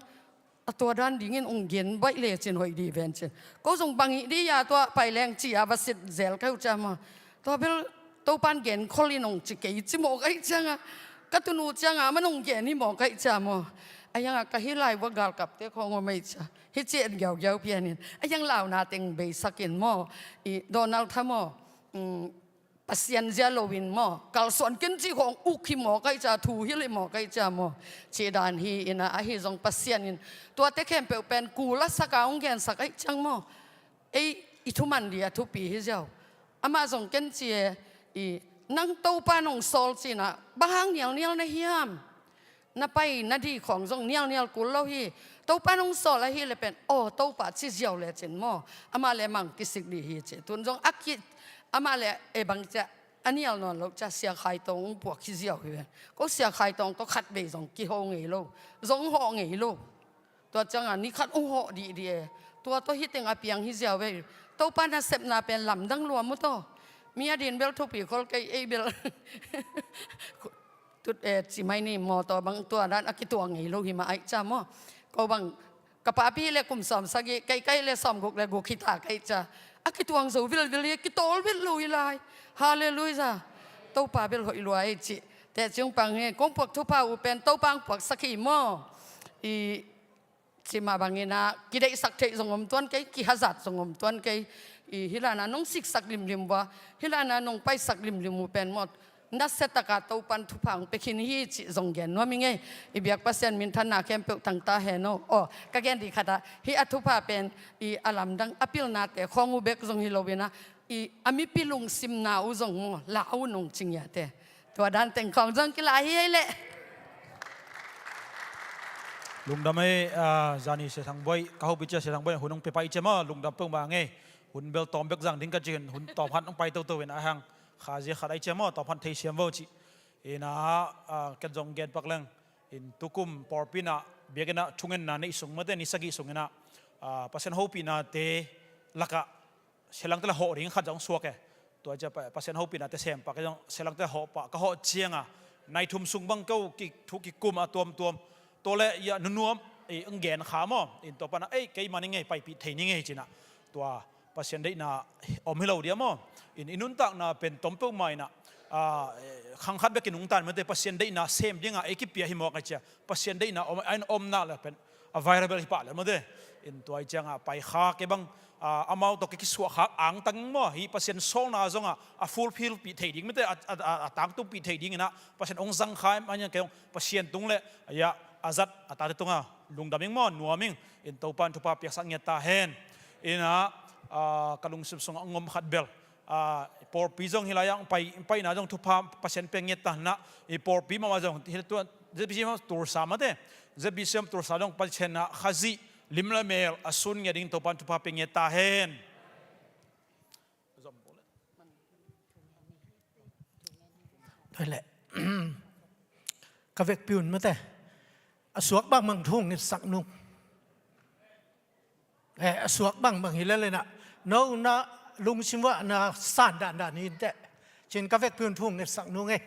a tua dan dingin hong gen baih lecin hoih dih ven cin. Ko zong bang ih dih a tua pai leng ci a va sit zel ka uh cia maw. Tua bel Topan gen kholin hong ci kei ci mawk ahi cianga, ka tun uh cianga aman hong gen hi mawk ahi cia maw. A hianga ka hih lai vua galkapte khawng om ahi cia. Hih ci en giaugiau pianin a hiang launa teng beisakin maw. I Donald Trump maw, um, Pasian zia loin maw, kalsuan ken cih khawng uk hi mawk ahi cia, thu hilh hi mawk ahi cia maw. Cih dan hi inah ahi zong Pasian in tuate khempeuh pen kul a saka hong gensak ahi ciang maw. Ei i thuman dih a thupi hi ziau. Amah zong ken ci e, i nang Topa nong sawl cinah bang hang nialnial na hiam. Na pai na dih khawng zong nialnial kul lo hi. Topa nong sawl ahi le pen, aw, Topa ci ziau lecin maw. Amah le mang kisik dih hi ci. Tun zong a ki, amah le e bang cia a nial nawn lo cia Sia Khai Tawng hong puak hi ziau hi ve. Ko Sia Khai Tawng tawh khat vei zong kiho ngei lo. Zong hawh ngei lo. Tua cianga ni khat hong hawh dihdih e. Tua tawh hih teng a piang hi ziau ve. Topa nasepna pen lamdang lua maw taw. Mi a din bel thupi khol kei ei bel. Tut, eh, ci mai ni maw, tua bang tua dan a kituang ngei lo hi mah aih cia maw. Ko bang ka papi le kum sawm sagih, kei kai le sawm guk le guk hi ta kai cia. A kituang zo vilvil hi, kitawl vit lo hi lai. Halleluijah. Topa bel hoih lua ei cih. Teh ciung pang hi, kong puak thupha uh pen Topa ang puaksak hi maw. I Cimah bangin ah kideihsak theih zong om tuan kei, kihazat zong om tuan kei. I, hih lana nong siksak limlim uh a, hih lana nong paisak limlim uh pen mawt, nasia taka Topan thupha hong pia khin hi cih zong gen nuam hi ngei. I biak Pasian minthanna khempeuh tangta hen aw. Aw, ka gen dih khat ah, hih a thupha pen i a lamdang a pilnate khawng uh bek zong hi loin ah, i a mipi lungsimna uh zong maw, la uh nong ci ngiate. Tua dan teng khawng zong kila hi ei leh. Lungdam ei, ah, zani Sia Thang Boih, ka hopih cia Sia Thang Boih hun hong pia pai cia maw, lungdam peuhmah ngei. Hun bel tawm bek zang ding ka cih hun tawm khat hong pai toto in a hang kha zia khat ai cia maw, tawm khat thei siam vo cih. Ina, ah, ken zong gen pak leng. In tukum pawlpi in ah, biakinn ah thungetna neih sung mate, ni sagih sung in ah, ah, Pasian hopihnate lakah, Sia Langte le hawh ding khat zong suak e. Tua cia pa-, Pasian hopihnate sem pak e zong, Sia Langte hawh pah, ka hawh cianga nai thum sung bang ko ki, thu kikum a tuamtuam. Tua le ia nunuam, ei, ang gen kha maw. In tua pana, ei, kei mani ngei, paipih thei ni ngei cina. Tua Pasian deihna om hi lo dia maw. In i nuntakna pen tom peuhmah ina, ah, eh, khang khat bek i nungtan mate Pasian deihna sem dinga ei kipia hi mawk ai cia. Pasian deihna om, a in omna le pen a viral bel hi pah le mawte. In tua i cianga pai kha kei bang, ah, amau tawh kei kisuah khak angtang maw, hi Pasian sawlna zonga a fulfill pih thei ding mawte, a, a, a, a tangtung pih thei ding ina Pasian ong zang kha em, a niang kei ong Pasian tung le, a ia, a zat a tate tungah lungdam ing maw, nuam ing. In Topa in thupha piaksak ngiat ta hen. Inah, ah, ka lungsim sungah hong om khat bel, ah, pawlpi zong hih lai-ah hong pai, hong paina zong thupha Pasian pia ngiat ta henah. I pawlpi mahmah zong hih tu-ah Z B C om Tulsa mate, Z B C om Tulsa zong Pasian inah Khazih lim le mel a sun ngiat ding Topa in thupha pia ngiat ta hen. Tua leh ka vekpi un mate, a suak bangbang thu ngetsak nung. Eh, a suak bangbang hi lel inah, no na lungsim uah na san dandan hi inteh. Cin ka vekpi un thu ngetsak nung ei.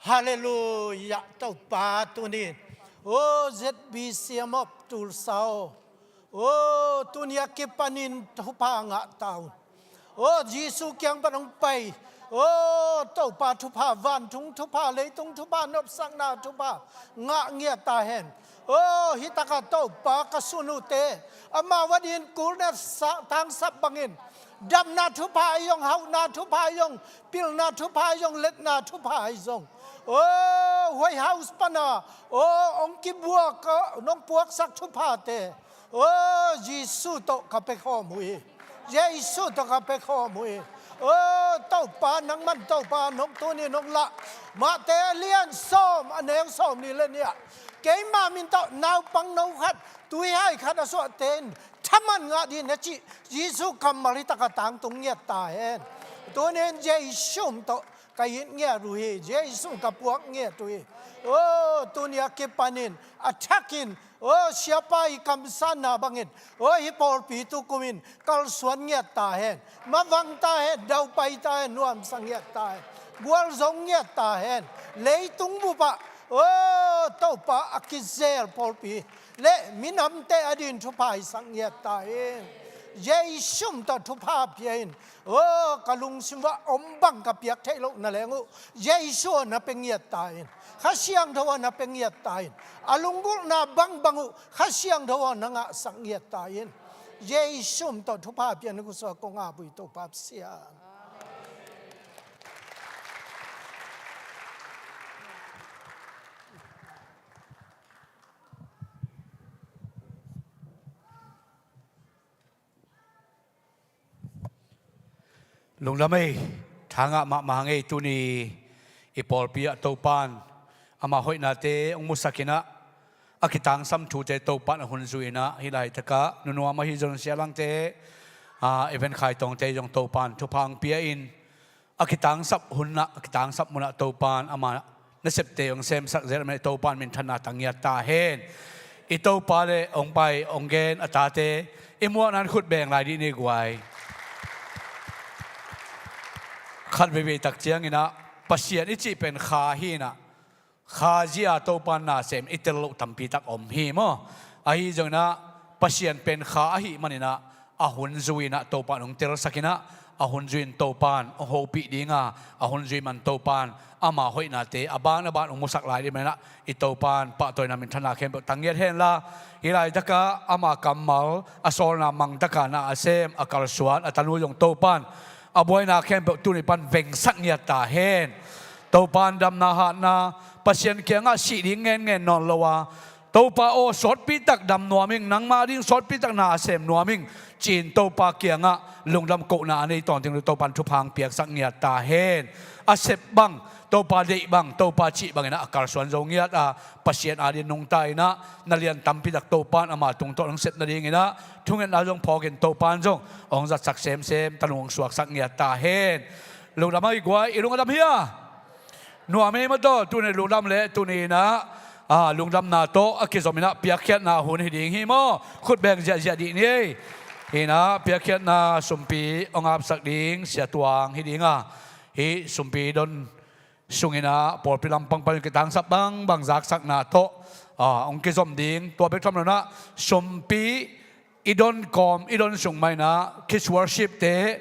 Halleluiah, Topa tuni in. O Z B C om Tulsa aw. O tuni a kipanin thupha ngah ta un. O Jesu kiang pan hong pai. O Topa thupha, vantung thupha, leitung thupha, nopsakna thupha ngah ngiat ta hen. O hih takah Topa ka sun uhte, amau adingin kul na sa-, tangsap bangin damna thupha ahi zong, hauhna thupha ahi zong, pilna thupha ahi zong, letna thupha ahi zong. O White House pana, o hong kibuak, o nong puaksak thuphate. O Jesu tawh ka pia khawm uh hi. Jesu tawh ka pia khawm uh hi. O Topa, nangman Topa, nong tuni nong lah. Mate a lian sawm, a neu sawm nih le nih ah, keima min tawh naupang no khat, tuihai khat a suahte in thaman ngah ding na cih Jesu kammal hih takah tangtung ngiat ta hen. Tuni in Jesu om tawh ka it ngiat uh hi, Jesu ka puak ngiat uh hi. O tuni a kipanin a thakin, o siapa i kamsanna bangin, o hih pawlpi tukumin kalsuan ngiat ta hen. Mavang ta hen, daupai ta hen, nuamsa ngiat ta hen, gualzo ngiat ta hen. Leitung bupah, o Topa, a kizel pawlpi le minamte adingin thupha i sak ngiat ta in. Jesu om tawh thupha pia in. O ka lungsim uah om bang ka piak theih loh na leng uh, Jesu aw na pia ngiat ta in. Kha Siangtho aw na pia ngiat ta in. A lunggulhna bangbang uh Kha Siangtho aw na ngahsak ngiat ta in. Jesu om tawh thupha pia in, khusuak kong ap uh hi, Topa Pasian. Lungdam ei, thangah mahmah hang ei. Tuni i pawlpi ah Topan ama hoihnate hong musak inah, a kitangsam thute Topan a hun zui inah, hih laitakah nunuam ahi zong sialangte, a, event khaitawngte zong Topan thupha hong pia in, a kitangsap hunah, a kitangsap munah Topan ama nasepte hong semsak zel mah, Topan minthanna tang ngiat ta hen. I Topa le hong pai hong gen a tate i muakna in khut beng lai dih ni guai. Khat veivei tak cianginah Pasian i cih pen kha hi inah, kha zia Topan nasem i tel loh tampi tak om hi maw. Ahi zonginah Pasian pen kha ahih maninah a hun zui inah Topan hong telsak inah, a hun zui in Topan hong hopih dinga, a hun zui man Topan ama hoihnate a ban a ban hong musak lai dih maninah, i Topan pahtawina minthanna khempeuh tang ngiat henla, hih laitakah ama kammal a sawlna mangtaka na a sem, a kalsuan a tanu zong Topan a buaina khempeuh tuni pan vengsak ngiat ta hen. Topan damna hatna, Pasian kiangah sih ding ngenngen nawn lo a, Topa aw, sawtpi tak dam nuam ing, nangma ding sawtpi tak na a sem nuam ing, ci-in Topa kiangah lungdam kohna a nei tawntung Topan thupha hong piaksak ngiat ta hen. A sep bang, Topa deih bang, Topa cih banginah a kalsuan zo ngiat a, Pasian adingin nungta inah, na lian tampi tak Topan ama tungtawn hong sep nadinginah thungetna zong phawkin Topan zong hong zatsak semsem, tanu hong suaksak ngiat ta hen. Lungdam a i guai, i lung a dam hia? Nuam ei maw taw, tuni lungdam le tuni inah, a, lungdamna tawh a kizom inah piakkhiatna hun hi ding hi maw? Khut beng ziahziah dih ni ei. Hi inah piakkhiatna sumpi hong apsak ding Sia Tuang hi dinga, hih sumpi don sunginah pawlpi lampang pan kitangsap bangbang zaksakna tawh, a, hong kizom ding. Tua bek tham lo inah sumpi i don kawm, i don sung mah inah Kids Worship-te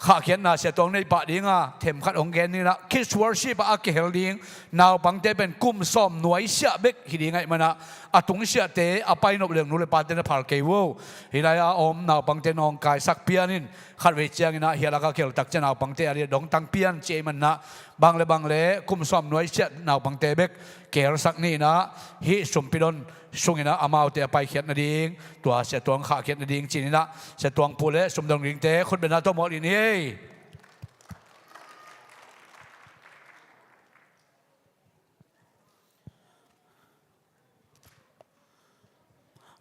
khahkhiatna Sia Tuang neih pah dinga themkhat hong gen dinginah, Kids Worship ah a kihel ding naupangte pen kum sawm nuaisiah bek hi ding ahih manah, a tungsiahte a pai nop leng nu le pate na phal kei uh. Hih lai-a om naupangte nawngkaisak pian in, khatvei ciangin ah hih a lak a khel tak ciang naupangte a dongtang pian ci ahih manin ah, bang le bang le kum sawm nuaisiah naupangte bek kelsak ni in ah, hih sumpi don sungin ah amaute a paikhiat nading, tua Sia Tuang khahkhiat nading ci-in ah, Sia Tuang Pu le sumdong dingte khutbetna tawh mawlh in ei.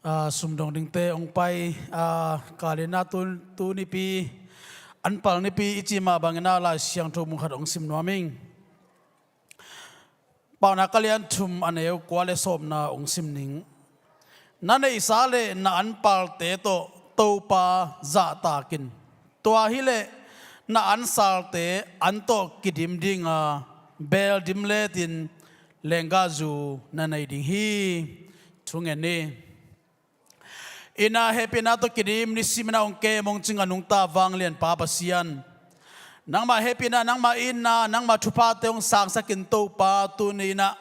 A, sumdong dingte hong pai, a, kalina tu, tu nipi, anpal nipi i ci mah bangin ah Lai Siangtho mun khat hong sim nuam ing. Paunak a lian thum a neu kua le sawmna hong sim ning. Na neihsa le na anpalte tawh Topa zahtak in. Tua hileh na ansalte an tawh kidim dinga, beel dim letin lenggahzu na nei ding hi. Thungen ni. Inn ah hehpihna tawh kidim, nisimin ah hong kem hong cing a nungta vanglian Pa Pasian, nangmah hehpihna, nangmah itna, nangmah thuphate hong sangsakin Topa, tuni in ah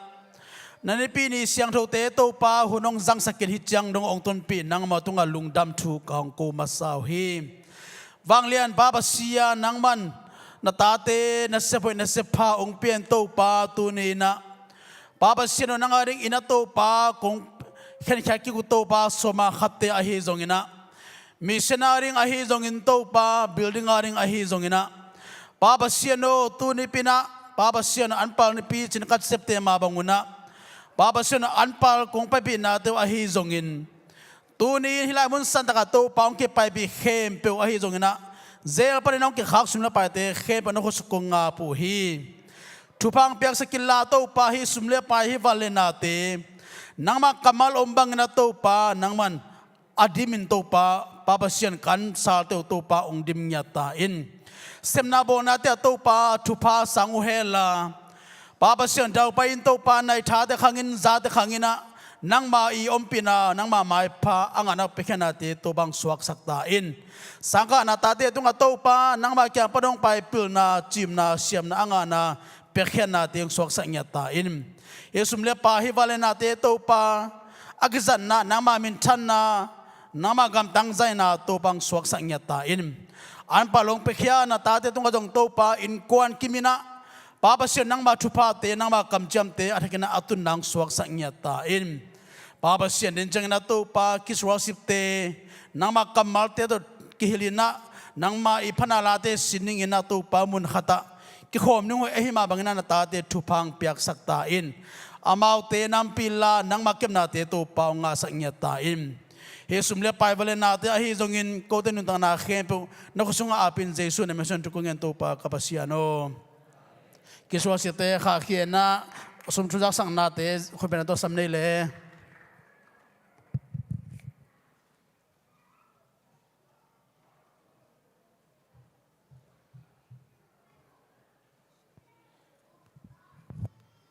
na nipi ni siangthote Topa hun hong zangsakin hih ciang dong hong tonpih nangmah tungah lungdam thu ka hong ko masa uh hi. Vanglian Pa Pasian, nangman na tate nasep hoih nasep pha hong pian Topa, tuni in ah Pa Pasian aw, nang a ding inn a Topa kong khenkhiat kik uh Topa, sawma khatte ahi zongin ah, mission a ding ahi zongin Topa, building a ding ahi zongin ah, Pa Pasian aw, tuni pi-in ah, Pa Pasian aw, anpal nipi cin ka septe mah bang un ah, Pa Pasian aw, anpal kong paipihnate uh ahi zongin, tuni in hih lai mun santak ah Topa hong kipaipih khempeuh ahi zongin ah, jail panin hong kikhak sum le paite khempeuh na khuasuk kong ngap uh hi. Thupha hong piaksak inla Topa, hih sum le pai, hih van le nate nangmah kammal om bangin ah Topa, nangman a dimin Topa, Pa Pasian, ka ansalte uh Topa hong dim ngiat ta in. Sepna bawlnate ah Topa thupha sang uh hen la, Pa Pasian, daupai in Topa, nai thate khangin, zate khangin ah, nangma i ompihna, nangma maipha a ngahna piakhiatnate Topa hong suaksak ta in. Sangkah na tate tungah Topa, nangma kiang pan hong pai pilna, cimna, siamna a ngahna piakhiatnate hong suaksak ngiat ta in. Hih sum le pai, hih van le nate Topa, a kizatna, nangma minthanna, nangma gamtang zaina Topa hong suaksak ngiat ta in. Anpal hong piakhia na tate tungah zong Topa, innkuan kimin ah, Pa Pasian, nangma thuphate, nangma kamciamte a thakin ah a tunna hong suaksak ngiat ta in. Pa Pasian, den ciangin ah Topa, Kids Worship-te nangma kammalte tawh kihilh in ah, nangma i phatna late sin dingin ah Topa, mun khat ah kikhawm ding uh ahi mah bangin ah na tate thupha hong piaksak ta in. Amaute nampi la, nangma kepnate Topa hong ngahsak ngiat ta in. Hih sum le pai, van le nate ahi zongin kote nuntakna khempeuh na khut sungah ap in, Jesu na min suang thu kong ngen, Topa ka Pasian aw. Kids Worship-te khahkhia in ah, sum thu zaksaknate khutbetna tawh sam ni ei.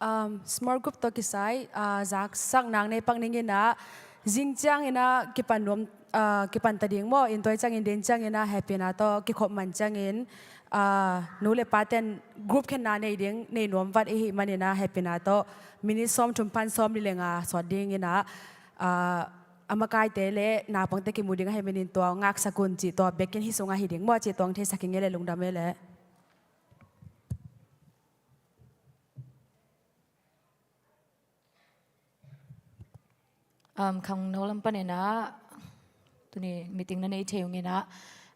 Um, small group tawh kisai, ah, zaksak nang nei pak ning in ah, zing ciangin ah kipan nuam, ah, kipan ta ding maw, in tua ciangin den ciangin ah hehpihna tawh kikhop man ciangin, ah, nu le pate'n group khenna nei ding, nei nuam vat i hih manin ah hehpihna tawh minute sawmthum pan sawmli le nga sawt dingin ah, ah, a makaite le naupangte kimu ding ahih manin tua ngaksak un cih tua bekin hih sungah hi ding maw, cih tua hong theisak ing ei le, lungdam ei le. Um, khangno lam panin ah, tuni meeting na nei thei ung in ah,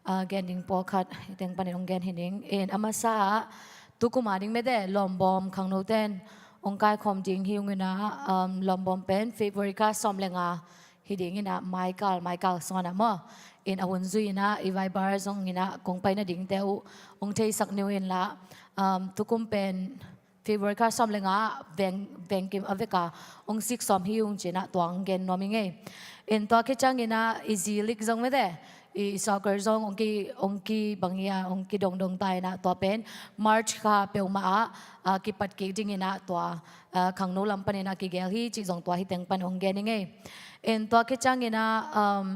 ah, gen ding pawlkhat, hih teng panin hong gen hi ning. In a masa ah, tukum a ding mete, lawmbawm khangnote'n hong kaikhawm ding hi ung in ah, um, lawmbawm pen February kha sawm le nga hi ding in ah, maikal, maikal sawn ah maw. In a hun zui in ah, i Viber zong in ah, kong pai nadingte uh hong theisak ni uh in la, um, tukum pen February kha sawm le nga veng, veng kim a vek a hong sik sawm hi ung ci-in ah tua hong gen nuam ing ei. In tua khit ciangin ah i zi lik zong mete, i soccer zong hong ki, hong ki bang hi a, hong kidongdong ta in ah tua pen March kha peuhmah ah, ah, kipat kik dingin ah tua, ah, khangno lam panin ah kigel hi cih zong tua hih teng pan hong gen ing ei. In tua khit ciangin ah, um,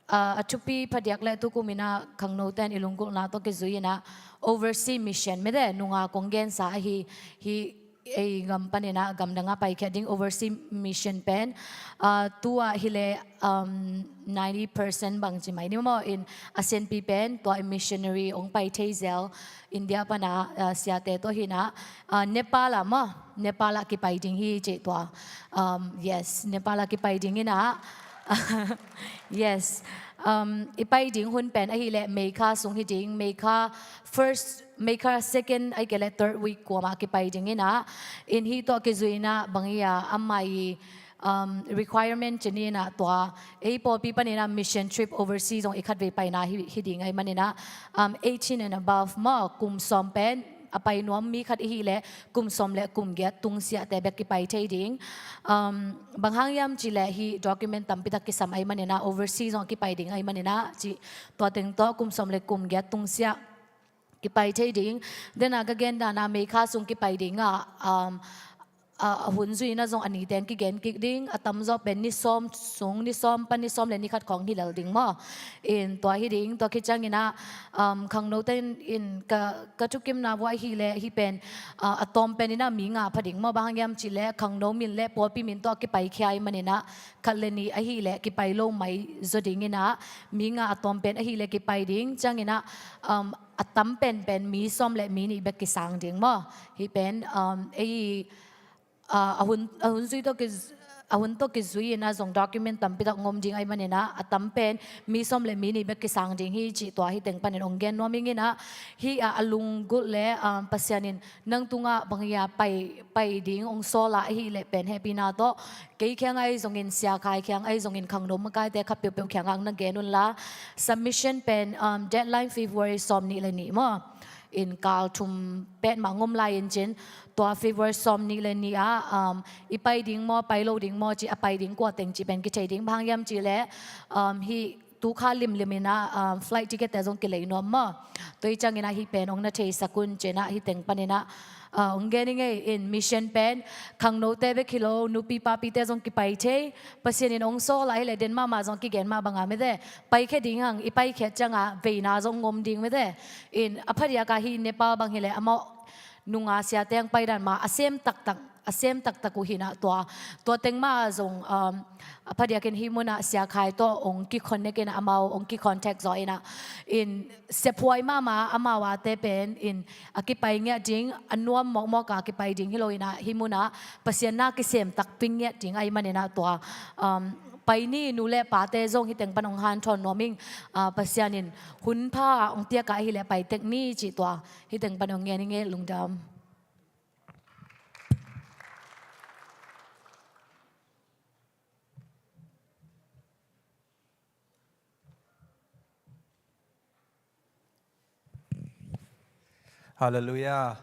ah, a thupi phadiak le tukum in ah khangnote'n i lunggulhna tawh kizui in ah overseas mission mete, nunga kong gensa ahi, hih ei gam panin ah gamdang ah paikhiat ding overseas mission pen, ah, tu-ah hileh, um, ninety percent bang ci mai ni maw, in a sianpi pen tua missionary hong pai thei zel India pan ah, ah, siate tawh hi-in ah, ah, Nepal ah maw, Nepal ah kipai ding hi ci tua. Um, yes, Nepal ah kipai ding in ah. Yes. Um, i pai ding hun pen ahileh May kha sung hi ding, May kha first, May kha second ahih kei leh third week kuamah kipai ding in ah. In hih tawh kizui in ah bang hi a, amah i, um, requirement ci ni in ah tua, ei pawlpi panin ah mission trip overseas zong i khatvei paina hi, hi ding ahih manin ah, um, eighteen and above maw, kum sawm pen a pai nuam mi khat i hih leh kum sawm le kum giat tungsiahte bek kipai thei ding. Um, bang hang hiam cih leh hih document tampi tak kisam ahih manin ah, overseas zong a kipai ding ahih manin ah, cih tua teng tawh kum sawm le kum giat tungsiah kipai thei ding. Dena ka gen dan ah May kha sung kipai ding ah, um, a, a hun zui in ah zong a ni teng kigen kik ding, a tamzaw pen ni sawm sung, ni sawm pan ni sawm le ni khat khawng hi lel ding maw. In tua hi ding, tua khit ciangin ah, um, khangnote in, in ka, ka thukimna vuah hileh hih pen, ah, a tawm pen in ah mi nga pha ding maw, bang hang hiam cih leh khangno min le pawlpi min tawh a kipaikhia ahih manin ah khat le nih ahileh kipai lo mai zaw ding in ah, mi nga a tawm pen ahileh kipai ding, ciangin ah, um, a tam penpen mi sawm le mi nih bek kisang ding maw. Hih pen, um, ei, ah, a hun, a hun zui tawh ki, a hun tawh kizui in ah zong document tampi tak ngom ding ahih manin ah, a tam pen mi sawm le mi nih bek kisang ding hi cih tua hih teng panin hong gen nuam ing in ah, hih ah a lunggulh le, ah, Pasian in nang tungah bang hi a pai, pai ding hong sawl a ahileh pen hehpihna tawh kei kiang ahi zongin, Sia Khai kiang ahi zongin, khangno makaite khat peuhpeuh kiangah na gen un la. Submission pen, um, deadline February sawm nih le nih maw. In kal thum pet mah ngom lai in cin, tua February sawm nih le nih ah, um, i pai ding maw, pai lo ding maw cih, a pai ding kua teng cih pen kithei ding, bang hang hiam cih leh, um, hih tu kha limlim in ah, um, flight ticket te zong kilei nuam maw. Tua hi ciangin ah hih pen hong na theisak un cin ah, hih teng panin ah, ah, hong gen ing ei. In mission pen khangnote bek hi lo, nupi papite zong kipai thei. Pasian in hong sawl a hileh den mahmah zong kigen mah bang a mete, paikhia ding hang, i paikhiat ciangah veina zong ngom ding mete. In a phadiak ah hih Nepal bang hileh amau nunga siate hong pai dan mah a sem taktak, a sem taktak uh hi-in ah tua, tua teng mah zong, um, a phadiakin hih munah Sia Khai tawh hong kiconnect in ah, amau hong kicontact zaw in ah, in sephuai mahmah amau ate pen in a kipai ngiat ding, a nuam mawkmawk a kipai ding hi lo in ah, hih munah Pasian na kisem takpi ngiat ding ahih manin ah tua, um, pai ni, nu le pate zong hih teng pan hong hanthawn nuam ing, ah, Pasian in hun pha hong piak a ahileh pai tek ni cih tua hih teng pan hong ngen ing ei, lungdam. Halleluiah.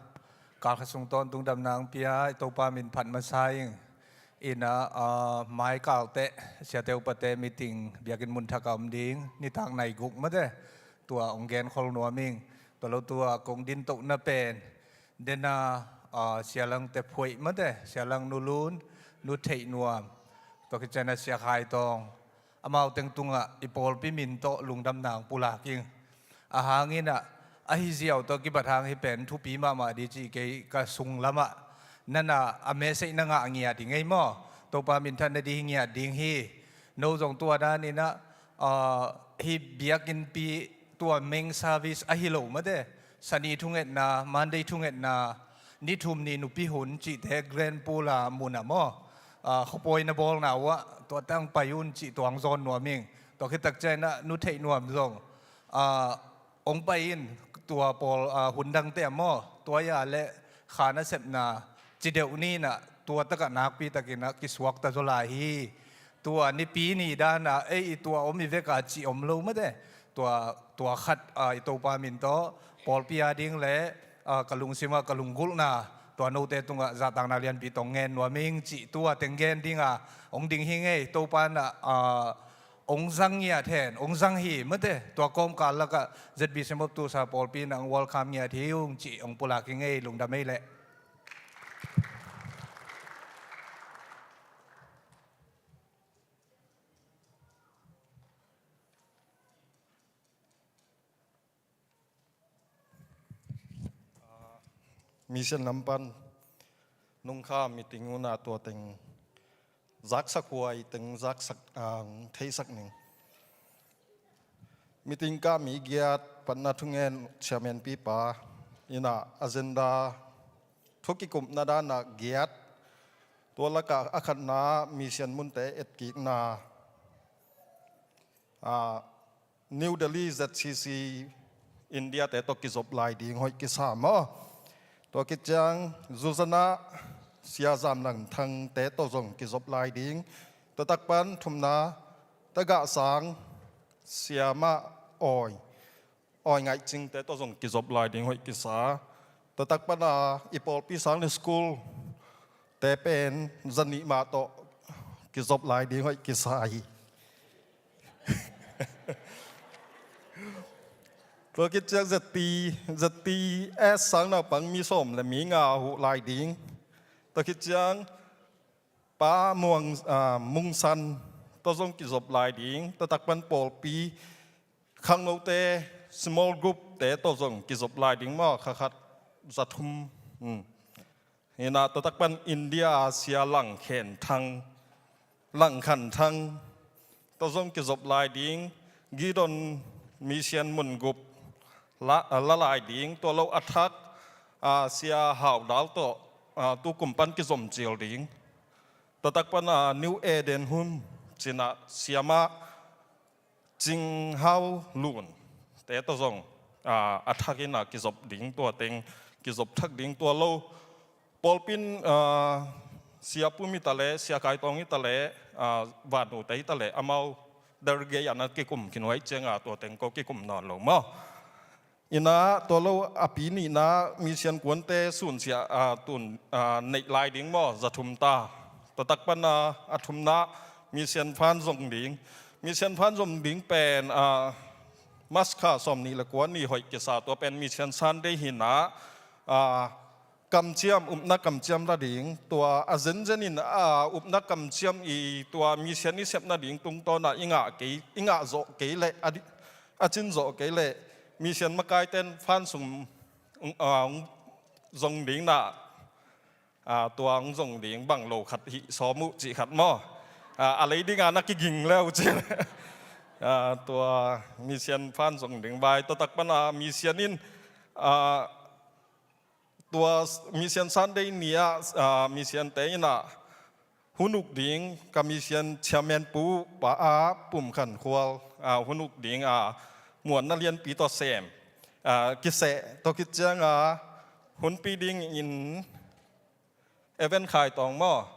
Kal khat sung tawntung damna hong pia i Topa min phat masa ing. In ah, ah, mai kal teh siate upate meeting biakinn mun thak ah om ding, nitak nai guk mate. Tua hong genkhol nuam ing. Tua lo tua kong din tohna pen, dena, ah, Sia Lang Te Phuaih mate, Sia Lang Nu Lun, Nu Theih Nuam, tua khit ciangin ah Sia Khai Tawng, amau teng tungah i pawlpi min tawh lungdamna hong pulak ing. A hang in ah, ahi ziau tawh kibat hang hih pen thupi mahmah ding ci kei, ka sung lamah nana a message na ngah ngiat ding ei maw. Topa minthanna ding hi ngiat ding hi. No zong tua dan in ah, ah, hih biakinnpi tua main service ahi lo mate, Sani thungetna, Monday thungetna, ni thum ni nupi hun cihte Grand Pula mun ah maw, ah, khuapawi na bawlna uh ah tua tang pai un cih tua hong zawn nuam ing. Tua khit tak ciangin ah Nu Theih Nuam zong, ah, hong pai in, tua pawl, ah, hun dangte ah maw, tua ya le kha nasepna ci deuh ni in ah, tua takah nakpi takin ah kisuakta zaw lai hi. Tua nipi ni dan ah ei i tua om i vek a cih om lo mate. Tua, tua khat, ah, i Topa min tawh pawlpi a ding le, ah, ka lungsim ah ka lunggulhna, tua note tungah zahtakna lianpi tawh ngen nuam ing cih tua teng gen ding a hong ding hi ing ei. Topa in ah, ah, hong zang ngiat hen, hong zang hi mate. Tua kawmkal lakah Z B C mawptusa pawlpi in ah hong welcome ngiat hi ung cih hong pulak ing ei, lungdam ei leh. Mission lam pan Nungkha meeting un ah tua teng zaksak huai teng zaksak, ah, theisak ning. Meeting kah mi giat panna thungen chairman pipa in ah agenda thu kikupna dan ah giat, tua lakah a khatna mission munte etkikna, ah, New Delhi Z C C India te tawh kizop lai ding hoih kisa maw. Tua khit ciang Zuzana Sia Zam Lang Thang te tawh zong kizop lai ding. Tua tak pan thumna Tagah Sang Sia Mah Awi, Awi Ngaih Cing te tawh zong kizop lai ding hoih kisa. Tua tak pan a i pawlpi sang le school te pen zanih mah tawh kizop lai ding hoih kisa hi. Tua khit ciang Z T, Z T S sang naupang mi sawm le mi nga huh lai ding. Tua khit ciang Pa Muang, ah, Mung San tawh zong kizop lai ding. Tua tak pan pawlpi khangnote small group te tawh zong kizop lai ding maw, kha khat za thum. Hmm. Hi na, tua tak pan India a Sia Lang Khen Thang, Lang Khan Thang tawh zong kizop lai ding. Gideon Mission mun gup la, la lai ding. Tua lo a thak, ah, Sia Hau Dal tawh, ah, tu kum pan kizom cil ding. Tua tak pan, ah, New Eden hun cin ah Sia Mah Cing Hau Lun te tawh zong, ah, a thak in ah kizop ding, tua teng kizop thak ding. Tua lo pawlpi in, ah, Sia Pum hi ta leh, Sia Kai Tawng hi ta leh, ah, Vanu te hi ta leh, amau delegate a na kikum khin uh ahih ciang a tua teng ko kikum nawn lo maw. Hi na, tua lo a pi nihna mission kuante sunsia, ah, tun, ah, neih lai ding maw, za thum ta. Tua tak pan a, a thumna mission fund zong ding. Mission fund zong ding pen, ah, March kha sawm nih le kua ni hoih kisa, tua pen Mission Sunday hi na, ah, kamciam, upna kamciam la ding. Tua a zenzen in, ah, upna kamciam i tua mission i sep nading tungtawn ah i ngah kei, i ngah zawh kei leh, a di-, a cin zawh kei leh mission makaite'n fund sung, ah, zong ding na, ah, tua hong zong ding bang lo khat hih sawm uh cih khat maw. Ah, a lei ding a na kiging le uh cih leh, ah, tua mission fund zong ding vai. Tua tak pan a mission in, ah, tua Mission Sunday ni ah, ah, mission te in ah hun uk ding ka mission chairman pu Pa A Pum Khan Khual, ah, hun uk ding a muanna lianpi tawh sem, ah, kiseh. Tua khit ciang a hunpi ding in Evan Khai Tawng maw,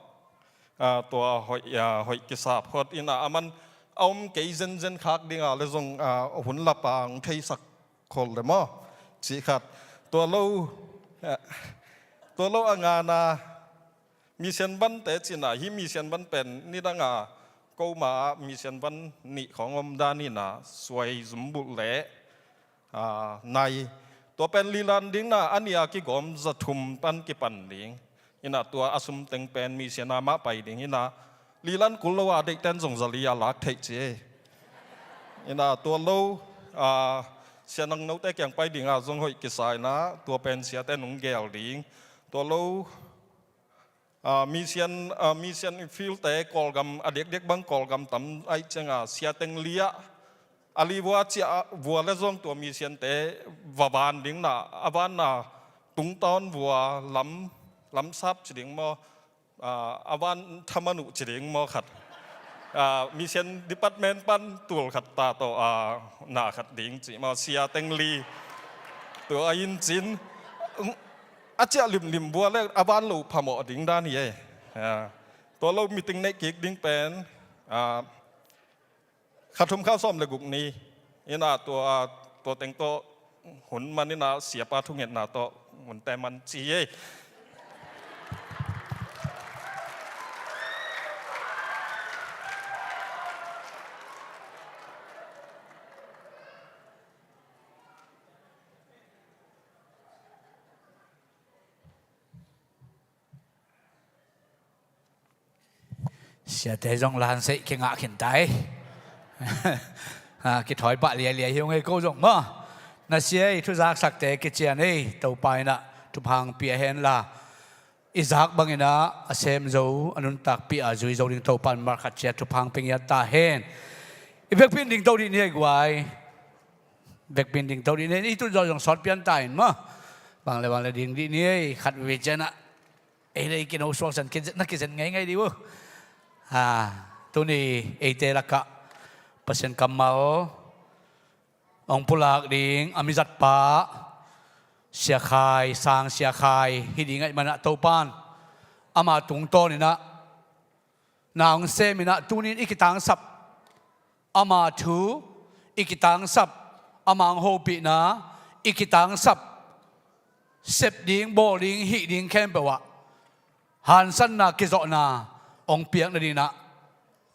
ah, tua hoih, ah, hoih kisa phot in ah, aman a om kei zenzen khak ding a le zong, ah, hun lap a hong theisak khol le maw, cih khat. Tua lo, ah, tua lo a ngana mission van te cin ah, hih mission van pen nidang a ko ma ah mission van nih khawng om dan in ah, suai zumbulh le, ah, nai. Tua pen lilan ding na, a nih a kigawm za thum pan kipan ding. Hi na, tua a sum teng pen mission a mah pai ding. Hi na, lilan kul lo a deihten zong za li a lak theih ci. Hi na, tua lo, ah, sia nang note kiang pai ding a zong hoih kisa hi na, tua pen siaten hong gel ding. Tua lo, ah, mission, ah, mission field te Kawlgam, a diakdiak bang Kawlgam tam ahih ciang a, sia teng li ah, a li vua ciah vua le zong tua mission te va van ding na, a van na tungtawn vua lam, lamsap ci ding maw, ah, a van thamanu ci ding maw khat. Ah, mission department pan tul khat ta tawh, ah, na khat ding ci maw, sia teng li. Tua a in cin, a ciah limlim vua le a van lo phamawh ding dan hi e. Ah, tua lo meeting neih kik ding pen, ah, kha thum kha sawm le guk ni. Hi na, tua, tua teng tawh hun man hi na, siapa thungetna tawh hun te man ci hi e. Siate zong lanseih kingah khin tai. Ha, kithawi pah lialia hi ung ei ko zong maw. Na sia ei, thuzaksakte kician ei, Topa in ah thupha hong pia hen la. i zak bangin ah a sem zo, a nuntakpih a zui zo ding Topa in malkhat ciat thupha hong pia ngiat ta hen. I vekpi in dingto dih ni ei guai. Vekpi in dingto dih ni ei, i tun zawh zong sawt pian ta in maw. Bang le bang le ding dih ni ei, khat veve ciang ah ei le ei kino suak san na kizen ngeingai dih uh. Ha, tuni eite lakah Pasian kammal hong pulak ding a mizatpa Sia Khai, Sang Sia Khai hi ding ahih manah Topa in ama tungtawn in ah na hong sem in ah tuni in i kitangsap, ama thu i kitangsap, ama hong hopihna i kitangsap, sep ding, bawl ding, hih ding khempeuh ah hansanna, kizawhna hong piak nading in ah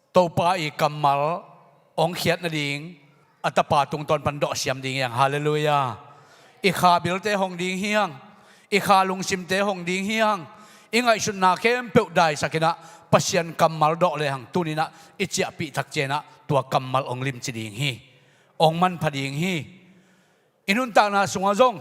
Topa i kammal hong khiat nading a Tapa tungtawn pan dawhsiam ding hi hang. Halleluiah. I kha bilte hong ding hi hang. I kha lungsimte hong ding hi hang. I ngaihsutna khempeuh daisak in ah Pasian kammal dawh le hang tuni in ah i ciahpih tak ciang ah tua kammal hong limci ding hi. Hong manpha ding hi. I nuntakna sungah zong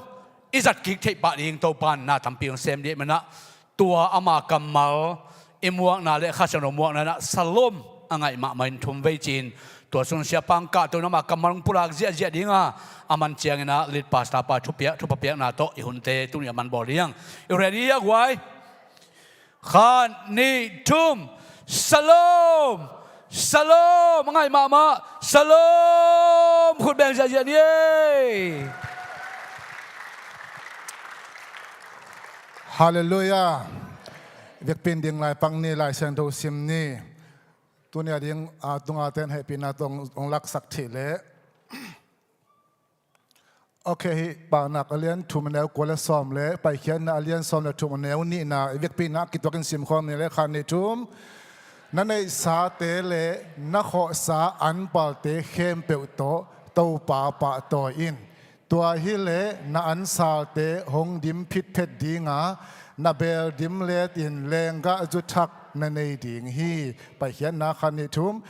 i zat kik theih pah ding Topa in na tampi hong sem dih ahih manah tua ama kammal i muakna le Kha Siangtho muakna in ah Salom a ngaih mahmah in thum vei ci-in tua sung siapa hong kahto in ama kammal hong pulak ziahziah ding a, a man ciangin ah lead pastor pa thupha piakna tawh i hunte tuni a man bawl ding. I ready a guai? Khat, nih, thum. Salom. Salom. A ngaih mahmah. Salom. Khut beng ziahziah ni ei. Halleluiah. Vekpi in ding lai pak ni, Lai Siangtho sim ni. Tuni a ding a tunga ten hehpihna tawh hong laksak thei leh. Ok, hih Paunak a lian thum a neu kua le sawm le Paikhiatna a lian sawm le thum a neu nihna i vekpi in ah kituakin simkhawm ni le khat, nih, thum. Na neihsate le na khawhsa anpalte khempeuh tawh Topa pahtawi in. Tua hileh na ansalte hong dim phitphet ding a, na beel dim letin lenggah zu thak na nei ding hi. Paikhiatna khat, nih, thum.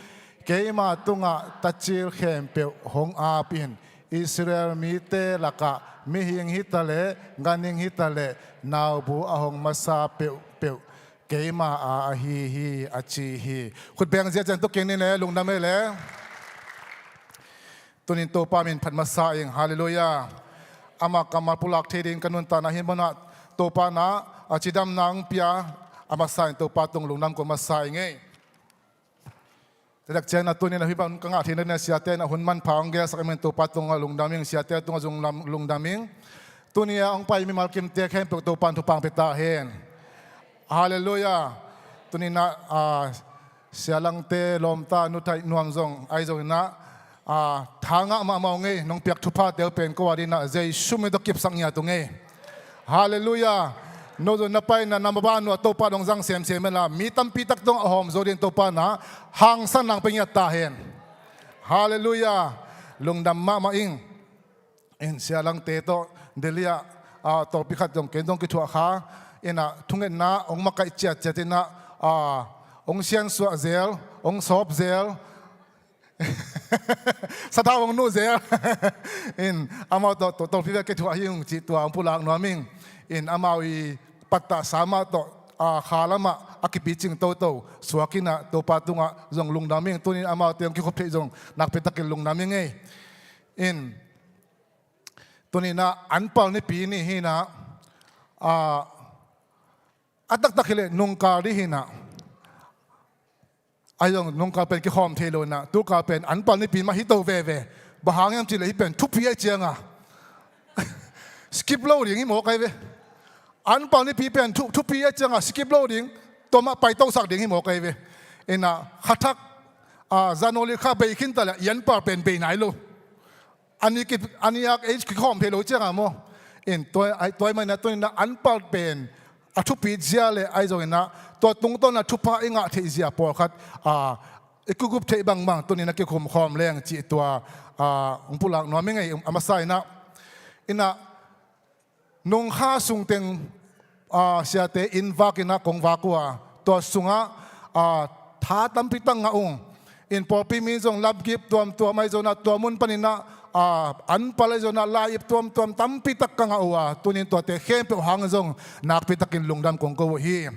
Keima tungah tacil khempeuh hong ap in. Israel mite lakah mihing hi ta leh, ganhing hi ta leh, naubu a hong masa peuhpeuh keima aa ahi hi, a ci hi. Khut beng ziahziah in tu keng ni le, lungdam ei le. Tuni in Topa min phat masa ing. Halleluiah. Ama kammal pulak thei ding ka nuntakna hi manah Topa in ah a cidamna hong pia, a masa in Topa tung lungdam ko masa ing ei. Tua tak ciangin ah tuni in ah hih bang ka ngah theihna dingin ah siate in ah hun manpha hong gelsak ahih manin Topa tungah lungdam ing, siate tungah zong lungdam ing. Tuni a hong pai mimal kimte khempeuh Topa in thupha hong pia ta hen. Halleluiah. Tuni in ah, ah, Sia Langte lawmta Nu Thaih Nuam zong ahi zongin ah, ah, tha ngah mahmah ung ei, nong piak thuphate uh pen ko a dingin ah Jesu min tawh kipsak ngiat ung ei. Halleluiah. No zong na paina na maban uh ah Topa in hong zang semsem hen la, mi tampi tak dong a hawm zo dingin Topa in ah hangsan nang pia ngiat ta hen. Halleluiah. Lungdam mahmah ing. In Sia Langte tawh Delhi ah, ah, tawlpi khat zong ken zong kithuah kha. In ah thungetna hong makaih ciatciat in ah, ah, hong siansuah zel, hong sawp zel. Sathau hong nuh zel. In amau tawh, tawh, tawlpi vel kithuah hi ung cih tua hong pulak nuam ing. In amau i pattahsa mah tawh, ah, kha lamah a kipicing toto suak in ah Topa tungah zong lungdam ing. Tuni in amaute hong kikhup theih zong nakpi takin lungdam ing ei. In tuni in ah anpal nipi ni hi in ah, ah, a taktak hileh nungkal dih hi in ah. Ahi zong nungkal pen kikhawm thei lo in ah, tukal pen anpal nipi mah hi to veve. Bang hang hiam cih leh hih pen thupi ahih ciangin ah skip lo ding hi mawk ahi ve. Anpal nipi pen thu, thupi ahih ciangin ah skip lo ding, tua mah paitosak ding hi mawk ahi ve. In ah kha thak, ah, January kha bei khin ta leh i anpal pen bei nai lo. A ni ki, a ni a ei kikhawm thei lo ciangin maw. In tua, tua ahih manin ah tuni in ah anpal pen a thupit zia le ahi zongin ah tua tungtawn a thupha i ngah theih zia pawlkhat, ah, i kikup theih bangbang tuni in ah kikhum khawm leng cih tua, ah, hong pulak nuam ing ei, a masa in ah. In ah nungkha sungteng, ah, siate inn vak in ah kong vak uh a, tua sungah, ah, tha tampi tak ngah ung. In pawlpi mi in zong lapgip tuamtuam ahi zongin ah tua mun panin ah a, anpal ahi zongin ah lai-ip tuamtuam tampi tak ka ngah uh a, tunin tuate khempeuh hangin zong nakpi takin lungdam kong ko uh hi.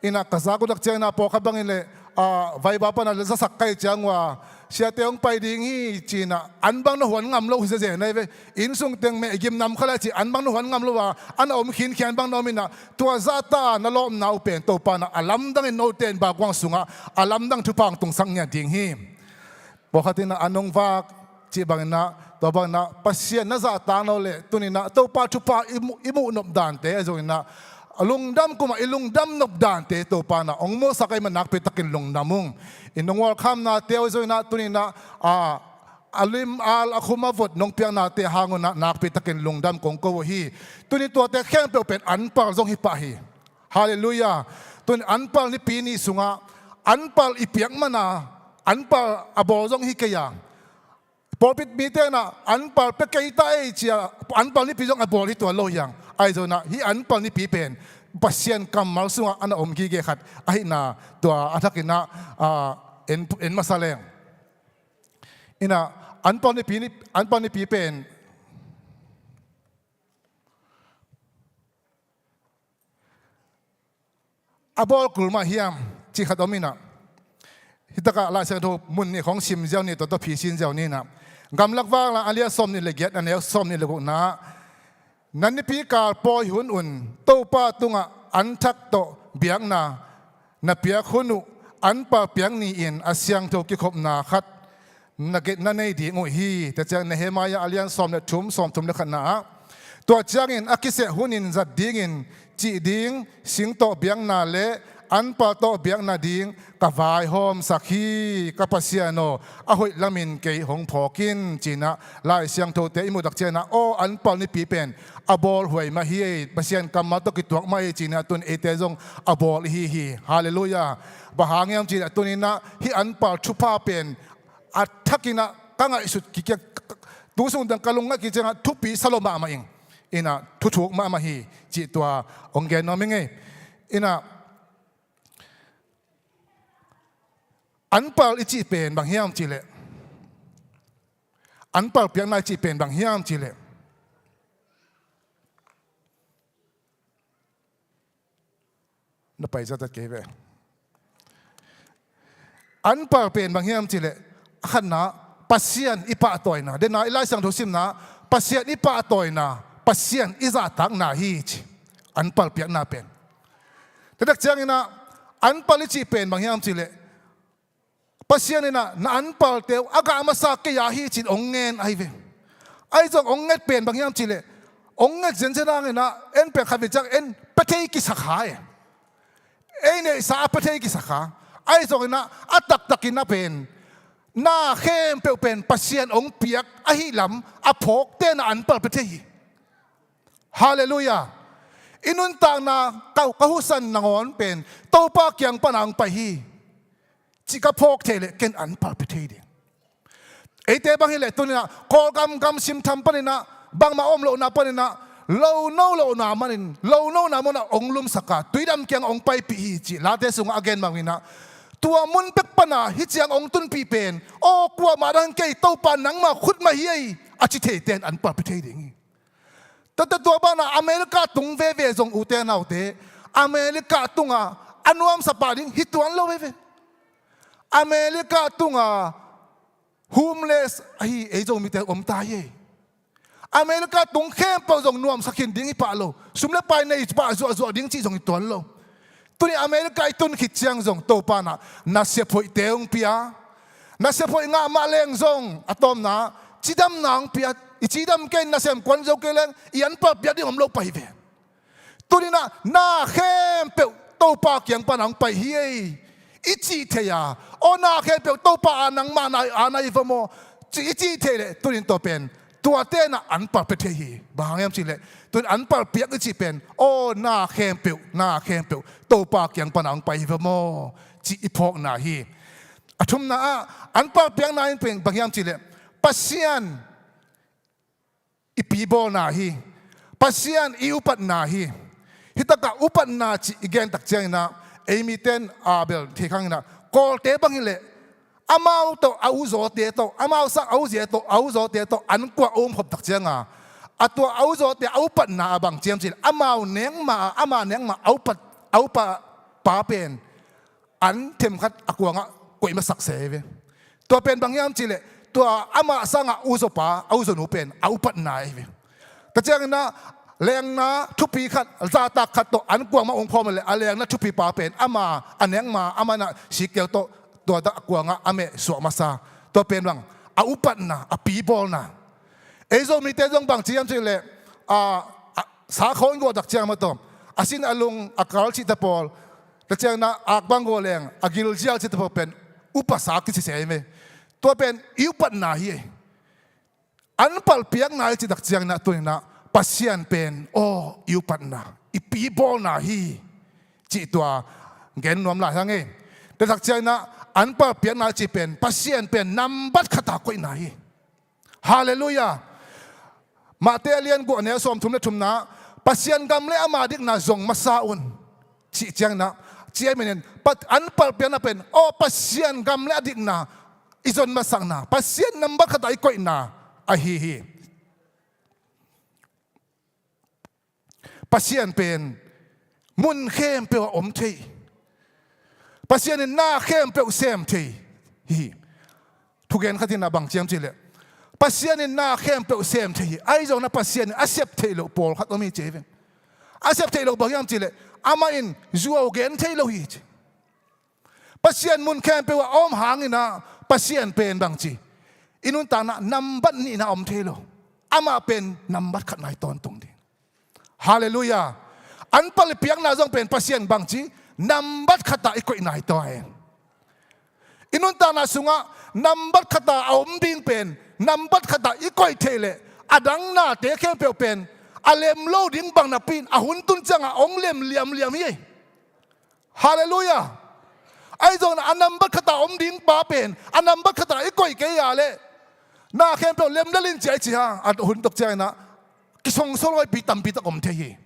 Inah ka zak uh tak ciangin ah pawlkhat bangin leh, a, vaiba pana zasak ka hih ciang uh a, siate hong pai ding hi ci-in ah an bang na huan ngam lo hi zezen ahi ve. Inn sung teng meh gim nam kha lai ci an bang na huan ngam lo a, a na om khinkhian bang na om inah, tua zahta na lawpna uh pen Topa inah a lamdangin note in bawlguang sungah a lamdang thupha hong tungsak ngiat ding hi. Pawlkhat inah an hong vak cih bangin ah, tua bangin ah Pasian na zahtak no leh tunin ah Topa thupha i muh, i muh nop dante ahi zongin ah, a lungdam kumah i lungdam nop dante Topa inah hong musak ahih man nakpi takin lungdam ung. I nong welcome-nate uh ahi zongin ah tunin ah, a, a lim al a khum a vot nong piaknate hang un ah nakpi takin lungdam kong ko uh hi. Tunin tuate khempeuh pen anpal zong hi pah hi. Halleluiah. Tunin anpal nipi ni sungah anpal i piak man a, anpal a bawl zong hi kei a, pawlpi mite inah anpal pia kei ta ei ci-a anpal nipi zong a bawl hi tuan lo hi hang. Ahi zongin ah hih anpal nipi pen Pasian kammal sungah a na om gige khat ahihna tua a thakin ah, a, en, en masa leng. Inah anpal nipi, ni, anpal nipi pen a bawl kul mah hiam cih khat om inah, hih takah Lai Siangtho mun nih khawng sim ziau ni, tua tawh phisin ziau ni inah. Gamlak Vanglian a lian sawm nih le giat, a neu sawm nih le gukna ah, na nipi kal pawi hun un Topa tungah an thak tawh biakna na piak hun uh anpal piak ni-in a siangtho kikhopna khat na get na nei ding uh hi. Tua ciang Nehemiah a lian sawm le thum, sawm thum le khatna ah, tua ciangin a kiseh hunin zat dingin cih ding sing tawh biakna le anpal tawh biakna ding ka vaihawmsak hi. Ka Pasian aw, a hoih lamin kei hong phawk in ci-in ah Lai Siangthote i muh tak ciangin ah, aw, anpal nipi pen a bawl huai mah hi ei, Pasian kammal tawh kituak mah hi ci-in ah tun eite zong a bawl ihi hi. Halleluiah. Bang hang hiam cih leh tunin ah hih anpal thupha pen a thakin ah ka ngaihsut kik, tu sung teng ka lungngaih kik ciangah thupi sa lo mahmah ing. Inah thuthuk mahmah hi cih tua hong gen nuam ing ei. Inah anpal i cih pen bang hiam cih leh, anpal piakna i cih pen bang hiam cih leh, na pai zatat kei ve. Anpal pen bang hiam cih leh, a khatna, Pasian i pahtawina. Dena i Lai Siangtho simna, Pasian i pahtawina, Pasian i zahtakna hi ci. Anpal piakna pen. Tua tak ciangin ah anpal i cih pen bang hiam cih leh, Pasian inah na anpalte uh a gah masa kei a hi ci-in hong ngen ahi ve. Ahi zong hong nget pen bang hiam cih leh, hong nget zenzen hang inah en pen khat vei ciang en pia thei kisa kha e. Ei neihsa a pia thei kisa kha. Ahi zong inah a taktak inah pen na khempeuh pen Pasian hong piak ahi lam a phawkte na anpal pia thei hi. Halleluiah. I nuntakna ka, ka husan nangawn pen Topa kiang pana hong pai hi. Cih ka phawk theih leh ken anpal pia thei ding. Eite bang hileh tuninah Kawlgam gam simtham paninah bangmah om lohna paninah lo no lohna manin lo nona munah hong lumsak a tuidam kiang hong paipih hi cih Late sungah a gen bang inah tua mun pek pana hih ciang hong tunpih pen aw kuamah dang kei Topa nangma khut mah hi ei a ci theite in anpal pia thei ding hi. Tua, tua, tua banah America tung veve zong ute naute, America tunga a nuamsa pah ding hi tuan lo veve. America tunga homeless ahi ei Zomite om ta hi ei. America tung khempeuh zong nuamsa khin ding hi pah lo. Sum le pai nei pah zuahzuah ding cih zong hi tuan lo. Tuni America i tun khit ciang zong Topa nah na siap hoihte hong pia. Na siap hoih ngah mah leng zong a tawpna cidamna hong pia. I cidam kei in nasem kuan zo kei leng i anpal piak ding om lo pah hi ve. Tuninah na khempeuh Topa kiang pana hong pai hi ei. I cih thei a aw na khempeuh Topa a nangmah na a na hi va maw? Cih i cih theih leh tunin tua pen tuate nah anpal pia thei hi. Bang hang hiam cih leh tunin anpal piak i cih pen aw na khempeuh na khempeuh Topa kiang pana hong pai hi va maw? Cih i phawkna hi. A thumna ah anpal piakna in pen bang hiam cih leh Pasian i pibawlna hi. Pasian i upatna hi. Hitakah upatna cih i gen tak cianginah ei miten a bel thei khanginah Kawlte bang hileh Amau tawh a uzawte tawh, amau sang a uzia tawh, a uzawte tawh an kuang a um khop tak cianga, a tua a uzawte a upatna a bang ciam cih leh, amau nengmah a, ama nengmah a upat, a upa pa pen an themkhat a kuangah koih masak se ve. Tua pen bang hiam cih leh, tua amah sangah uzaw pa, a uzaw nu pen a upatna hi ve. Tua ciangin ah, lengna thupi khat, zahtak khat tawh an kuang mah ung khawm leh, a lengna thupi pa pen ama, a nengma, ama na sikeu tawh, tua dah kuangah a meh suak masa. Tua pen bang, a upatna, a pibawlna. Ei Zomite zong bang ci hiam cih leh, a, a, sakhaw in guah tak ciang mah tawh, a sin a lung, a kal cihte pawl, tua ciangin ah ak bang guah leng, a gilzial cihte pawl pen, upasa kici se hi ve. Tua pen i upatna hi. Anpal piakna i cih tak ciangin ah, tu-in ah, Pasian pen, aw, i upatna, i pibawlna hi, cih tua gen nuam lai hang e. Tua tak ciangin ah, anpal piakna i cih pen, Pasian pen nambat khata koihna hi. Halleluiah. Matthai a lian guk, a neu sawmthum le thumna, Pasian gam le ama dikna zong masa un, cih ciangin ah, ci ahih manin, Pa-, anpal piakna pen, aw, Pasian gam le a dikna i zon masakna, Pasian nambat khata i koihna ahi hi. Pasian pen mun khempeuh ah om thei. Pasian in na khempeuh sem thei hi. Thugen khat in ah bang ci hiam cih leh, Pasian in na khempeuh sem thei hi. Ahi zongin ah Pasian in a sep theih loh pawlkhat om hi ci hi ve. A sep theih loh bang hiam cih leh, amah in zuau gen thei lo hi ci. Pasian mun khempeuh ah a om hangin ah, Pasian pen bang ci, i nuntakna nambat nihna om thei lo. Amah pen nambat khatna hi tawntung ding. Halleluiah. Anpal i piakna zong pen Pasian bang ci, nambat khata i koihna hi tawntung. I nuntakna sungah nambat khata a om ding pen, nambat khata i koih theih leh, a dang nate khempeuh pen a lem lo ding bang napi-in, a hun tun ciangah hong lem liamliam hi. Halleluiah. Ahi zongin a nambat khata om ding pa pen, a nambat khata i koih kei a leh, na khempeuh lem lel in ci a i ci hang, a hun tuk ciangin ah, kisongsolhuaipi tampi tak om thei hi.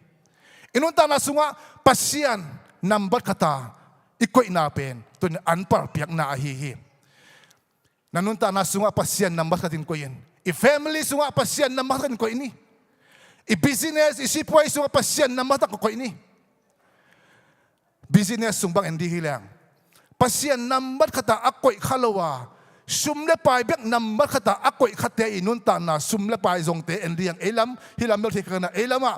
I nuntakna sungah Pasian nambat khata i koihna pen, tu-in anpal piakna ahi hi. Na nuntakna sungah Pasian nambat khatin koih in. I family sungah Pasian nambat khatin koih ni. I business, i sipuai sungah Pasian nambat khat koih ni. Business sung bang en dih hi leng, Pasian nambat khata a koih kha lo a, sum le pai bek nambat khata a koih khate i nuntakna sum le pai zongte en dih hang. Ei lam, hih lam bel thei kha na, ei lamah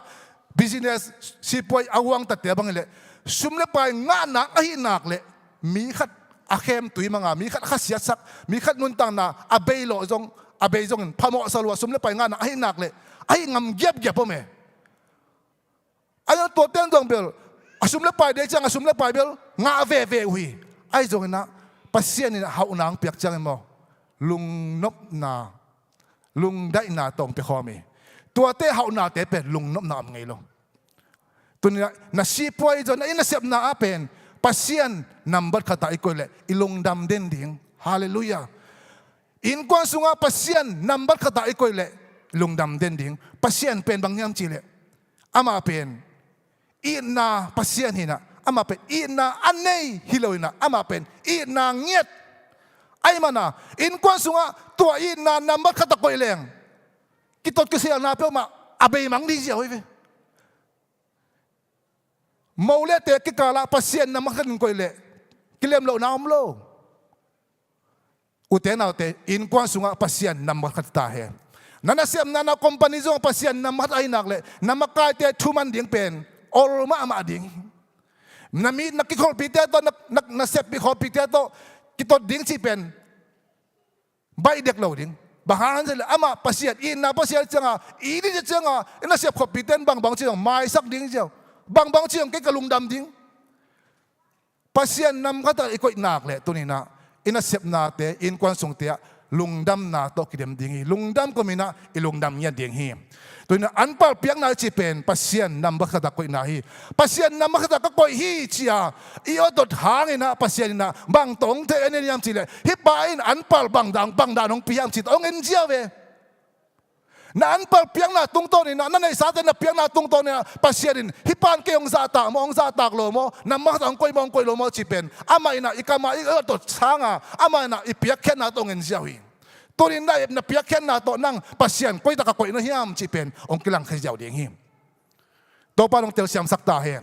business, sipuai a huangtate bang hi leh, sum le pai ngahna ahih nak leh, mi khat a khem tui manga, mi khat a khasiatsak, mi khat nuntakna a bei lawh zong, a bei zongin phamawhsa lua sum le pai ngahna ahih nak leh, ahih ngam giapgiap om e. Ahi zong tuate in zong bel, a sum le pai deih ciang a sum le pai bel ngah veve uh hi. Ahi zongin ah, Pasian in hauhna hong piak ciangin maw, lungnopna, lungdaihna tawh hong pia khawm hi. Tuate hauhnate pen lungnopna om ngei lo. Tu-in ah, na sipuai zong, na inn nasepna ah pen Pasian nambat khata i koih leh i lungdam den ding. Halleluiah. Innkuan sungah Pasian nambat khata i koih leh i lungdam den ding. Pasian pen bang hiam cih leh, amah pen itna Pasian hi-in ah, amah pen itna a nei hi lo-in ah, amah pen itna ngiat. Ahih manin ah, innkuan sungah tua itna nambat khata koih leng, kitot kisialna peuhmah a beimang ding ziau hi ve. Mo le te kikalah Pasian nambat khatin koih leh, kilem lohna om lo. Ute naute, innkuan sungah Pasian nambat khat ta hen. Na nasepna, na company sungah Pasian nambat khat ahih nak leh, na makaite thuman ding pen ol mahmah ding. Na mi, na kikholhpihte tawh, na, na, na seppih kholhpihte tawh kitot ding cih pen baih dek lo ding. Bang hang hiam cih leh amah Pasian, itna Pasian ciangah, it i cih ciangah, i nasep kholhpihte in bangbang ci zong maisak ding ziau. Bangbang ci zong kei ka lungdam ding. Pasian nambat khat i koih nak leh tuni-in ah, i nasepnate, innkuan sungte ah lungdamna tawh kidem ding hi. Lungdam kumin ah i lungdam ngiat ding hi. Tuni-in ah anpal piakna i cih pen Pasian nambat khat a koihna hi. Pasian nambat khat a ka koih hi ci-a i awt hangin ah Pasian in ah bang tawh hong thei en hiam cih leh, hih pa in anpal bang dan, bang dan hong pia hiam cih tawh hong en ziau ve. Na anpal piakna tungtawn in ah, na neihsate na piakna tungtawn in ah, Pasian in hih pa'n kei hong zahtak maw, hong zahtak lo maw, na masa hong koih maw, hong koih lo maw cih pen amah in ah i kam ah i awt sangin, amah in ah i piakkhiatna tawh hong en ziau hi. Tuni-in na ep na piakkhiatna tawh nang Pasian koi tak a koih na hiam cih pen hong kilangkhia ziau ding hi. Topa in hong telsiamsak ta hen.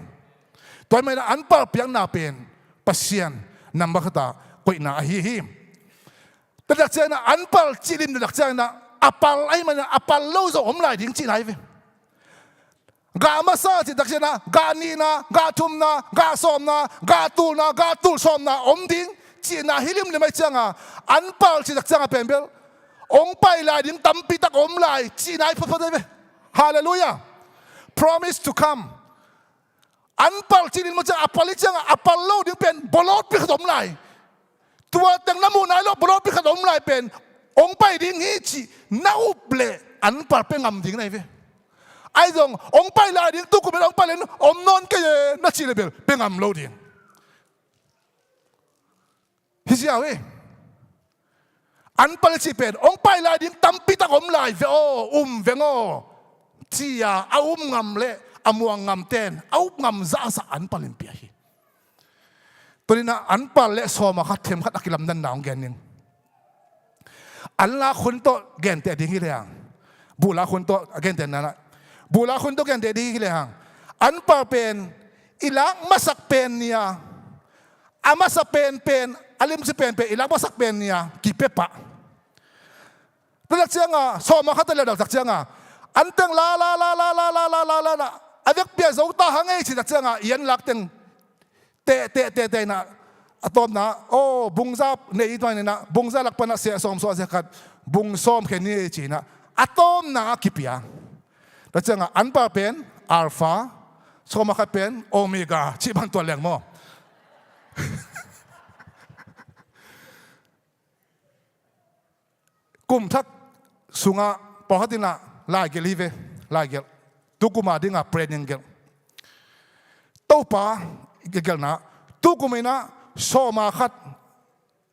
Tua ahih manin ah anpal piakna pen Pasian nambat khat a koihna ahi hi. Tua tak ciangin ah anpal cih lim tua tak ciangin ah a pal ahih manin ah a pal lo zong om lai ding cihna hi ve. Gah masa cih tak ciangin ah gah nihna, gah thumna, gah sawmna, gah tulna, gah tul sawmna om ding cihna hi limlim ahih ciangin ah anpal cih tak ciangin ah pen bel hong pai lai ding tampi tak om lai cihna hi photphot hi ve. Halleluiah. Promise to come. Anpal cih lim tua ciang a pal hi ciangin ah a pal lo ding pen bawlawtpi khat om lai. Tua teng na muh nai lo bawlawtpi khat om lai pen hong pai ding hi cih na up leh anpal pia ngam ding na hi ve. Ahi zong hong pai lai ding, tukum in hong pai lai ding om nawn kei e na cih leh bel pia ngam lo ding. Hi ziau hi. Anpal i cih pen hong pai lai ding tampi tak om lai ve aw, um veng aw, ci-a a um ngam leh a muang ngamte'n a up ngam zahzah anpal in pia hi. Tuni-in ah anpal leh sawm a khat themkhat a kilamdanna hong gen ning. An lak hun tawh genteh ding hi lehang, buh lak hun tawh a genteh na, buh lak hun tawh genteh ding hi lehang, anpal pen i lak masak pen ni-a, a masa penpen, a limci penpen i lak masak pen ni-a kipia pah. Tua tak ciangin ah sawm a khat a leh tua tak ciangin ah an teng la la la la a vekpi-a zo ta hang ei cih tak ciangin ah i an lak teng teh teh teh teh in ah a tawpna, aw, bung za nei i tuan in ah bung za lak pan ah seh sawm suah seh khat, bung sawm khen ni ei ci-in ah a tawpna ah kipia. Tua ciangin ah anpal pen Alpha, sawm a khat pen Omega cih bang tua leng maw. Kum thak sungah pawlkhat in ah laigelh hi ve, laigelh. Tukum a dingin prayer gelh. Topa gelhna, tukum in ah sawm a khat,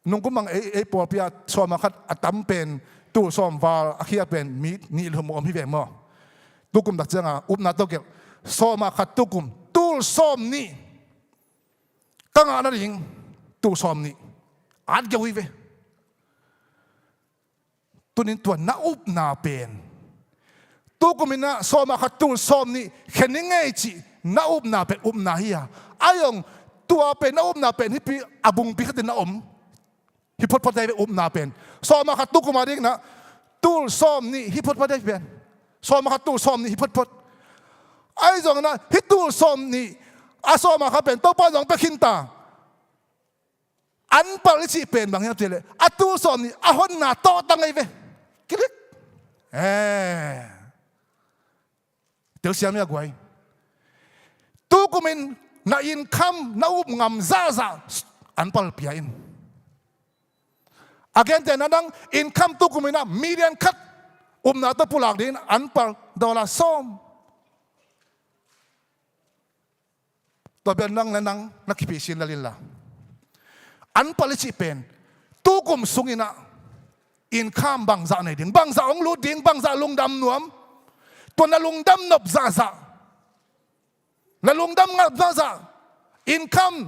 nungkum bang ei, ei pawlpi ah sawm a khat a tam pen, tul sawm val a khial pen mi nih le thum om hi ve maw. Tukum tak ciangin upna tawh gelh. Sawm a khat tukum, tul sawm nih ka ngah nading, tul sawm nih at geu hi ve. Tuni-in tua na upna pen, tukum in ah sawm a khat tul sawm nih khen ning ei cih na upna pen upna hi a, ahi zong tua pen na upna pen hih pi a bungpi khat in na om hi photphot hi ve. Upna pen sawm a khat tukum a dingin ah tul sawm nih hi photphot hi pen. Sawm a khat tul sawm nih hi photphot. Ahi zongin ah hih tul sawm nih a sawm a khat pen Topa in zong pia khin ta. Anpal i cih pen bang hiam cih leh a tul sawm nih a honna tawhtang hi ve. Kilik. Eh. Telsiam hi a guai. Tukum in na income na up ngam zahzah anpal pia in. A gentehna, nang income tukum in ah million khat upna tawh pulak dingin anpal dollar sawm. Tua bel nang le nang na kipehsin lel inla. Anpal i cih pen tukum sungin ah income bangzah nei ding, bangzah hong lut ding, bangzah lungdam nuam, tua na lungdam nop zahzah, na lungdam ngap zahzah, income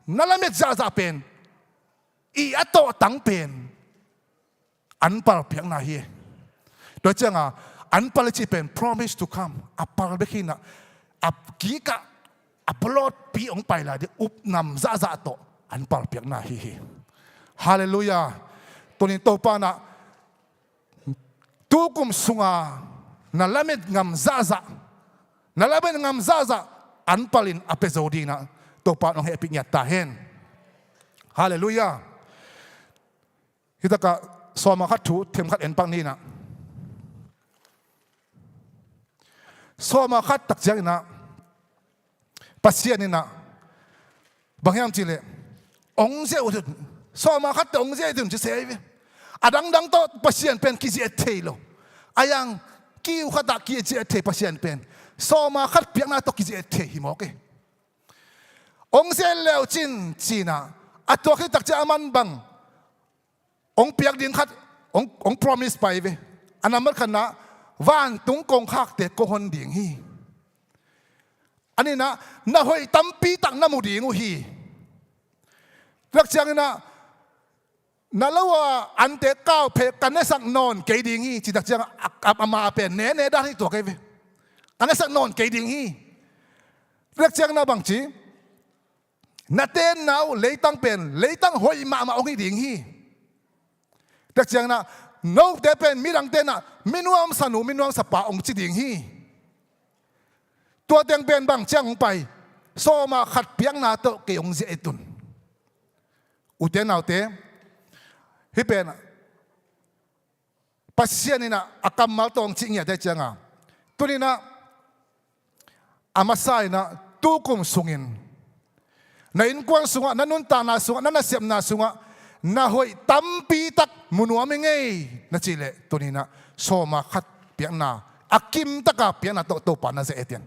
na lamet zahzah pen i a tawhtang pen anpal piakna hi. Tua ciangin anpal i cih pen promise to come, a pal bek hi-in ah a kikah a pawlawtpi hong pai lai ding up ngam zahzah tawh anpal piakna hi hi. Halleluiah. Tuni-in Topa in ah tukum sunga na lamet ngam zahzah, na lamet ngam zahzah anpal in a pia zo dingin ah Topa in hong hehpih ngiat ta hen. Halleluiah. Hih takah sawm a khat thu themkhat en pak ni-in ah. Sawm a khat tak ciangin ah Pasian in ah bang hiam cih leh hong ziah uh, sawm a khat tawh hong ziah uh ci se hi ve. A dangdang tawh Pasian pen kiziah thei lo. A yang kiu khat ah kiziah thei Pasian pen sawm a khat piakna tawh kiziah thei hi mawk hi. Hong ziah leucin ci-in ah a tuak hi tak ciang a man bang hong piak ding khat hong, hong promise pai ve. A nambat khatna vantung kongkhakte kong hon ding hi. A nihna, na hoih tampi tak na mu ding uh hi. Tua ciangin ah, na lo a ante kau phei ka nesak nawn kei ding hi, cih tak ciangah a, a, ama pen nene dan hi tua kei ve. Ka nesak nawn kei ding hi. Tua ciangin ah bangci, na tenna uh leitang pen leitang hoih mahmah hong hi ding hi. Tua ciangin ah note pen midangte in ah minuamsa nu minuamsa pa hong ci ding hi. Tua teng pen bang ciang hong pai, sawma khat piakna tawh kei hong ziah et un. Ute naute, hih pen Pasian in ah a kammal tawh hong cih ngiat ahih ciangah, tuni in ah a masa in ah tukum sungin na innkuan sungah, na nuntakna sungah, na nasepna sungah na hoih tampi tak mu nuam ing ei na cih leh, tuni in ah sawma khat piakna, a kimtaka piakna tawh Topa na ziah et in.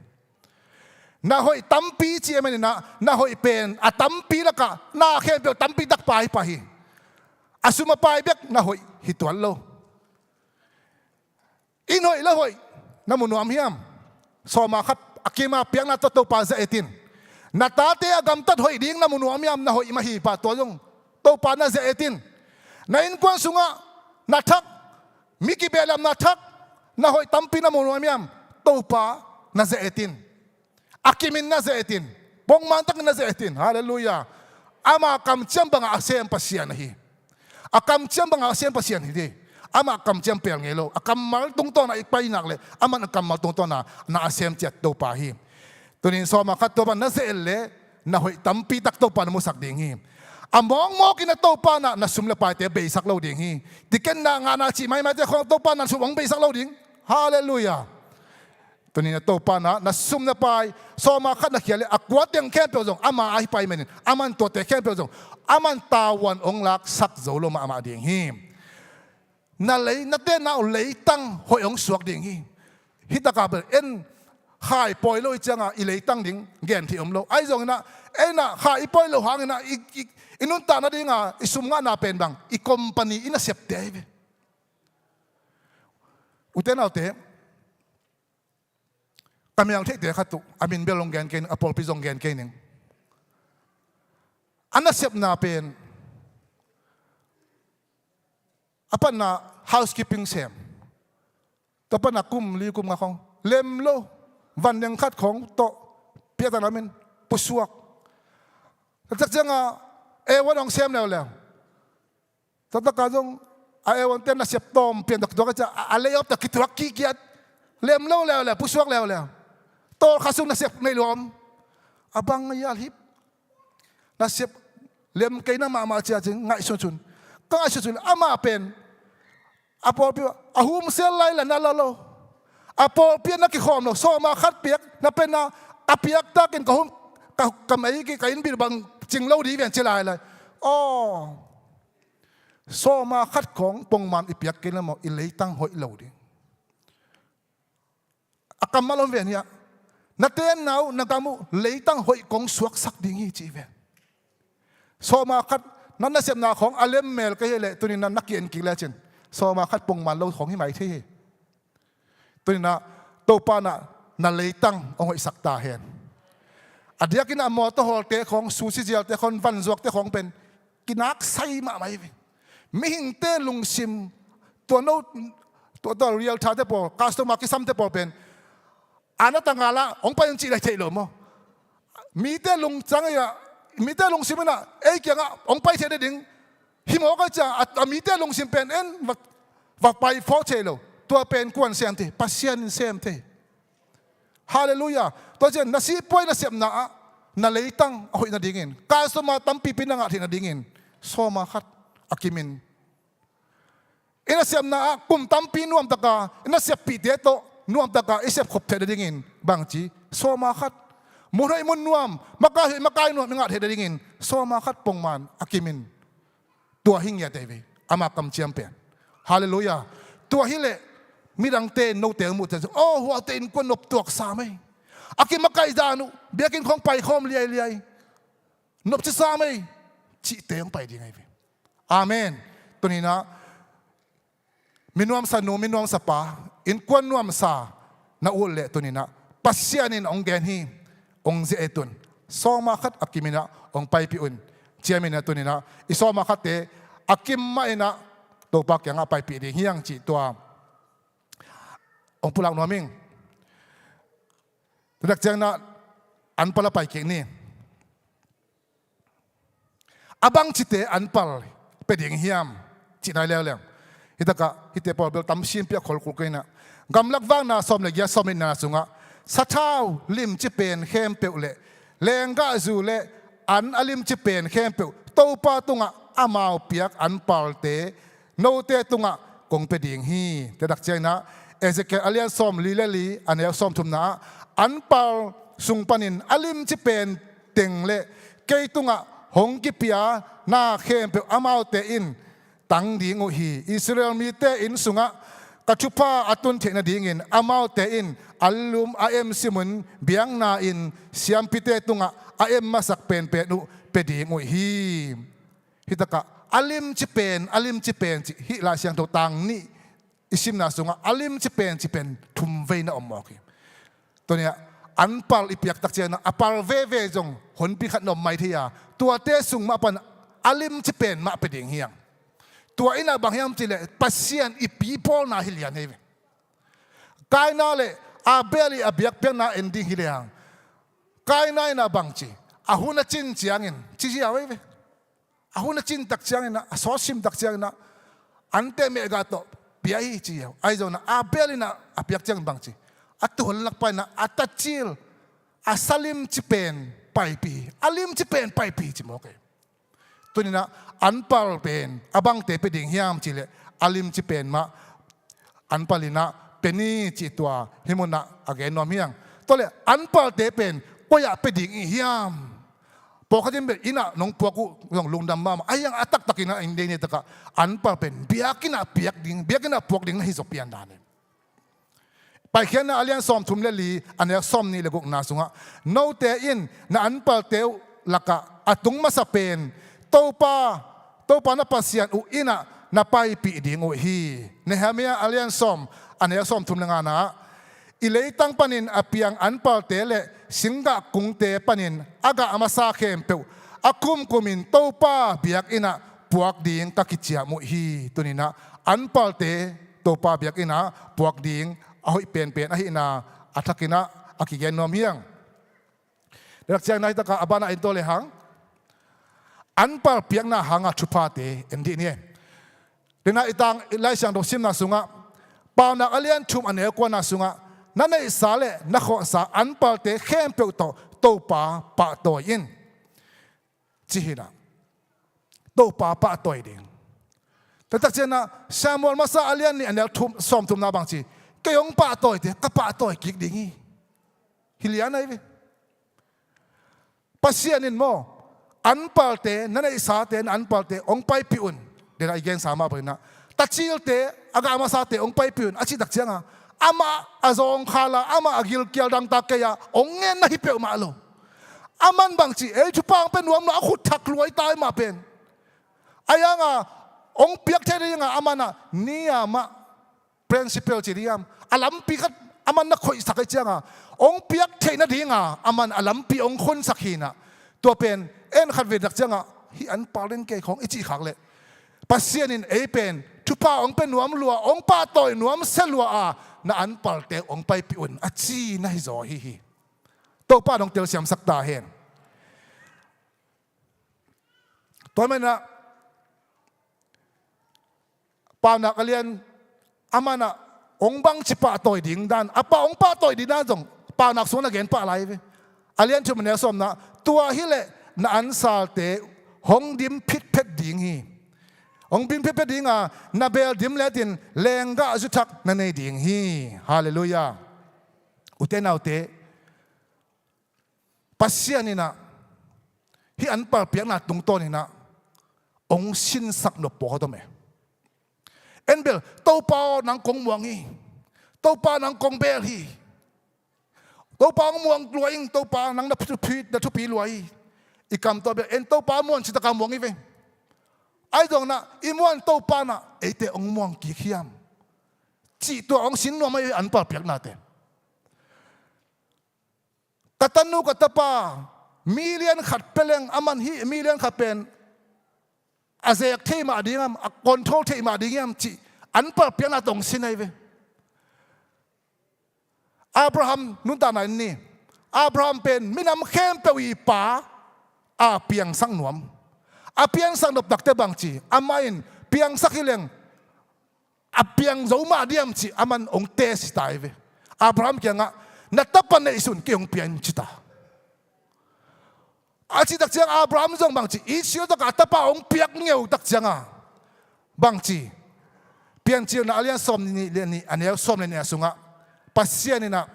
Na hoih tampi cih ahih manin ah, na hoih pen a tampi lakah na khempeuh tampi tak pai pah hi. A sum a pai bek na hoih hi tuan lo. Inn hoih lo hoih na mu nuam hiam? Sawma khat a kima piakna tawh Topa ziah et in. Na tate a gamtat hoih ding na mu nuam hiam? Na hoih mah hi pah, tua zong Topa na ziah et in. Na innkuan sungah na thak, mi kibehlamna thak, na hoih tampi na mu nuam hiam? Topa na ziah et in. A kimin na ziah et in. Pongman takin na ziah et in. Halleluiah. Ama kamciam bangah a sem Pasian ahi. A kamciam bangah a sem Pasian hi ding. Amah kamciam pel ngei lo. A kammal tungtawn a i pai nak leh, aman a kammal tungtawn a na a sem ciat Topa hi. Tunin sawma khat Topa na ziah et leh, na hoih tampi tak Topa na musak ding hi. A mawkmawk in a Topa na, na sum le paite beisak lo ding hi. Ticket na ngahna cih maimaite khawng Topa na sum hong beisak lo ding. Halleluiah. Tunin a Topa na, na sum na pai, sawma khat na khia leh a kua teng khempeuh zong ama ahi pai manin, aman tuate khempeuh zong aman tavuan hong laksak zo lo mahmah ding hi. Na lei, na tenna uh leitang hoih hong suak ding hi. Hih takah bel en khai pawi lo i ciangah i leitang ding gen thei om lo. Ahi zongin ah, en ah khai i pawi lo hangin ah i, i, i nuntak nadinga i sum ngahna pen bang, i company i nasepte ahi ve. Ute naute, ka mel theihte khat uh, a min bel hong gen kei ning, a pawlpi zong gen kei ning. A nasepna pen, a patna housekeeping sem. Tua patna kum li kum nga khawng lem lo, van deng khat khawng tawh piaktan a min pusuak. Taktak ciangah A one hong sem leuleu. Taktak a zong a A one ten nasep tawm pian tak tuak a cia, a, a lay off tak kituak kikiat. Lem lo leuleu, pusuak leuleu. Tawlkhat sung nasep nei luam. A bang a yal hip. Nasep lem kei na mahmah cia cin, ngaihsun sun. Ka ngaihsun sun, amah pen a pawlpi a hum sel lai la na la lo. A pawlpi a na kikhawm lo, sawma khat piak na pen a, a piak takin ka hum, ka, ka mei ki, ka inn bil bang cing lo di ven ci lai lai. Aw. Sawma khat khawng pongman i piak kei le maw, i leitang hoih lo ding. A kammal om ven hiah, na tenna uh, na gam uh leitang hoih kong suaksak ding hi ci ven. Sawma khat na nasepna khawng a lemmel ka hi leh, tunin na na ki-en kik lecin sawma khat pongman lo khawng hi mai thei hi. Tunin ah Topa na, na leitang hong hoihsak ta hen. A diakin a mawtaw hawlte khawng, sushi zialte khawng, vanzuakte khawng pen kinaksai mahmah hi ve. Mihingte lungsim, tua no, tua, tua realtor-te pawl, customer kisamte pawl pen a na tangala hong pai un cih lai theih lo maw? Mite lungtang a, mite lungsim in ah ei kiangah hong pai thei nading hi mawk a cia, a, a mite lungsim pen en va, va pai phawk thei lo. Tua pen kuan sem thei? Pasian in sem thei. Halleluiah. Tua cian na sihpuai nasepna ah na leitang a hoih nadingin, customer tampipi na ngah theih nadingin sawma khat a kimin. I nasepna ah kum tampi nuamtaka i naseppihte tawh nuamtaka i sepkhop theih nadingin bangci, sawma khat. Mun hoih mun nuam, makai hoih makai nuam i ngah theih nadingin sawma khat pongman a kimin. Tua hi ngiat ei ve, ama kamciam pen. Halleluiah. Tua hileh midangte in note hong muhte, aw, huate innkuan noptuak sam ei. A kimakai dan uh, biakinn khawng paikhawm liailiai, nopci sam ei, cihte hong pai ding ei ve. Amen. Tuninah Minuamsa nu, minuamsa pa, innkuan nuamsa na ut leh tuni-in ah Pasian in hong gen hi, hong ziah et un. Sawma khat a kimin ah hong paipih un, ciamin ah tuni-in ah i sawma khatte a kim mah in ah Topa kiangah paipih ding hi hang cih tua hong pulak nuam ing. Tua tak ciangin ah anpal ah pai kik ni. A bangcite anpal pia ding hiam cih nai leuleu. Hi takah hihte pawl bel tam simpi a khol kul kei in ah, Gamlak Vakna sawm le giat, sawm le nihna sungah sathau limci pen khempeuh le lenggahzu le an a limci pen khempeuh Topa tungah amau piak anpalte note tungah kong pia ding hi. Tua tak ciangin ah Ezekiel a lian sawm li le li, a neu sawm thumna ah, anpal sung panin a limci pen teng le kei tungah hong kipia na khempeuh amaute in tang ding uh hi. Israel mite inn sungah ka thupha a tun theih nadingin amaute in an lum a em simun biakna-in siampite tungah a em masak penpen uh pia ding uh hi. Hi takah a limci pen, a limci pen cih hih Lai Siangtho tang nih i simna sungah a limci pen cih pen thum vei na om mawk hi. Tuni-ah anpal i piak tak ciangin ah a pal veve zong honpi khat na om mai thei a, tuate sung mah pan a limci pen mah pia ding hi hang. Tua in ah bang hiam cih leh Pasian i pi pawlna hi lian hi ve. Kaina le Abel i a biakpiakna en ding hi lehang, Kaina in ah bang ci, a hun a cin ciangin ci ziau hi ve. A hun a cin tak ciangin ah, a sawt sim tak ciangin ah, ante mehgah tawh pia hi ci ziau. Ahi zongin ah Abel in ah a piak ciangin bang ci, a tuuhon lakpa in ah a tacil, a sa limci pen paipih hi, a limci pen paipih hi ci mawk hi. Tuni-in ah anpal pen a bangte pia ding hiam cih leh a limci pen mah anpal in ah pia ni cih tua hih munah a gen nuam hi hang. Tua leh anpalte pen koi-ah pia ding i hiam? Pawlkhat in bel inn ah nong puak uh zong lungdam mahmah, ahi hang a taktak in ah inn dei ni takah anpal pen biakinn ah piak ding, biakinn ah puak ding na hi zaw pian dan hi. Paikhiatna a lian sawm thum le li, a neu sawm nih le gukna sungah, note in na anpalte uh lakah a tung masa pen Topa, Topa na Pasian uh inn ah na paipih ding uh hi. Nehemiah a lian sawm, a neu sawm thum le ngana ah, i leitang panin a piang anpalte le singgah kungte panin a gah masa khempeuh a kumkumin Topa biakinn ah puak ding ka kiciam uh hi. Tuni-in ah anpalte Topa biakinn ah puak ding a hoih penpen ahihna a thakin ah a kigen nuam hi hang. Tua tak ciangin ah hih takah a banah en to lehang, anpal piakna hanga thuphate en dih ni. Tua in ah i tang Lai Siangtho simna sungah, Paunak a lian thum a neu kuana sungah, na neihsa le na khawhsa anpalte khempeuh tawh Topa pahtawi in, ci hi in ah. Topa pahtawi ding. Tua tak ciangin ah Samuel masa a lian nih a neu thum, sawm thumna bang ci, kei hong pahtawite ka pahtawi kik ding hi. Hi lian ahi ve. Pasian in maw, anpalte, na neihsate, na anpalte hong paipih un. Tua in ah i gensa mah bangin ah, tacilte, a gah masate hong paipih un a cih tak ciangin ah, amah a zawngkhal a, amah a gilkial dangtak kei a, hong ngen na hi peuhmah lo. Aman bang ci, ei thupha hong pia nuam lo, a khut thak lua i tai mah pen. Ahi hang a, hong piak theih nading a, aman ah ni a mah principle ci ding hiam, a lampi khat aman na khoihsak ahih ciangin ah, hong piak theih nading a, aman a lampi hong khonsak hi in ah. Tua pen en khat vei tak ciangin ah, hih anpal ding kei khawng i cih khak leh, Pasian in ei pen thupha hong pia nuam lua, hong pahtawi nuam sia lua a, na anpalte hong paipih un a ci na hi zaw hi hi. Topa in hong telsiamsak ta hen. Tua manin ah Paunak a lian, aman ah hong bangci pahtawi ding dan, a pah, hong pahtawi ding dan zong Paunak sung na gen pah lai ve. A lian thum a neu sawmna, tua hi leh na ansalte hong dim phitphet ding hi. Hong dim phitphet ding a, na beel dim letin lenggah zu thak na nei ding hi. Halleluiah. Ute naute, Pasian in ah hih anpal piakna tungtawn in ah hong sinsak nop pawlkhat om e. En bel, Topa aw, nang kong muang hi. Topa, nang kong beel hi. Topa, hong muang lua ing, Topa, nang na thupi, na thupi lua hi. I kam tawh bel en, Topa muan cih tak a muang hi ve. Ahi zongin ah i muan Topa in ah eite hong muang kik hiam? cih tua hong sin nuam ahi ve, anpal piaknate. Ka tanu ka tapa million khat pia leng aman hih million khat pen a zek thei mah ding hiam, a control thei mah ding hiam cih anpal piakna tawh hong sin ahi ve. Abraham nuntakna en ni. Abraham pen minam khempeuh i pa a piangsak nuam. A piangsak nop takte bangci, amah in piangsak hi leng a piang zo mah diam cih aman hong test ta hi ve. Abraham kiangah, "Na tapa neihsun kei hong pia in," ci ta. A cih takciang Abraham zong bangci, Isak takah a tapa hong piak ngeu takcianga bangci, Piancilna a lian sawm nih le nih, a neu sawm le nih a sungah Pasian inah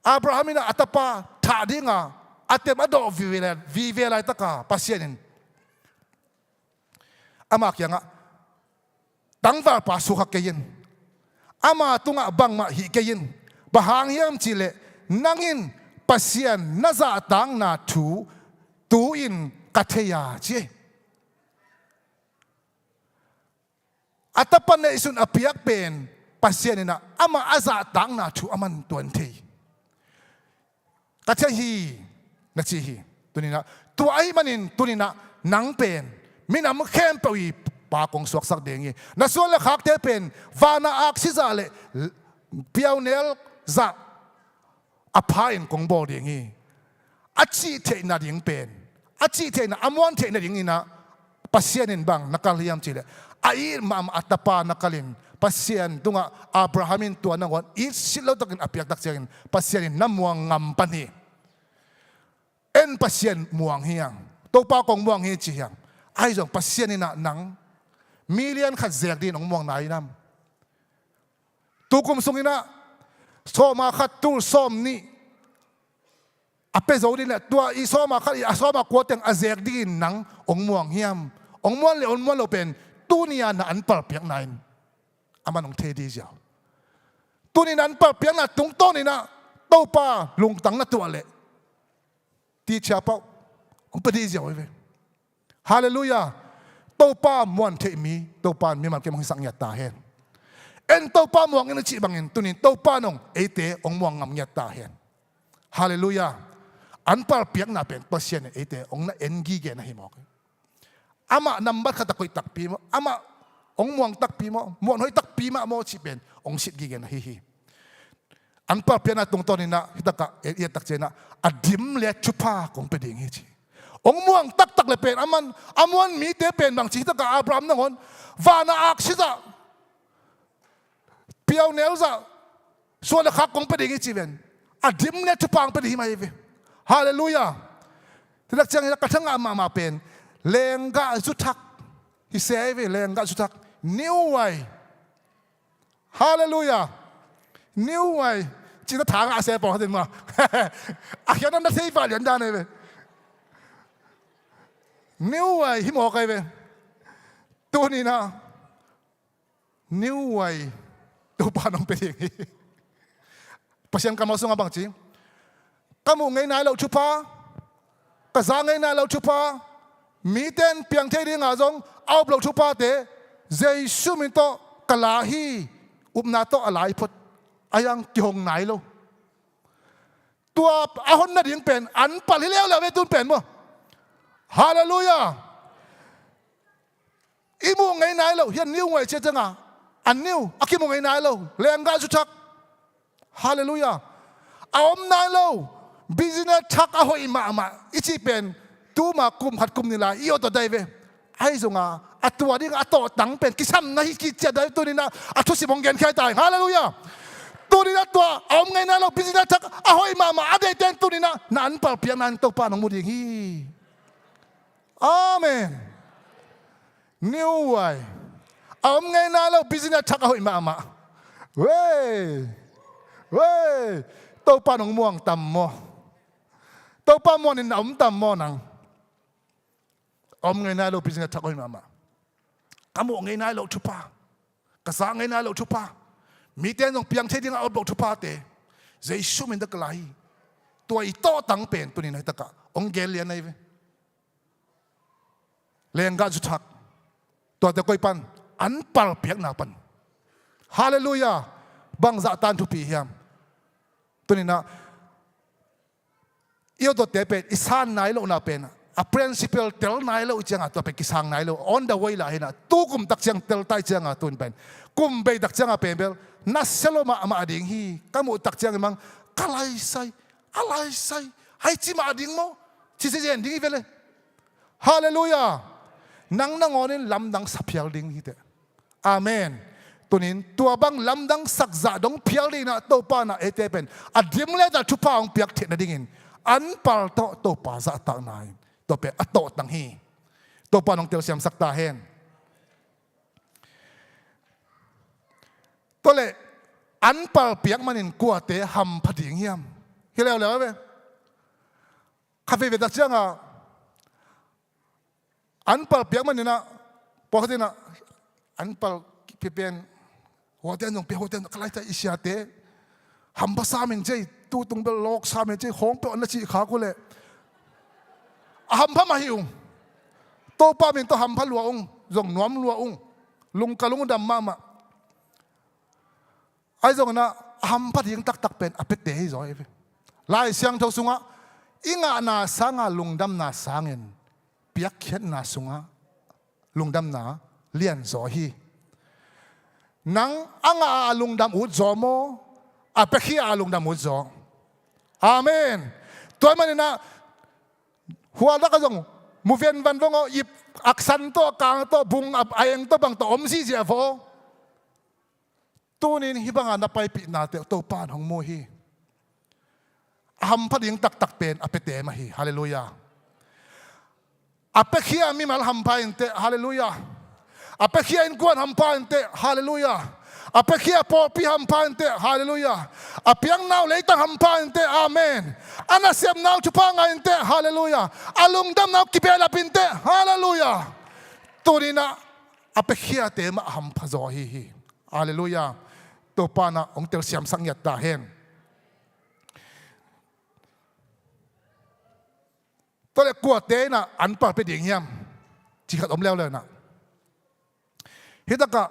Abraham inah a tapa thah dinga a tem a dawh vive lai, vive laitaka Pasian in ama kiangah, "Tangvalpa sukhak kei in. Ama tungah bangmah hih kei in. Bang hang hiam cihleh nang in Pasian na zahtakna thu tu-in ka thei a," ci. A tapa neihsun a piak pen Pasian inah amah a zahtakna thu aman tuan thei. Ka thei hi, na ci hi. Tuninah tua ahih manin tuninah nang pen minam khempeuh i pa kong suaksak ding hi. Na suan le khakte pen vana aksi zah le piaunel zah a pha in kong bawl ding hi. A cih theih nading pen, a cih theihna, a muan theih nading inah Pasian in bang na kal hiam cihleh, a it mahmah a tapa na kalin Pasian tungah Abraham in tua nangawn it silh lotakin a piak takciangin Pasian in na muang ngam pan hi. En Pasian muang hi hang, Topa kong muang hi ci hi hang. Ahi zong Pasian inah nang million khat zek dingin hong muang nai hiam? Tukum sunginah sawma khat tul sawm nih a pia zo ding le tua i sawma khat i a sawma kua teng a zek dingin nang hong muang hiam? Hong muan le hong muan lo pen tuni-a na anpal piakna in aman hong thei ding ziau. Tuni na anpal piakna tungtawninah Topa lungtang na tuah leh tichia pauh hong pia ding ziau hi ve. Halleluiah. Topa muan theih mi Topa in mimal kim hong hisak ngiat ta hen. En Topa muang in a cih bangin tunin Topa in hong eite hong muang ngam ngiat ta hen. Halleluiah. Anpal piakna pen Pasian in eite hong na en gige na hi mawk. Amah nambat khat a koih takpi maw, amah hong muang takpi maw, muan hoih takpi mah maw cih pen hong sit gige na hi hi. Anpal piakna tungtawninah hitakah i et takcianginah a dim le a thupha kong pia ding hi ci. Hong muang taktak le pen aman a muan mite pen bangci hitakah Abraham nangawn vana aksi zah, piaunel zah, suan le khak kong pia ding hi ci ven. A dim le thupha hong pia ding hi mai hi ve. Halleluiah. Hitak ciangin ka thangah mahmah pen lenggah zuthak hi se hi ve. Lenggah zuthak, new way. Halleluiah. New way. Cina thangah a se pawng hatin mah a khian na thei pah lian dan ahi ve. New way hi mawk ahi ve. Tuninah new way Topa nong pia ding hi. Pasian kammal sungah bangci, ka muh ngei nai loh thupha, ka za ngei nai loh thupha, mite in piang thei dinga zong a up loh thuphate Jesu min tawh ka la hi. Upna tawh a lai phot a hiang kihong nai lo. Tua a hon nading pen anpal hi leuleu ve tun pen maw. Halleluiah. I muh ngei nai loh hian new way cia cianga a new a kimuh ngei nai lo lenggah zuthak. Halleluiah. A om nai lo business thak a hoih mahmah i cih pen tuma kum khat kum nih lai i awt awt dai ve. Ahi zonga a tua dinga a tawhtang pen kisamna hi kiciat dai tuninah a thusim hong genkhia ta hi. Halleluiah. Tuninah tua a om ngei nai lo business thak a hoih mahmah a deihte in tuninah na anpal piakna in Topa nong mu ding hi. Amen. New way. A om ngei nai lo business thak a hoih mahmah. Wei, wei. Topa nong muang tam maw? Topa muanin na om tam maw nang? A om ngei nai lo business thak a hoih mahmah. Ka muh ngei nai lo thupha, ka za ngei nai lo thupha, mite in zong piang thei dinga a up loh thuphate Jesu min tawh ka la hi. Tua i tawhtang pen tunin hitakah hong gel lian ahi ve. Lenggah zuthak. Tuate koi pan? Anpal piakna pan. Halleluiah. Bangzah tan thupi hiam? Tuninah i awtawtte pen i san nai lohna pen a principle tel nai lo i cianga tua pen kisang nai lo, on the way lah hinah tu kum tak ciang tel tai cianga tun pen kum bei tak cianga pen bel na sia lo mahmah ding hi. Ka muh tak ciang i mang ka laisai, a laisai, hai ci mah ding maw? Ci sia zen ding hi vele. Halleluiah. Nang nangawnin lamdang sa phial ding hi teh. Amen. Tunin tua bang lamdang sakzah dong phial dinah Topa nah eite pen a dim leta thupha hong piak theih nadingin anpal tawh Topa zahtakna in tua pen a tawhtang hi. Topa nong telsiamsak ta hen. Tua leh anpal piak manin kuate hampha ding hiam? Hi leuleu ve. Kha veve tak cianga anpal piak maninah pawlkhatinah anpal kipia pen hotel zong pia, hotel ka laita i siate hampha samin cei, tutung bel lawk samin cei hong peuh an na cih khak uh leh a hampha mah hi ung. Topa min tawh hampha lua ung, zong nuam lua ung. Lungka lungdam mahmah. Ahi zonginah a hampha ding taktak pen a piate hi zaw hi ve. Lai Siangtho sungah i ngahna sanga lungdamna sangin piakkhiatna sungah lungdamna lianzaw hi. Nang a ngah a lungdam utzaw maw, a piakhia a lungdam utzaw? Amen. Tua hi maninah hualdak a zong mu venvan vong aw, ip aksan tawh, kang tawh, bung a eng tawh, bang tawh om zihziah vaw. Tunin hih banga na paipihnate Topa in hong mu hi. A hampha ding taktak pen a piate mah hi. Halleluiah. A piakhia mimal hampha inteh. Halleluiah. A piakhia innkuan hampha inteh. Halleluiah. A piakhia pawlpi hampha inteh. Halleluiah. A piaknau leitang hampha inteh. Amen. A nasepnau thupha ngah inteh. Halleluiah. A lungdamnau kibehlap inteh. Halleluiah. Tuninah a piakhiate mah hampha zaw ahi hi. Halleluiah. Topa nah hong telsiamsak ngiat ta hen. Tua leh kuate inah anpal pia ding hiam? Ci khat om leuleu inah. Hitakah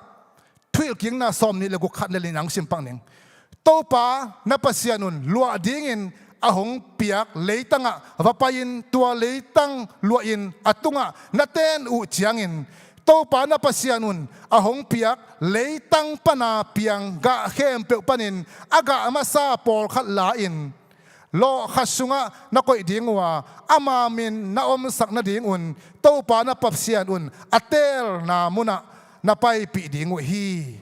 Thuhilhkikna sawmnih le guk khat le li nang simpak ning. Topa na Pasian un luah dingin a hong piak leitangah va pai-in tua leitang luahin a tungah na ten uh ciangin Topa na Pasian un a hong piak leitang pana piang gah khempeuh panin a gah masa pawlkhat la-in lawh khat sungah na koih ding uh a, ama min na omsak nadingun Topa na Pasian un a teelna munah na paipih ding uh hi.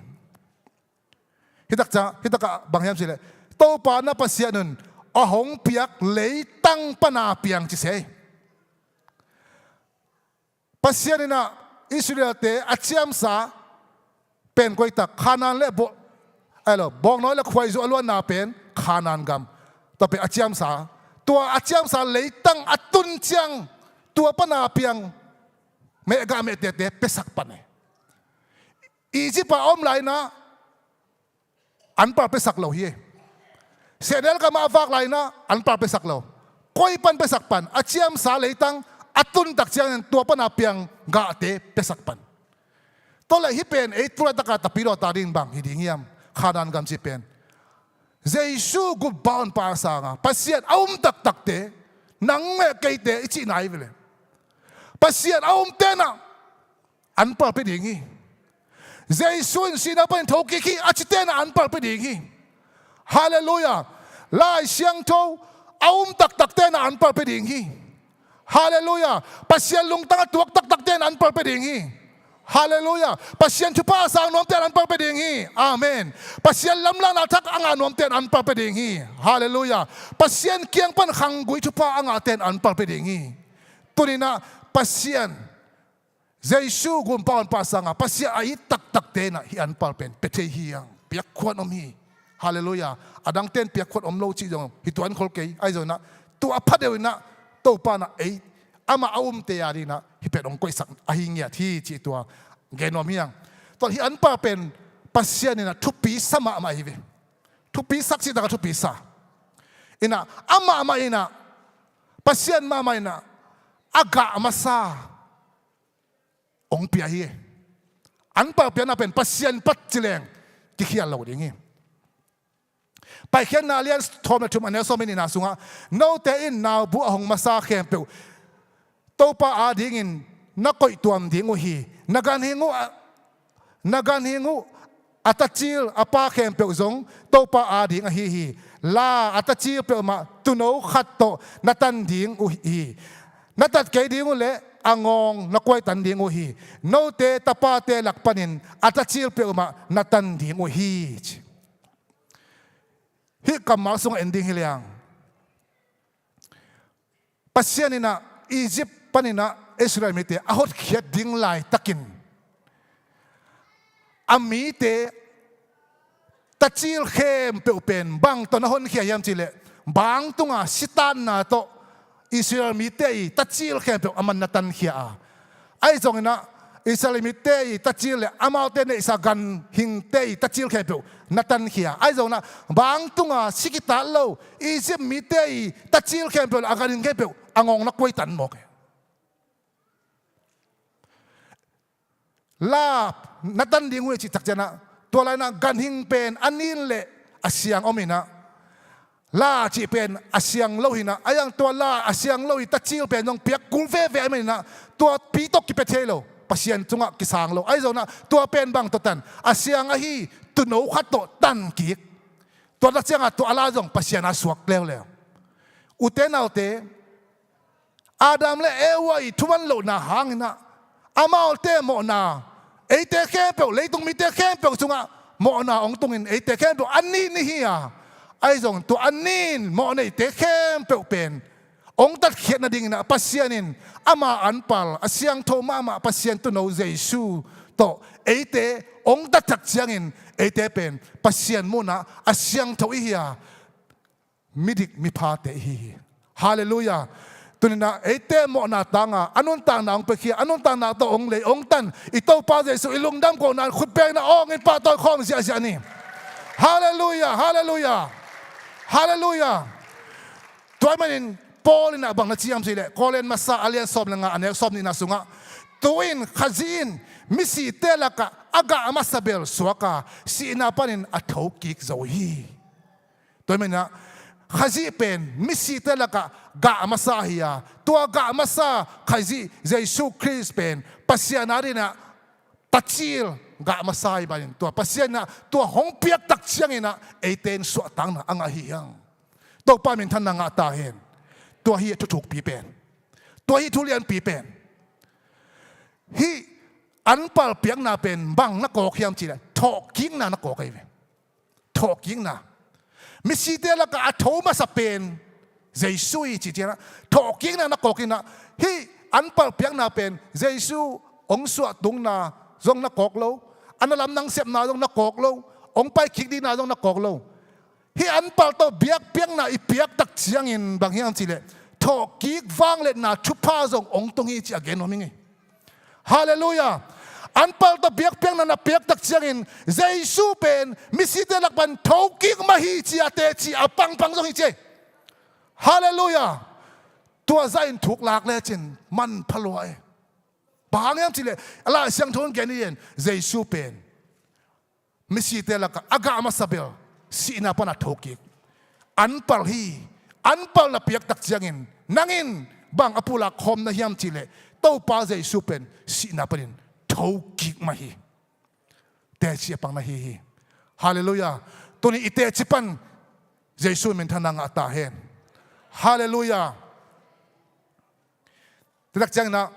Hitakca, hitakah bang hiam cihleh Topa na Pasian un a hong piak leitang pana piang ci se. Pasian inah Israelte a ciamsa pen koitak, Khanaan le bo-, ai lo, bawngnawi le khuaizu a luanna pen Khanaan gam. Tua pen a ciamsa, tua a ciamsa leitang a tun ciang tua pana piang mehgah mehtehte piasak pan e. Egypt a om lai inah anpal piasak lo hi. Sehnel gamah a vak lai inah anpal piasak lo. Koi pan piasak pan? A ciamsa leitang a tuntak ciangin tua pana piang gahte piasak pan. Tua leh hih pen ei tu laitaka tapidaw ta ding bang hi ding hiam? Khanaan gam cih pen Jesu gumpa honpa sanga Pasian a um taktakte nang le keite i cihna hi vele. Pasian a um tenah anpal pia ding hi. Jesu in sihna panin thokik hi a ci tenah anpal pia ding hi. Halleluiah. Lai Siangtho a um taktak tenah anpal pia ding hi. Halleluiah. Pasian lungtang a tuak taktak tenah anpal pia ding hi. Halleluiah. Pasian thupha a sang nuam tenah anpal pia ding hi. Amen. Pasian lamlahna thak a ngah nuam tenah anpal pia ding hi. Halleluiah. Pasian kiang pan khanggui thupha a ngah tenah anpal pia ding hi. Tuninah Pasian Jesu gumpa honpa sanga Pasian a it taktakte inah hih anpal pen pia thei hi hang. Piakkhuan om hi. Halleluiah. A dangte in piakkhuan om lo cih zong hi tuan khol kei. Ahi zong inah tua a pha deuh inah Topa inah ei amah a umte a dinah hih pen hong koihsak ahi ngiat hi cih tua gen nuam hi hang. Tua hih anpal pen Pasian inah thupi sa mahmah hi ve. Thupi sak cih takah thupi sa. Inah amah mah inah Pasian mahmah inah a gah masa hong pia hi. Anpal piakna pen Pasian pat ci leng kikhial lo ding hi. Paikhiatna a lian thawm le thum a neu sawm le nihna sungah, note in naubu a hong masa khempeuh Topa adingin na koihtuam ding uh hi. Na ganhing uh a, na ganhing uh a tacil a pa khempeuh zong Topa ading ahi hi. La a tacil peuhmah tuuno khat tawh na tan ding uh hi. Na tat kei ding uh leh a ngawng na kuaitan ding uh hi. Note tapate lak panin a tacil peuhmah na tan ding uh hi, ci. Hih kammal sungah en ding hi leng, Pasian in ah Egypt panin ah Israel mite a hotkhiat ding laitakin a mite tacil khempeuh pen bang tawh na honkhia hiam cih leh, bang tunga sitanna tawh Israel mite i tacil khempeuh a man na tankhia a, ahi zongin ah Israel mite i tacil le amaute neihsa ganhingte i tacil khempeuh na tankhia. Ahi zongin ah bang tunga si kitat lo Egypt mite i tacil khempeuh le a ganhing khempeuh a ngawng na kuaitan mawk hi. La na tan ding uh hi cih tak ciangin ah, tua lai-in ah ganhing pen a nin le a siang om in ah, la cih pen a siang lo hi in ah, a yang tua la a siang lo hi tacil pen zong piak kul veve ahih manin ah, tua pi tawh kipia thei lo, Pasian tungah kisang lo. Ahi zongin ah tua pen bang tawh tan, a siang ahi tuuno khat tawh tan kik. Tua tak ciangah tua a la zong Pasian a suak leuleu. Ute naute, Adam le Eva i thuman lohna hangin ah amaute mawhna, eite khempeuh, leitung mite khempeuh sungah mawhna hong tungin eite khempeuh a nin i hi a, ahi zong tua a nin mawhneite khempeuh pen hong tatkhiat nadingin ah Pasian in ama anpal a siangtho mahmah Pasian tuuno Jesu tawh eite hong tat tak ciangin eite pen Pasian munah a siangtho i hi a, midik miphate i hi hi. Halleluiah. Tuni-in ah eite mawhna tanga a nuntakna hong piakhia, a nuntakna tawh hong lei hong tan i Topa Jesu i lungdam kohna-in khutbeng in ah awng in pahtawi khawm ziahziah ni. Halleluiah, halleluiah, halleluiah. Tua ahih manin Paul in ah bang na ci hiam cih leh, Korin masa a lian sawm le nga a neu sawm nihna sungah, tu-in Khazih in misite lakah a gah masa bel suak a, sihna panin a thokik zo hi. Tua ahih manin ah Khazih pen misite lakah gah masa hi a, tua gah masa Khazih Jesu Khrist pen Pasian adingin ah tacil gah masa ahih manin tua Pasian in ah tua hong piak tak ciangin ah eite in suahtakna a ngah hi hang. Topa minthanna ngah ta hen. Tua hi a thuthukpi pen. Tua hi thu lianpi pen. Hih anpal piakna pen bang na kawk hiam cih leh, thawhkikna na kawk ahi ve. Thawhkikna. Misite lakah a tho masa pen Jesu hi cih ciangin ah thawhkikna na kawk in ah, hih anpal piakna pen Jesu hong suahtungna zong na kawk lo, a na lamdang sepna zong na kawk lo, hong paikik dingna zong na kawk lo. Hih anpal tawh biakpiakna i piak tak ciangin bang hiam cih leh, thawhkik vangliatna thupha zong hong tung hi cih a gen nuam ing ei. Halleluiah. Anpal tawh biakpiakna na piak tak ciangin Jesu pen misite lak pan thokik mah hi ci a teci a pangpang zong hi ci ei. Halleluiah. Tua zah in thuk lak lecin manpha lua ei. Bang hang hiam cih leh, a Lai Siangtho in gen hi in, Jesu pen misite lakah a gah masa bel sihna pan a thokik. Anpal hi. Anpal na piak tak ciangin nang in bang a pulak khawm na hiam cih leh, Topa Jesu pen sihna panin thokik mah hi. Teci a pang na hi hi. Halleluiah. Tuni i teci pan Jesu minthanna ngah ta hen. Halleluiah. Tua tak ciangin ah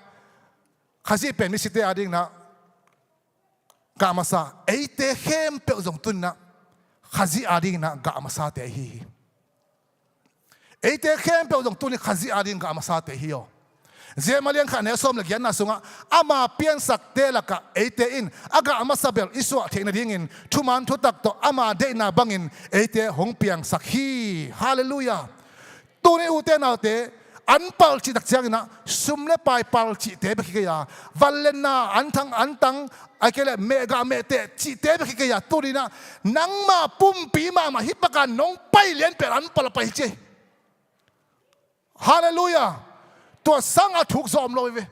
Khazih pen misite adingin ah gah masa, eite khempeuh zong tuni-in ah Khazih adingin ah gah masate ahi hi. Eite khempeuh zong tuni Khazih adingin gah masate ahi aw. Jeim a lian khat a neu sawm le giatna sungah, ama piansakte lakah eite in a gah masa bel i suah theih nadingin thuman thutak tawh ama deihna bangin eite hong piangsak hi. Halleluiah. Tuni ute naute, anpal cih tak ciangin ah sum le pai pal cihte bek hi kei a, vangliatna, anthang antang, ahih kei leh mehgah mehteh cihte bek hi kei a, tuni-in ah nangma pumpi mahmah hih pakah nong pai lian pen anpal a pai hi ci ei. Halleluiah. Tua sang a thuk zawm lo hi ve.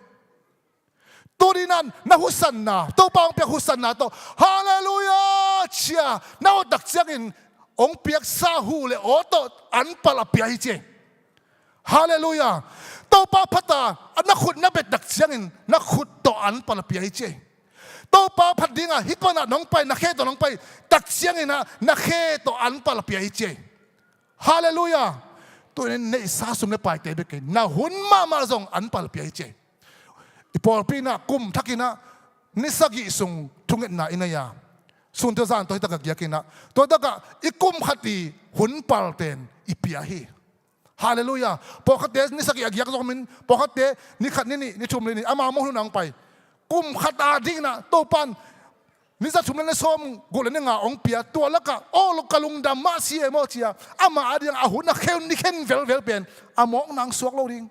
Tuni-in ah na husanna, Topa hong piak husanna tawh halleluiah ci a na awt tak ciangin hong piaksa huh le aw tawh anpal a pia hi ci. Halleluiah. Topa phat a na khut na bet tak ciangin na khut tawh anpal a pia hi ci. Topa phat dingah hih panah nong pai, na khe tawh nong pai tak ciangin ah na khe tawh anpal a pia hi ci. Halleluiah. Tunin neihsa sum le paite bek kei, na hun mahmah zong anpal pia hi ci. I pawlpi inah kum thakinah ni sagih sung thungetna i nei a, sun tua zan tua hitak a giakinah tua takah i kum khat i hun palten i pia hi. Halleluiah. Pawlkhatte ni sagih a giak zong min, pawlkhatte ni khat ni nih ni thum ni nih ama mawh hun ang pai. Kum khat a dinginah Topan ni za thum le ni sawm guk le ni nga hong pia, tua lakah aw lo ka lungdam mah si e maw cia ama a dingah a hun a kheun ni khen velvel pen a mawk nang suak lo ding.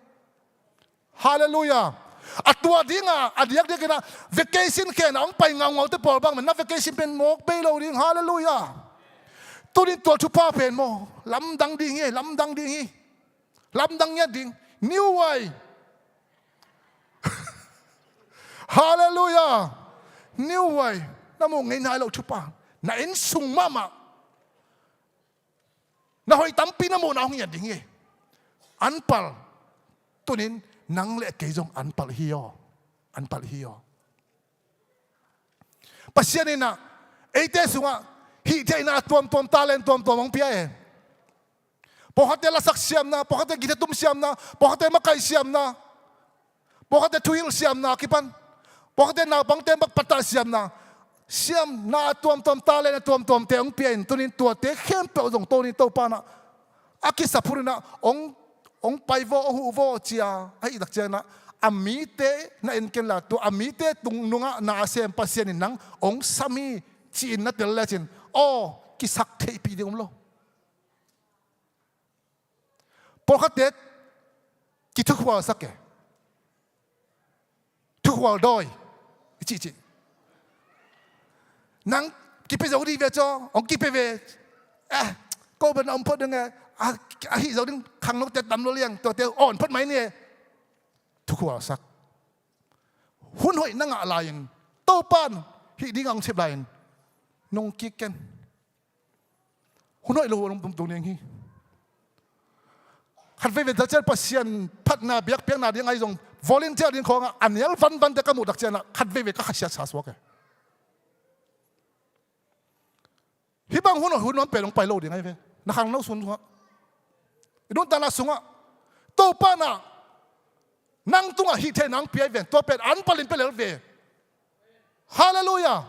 Halleluiah. A tua dinga a diakdiakinah vacation khenah hong pai ngaungaute pawl bang na vacation pen mawk bei lo ding. Halleluiah. Tunin tua thupha pen maw lamdang ding hi, lamdang ding hi. Lamdang ngiat ding. New way. Halleluiah. New way. Na muh ngei nai lo thupha. Na inn sung mahmah na hoih tampi na muhna hong ngiat ding hi. Anpal. Tunin nang le kei zong anpal hi aw. Anpal hi aw. Pasian inah eite sungah hihtheihna tuamtuam, talent tuamtuam hong pia e. Pawlkhatte lasak siamna, pawlkhatte guitar tum siamna, pawlkhatte makaih siamna, pawlkhatte thuhilh siamna kipan, pawlkhatte naupangte makpatah siamna, siamna a tuamtuam, talent a tuamtuamte hong pia in tunin tuate khempeuh zong Tony Topa inah a kisap hun inah hong, hong pai vaw, hong huh vaw cia ahih tak cianginah a mite na en ken la, tua a mite tung nungah na a sem Pasian in nang hong sam hi ci-in na tel lecin aw kisak theihpih ding om lo. Pawlkhatte kithukhualsak e. Thukhual dawi i cihcih. Nang kipia zo dih ve caw, hong kipia ve. Eh, ko ban a om phot ding e. A, a hih zo ding khangnote tam lo liang, tuate awn phot mai ni e. Thukhualsak. Hun hoih na ngah lai-in Topan hih dingah hong sep lai-in nung kik ken. Hun hoih lo hun tung ding hi. Khat veivei tak cian Pasian phatna biakpiakna ding ahi zong volunteer ding khawngah a nial vanvante ka muh tak cianah khat veivei ka khasiat sa suak e. Hih bang hun hoih hun nuam pen hong pai lo ding ahi ve. Na khangno sun sungah, i nuntakna sungah Topa inah nang tungah hihtheihna hong pia hi ven. Tua pen anpalin pia lel ve. Halleluiah.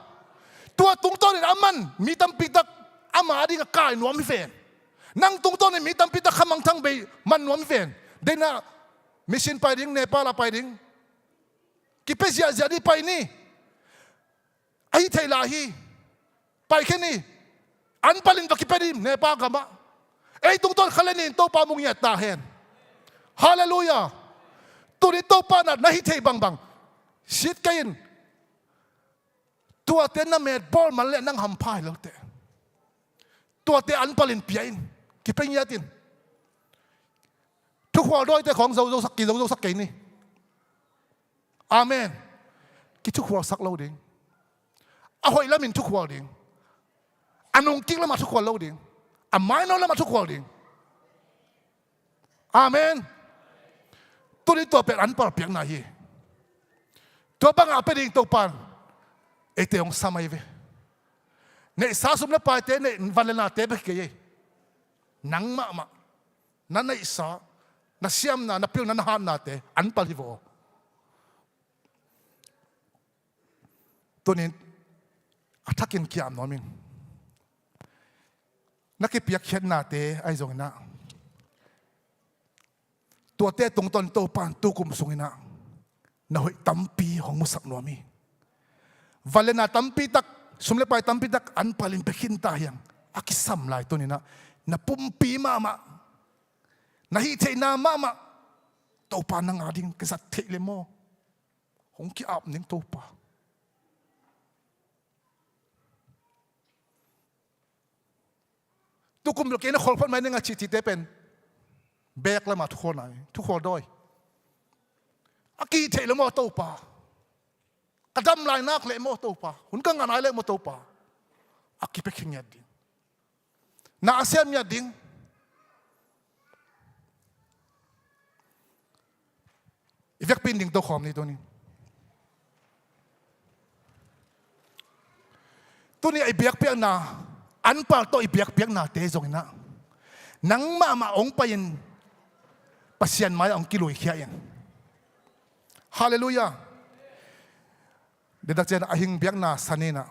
Tua tungtawnin a man mi tampi tak ama a dingah kai nuam hi ven. Nang tungtawnin mi tampi tak khamangthang bei man nuam hi ven. Deihna mission pai ding, Nepal ah pai ding. Kipia ziahziah dih pai ni. Ahi thei lai hi. Pai khe ni. Anpalin va kipia dih Nepal gamah. Ei tungtawn kha le ni in Topa mu ngiat ta hen. Halleluiah. Tuni Topa na, na hih thei bangbang sit kei in. Tuate na met bawl man le nang hampha hi lote. Tuate anpalin pia in. Kipia ngiat in. Thukhual dawite khawng zo zosak, ki zo zosak kei ni. Amen. Kithukhualsak lo ding. A hoih lamin thukhual ding. A nungkik lamah thukhual lo ding. A mainawt lamah thukhual ding. Amen. Tuni tua pen anpal piakna hi. Tua bangah a pia ding Topan eite hong sam ahi ve. Neihsa sum le paite, neih van le nate bek hi kei ei. Nang mahmah. Na neihsa, na siamna, na pilna, na hatnate anpal hi vaw. Tunin a thakin kiam nuam in. Na kipiakkhiatnate ahi zonginah tuate tungtawn Topan tukum sunginah na hoih tampi hong musak nuam hi. Van le na tampi tak, sum le pai tampi tak anpalin pia khin ta hiang. A kisam lai tuninah na pumpi mahmah, na hih theihna mahmah Topa nang a ding ka zat theih le maw? Hong ki-ap ning Topa. Tukum lo kei na kholphat mai ning a cihcihte pen bek lamah thukhual nai, thukhual dawi. A kihih theih le maw Topa? Ka dam lai nak le maw Topa? Hun ka ngah nai le maw Topa? A kipia khingiat ding. Na a sem ngiat ding. I vekpi in ding tokhawm ni tuni. Tuni a i biakpiakna, anpal tawh i biakpiaknate zongin ah, nang mahmah hong pai-in Pasian mai-ah hong kiluikhia in. Halleluiah. Dedak ciang a hing biakna sa ni-in ah,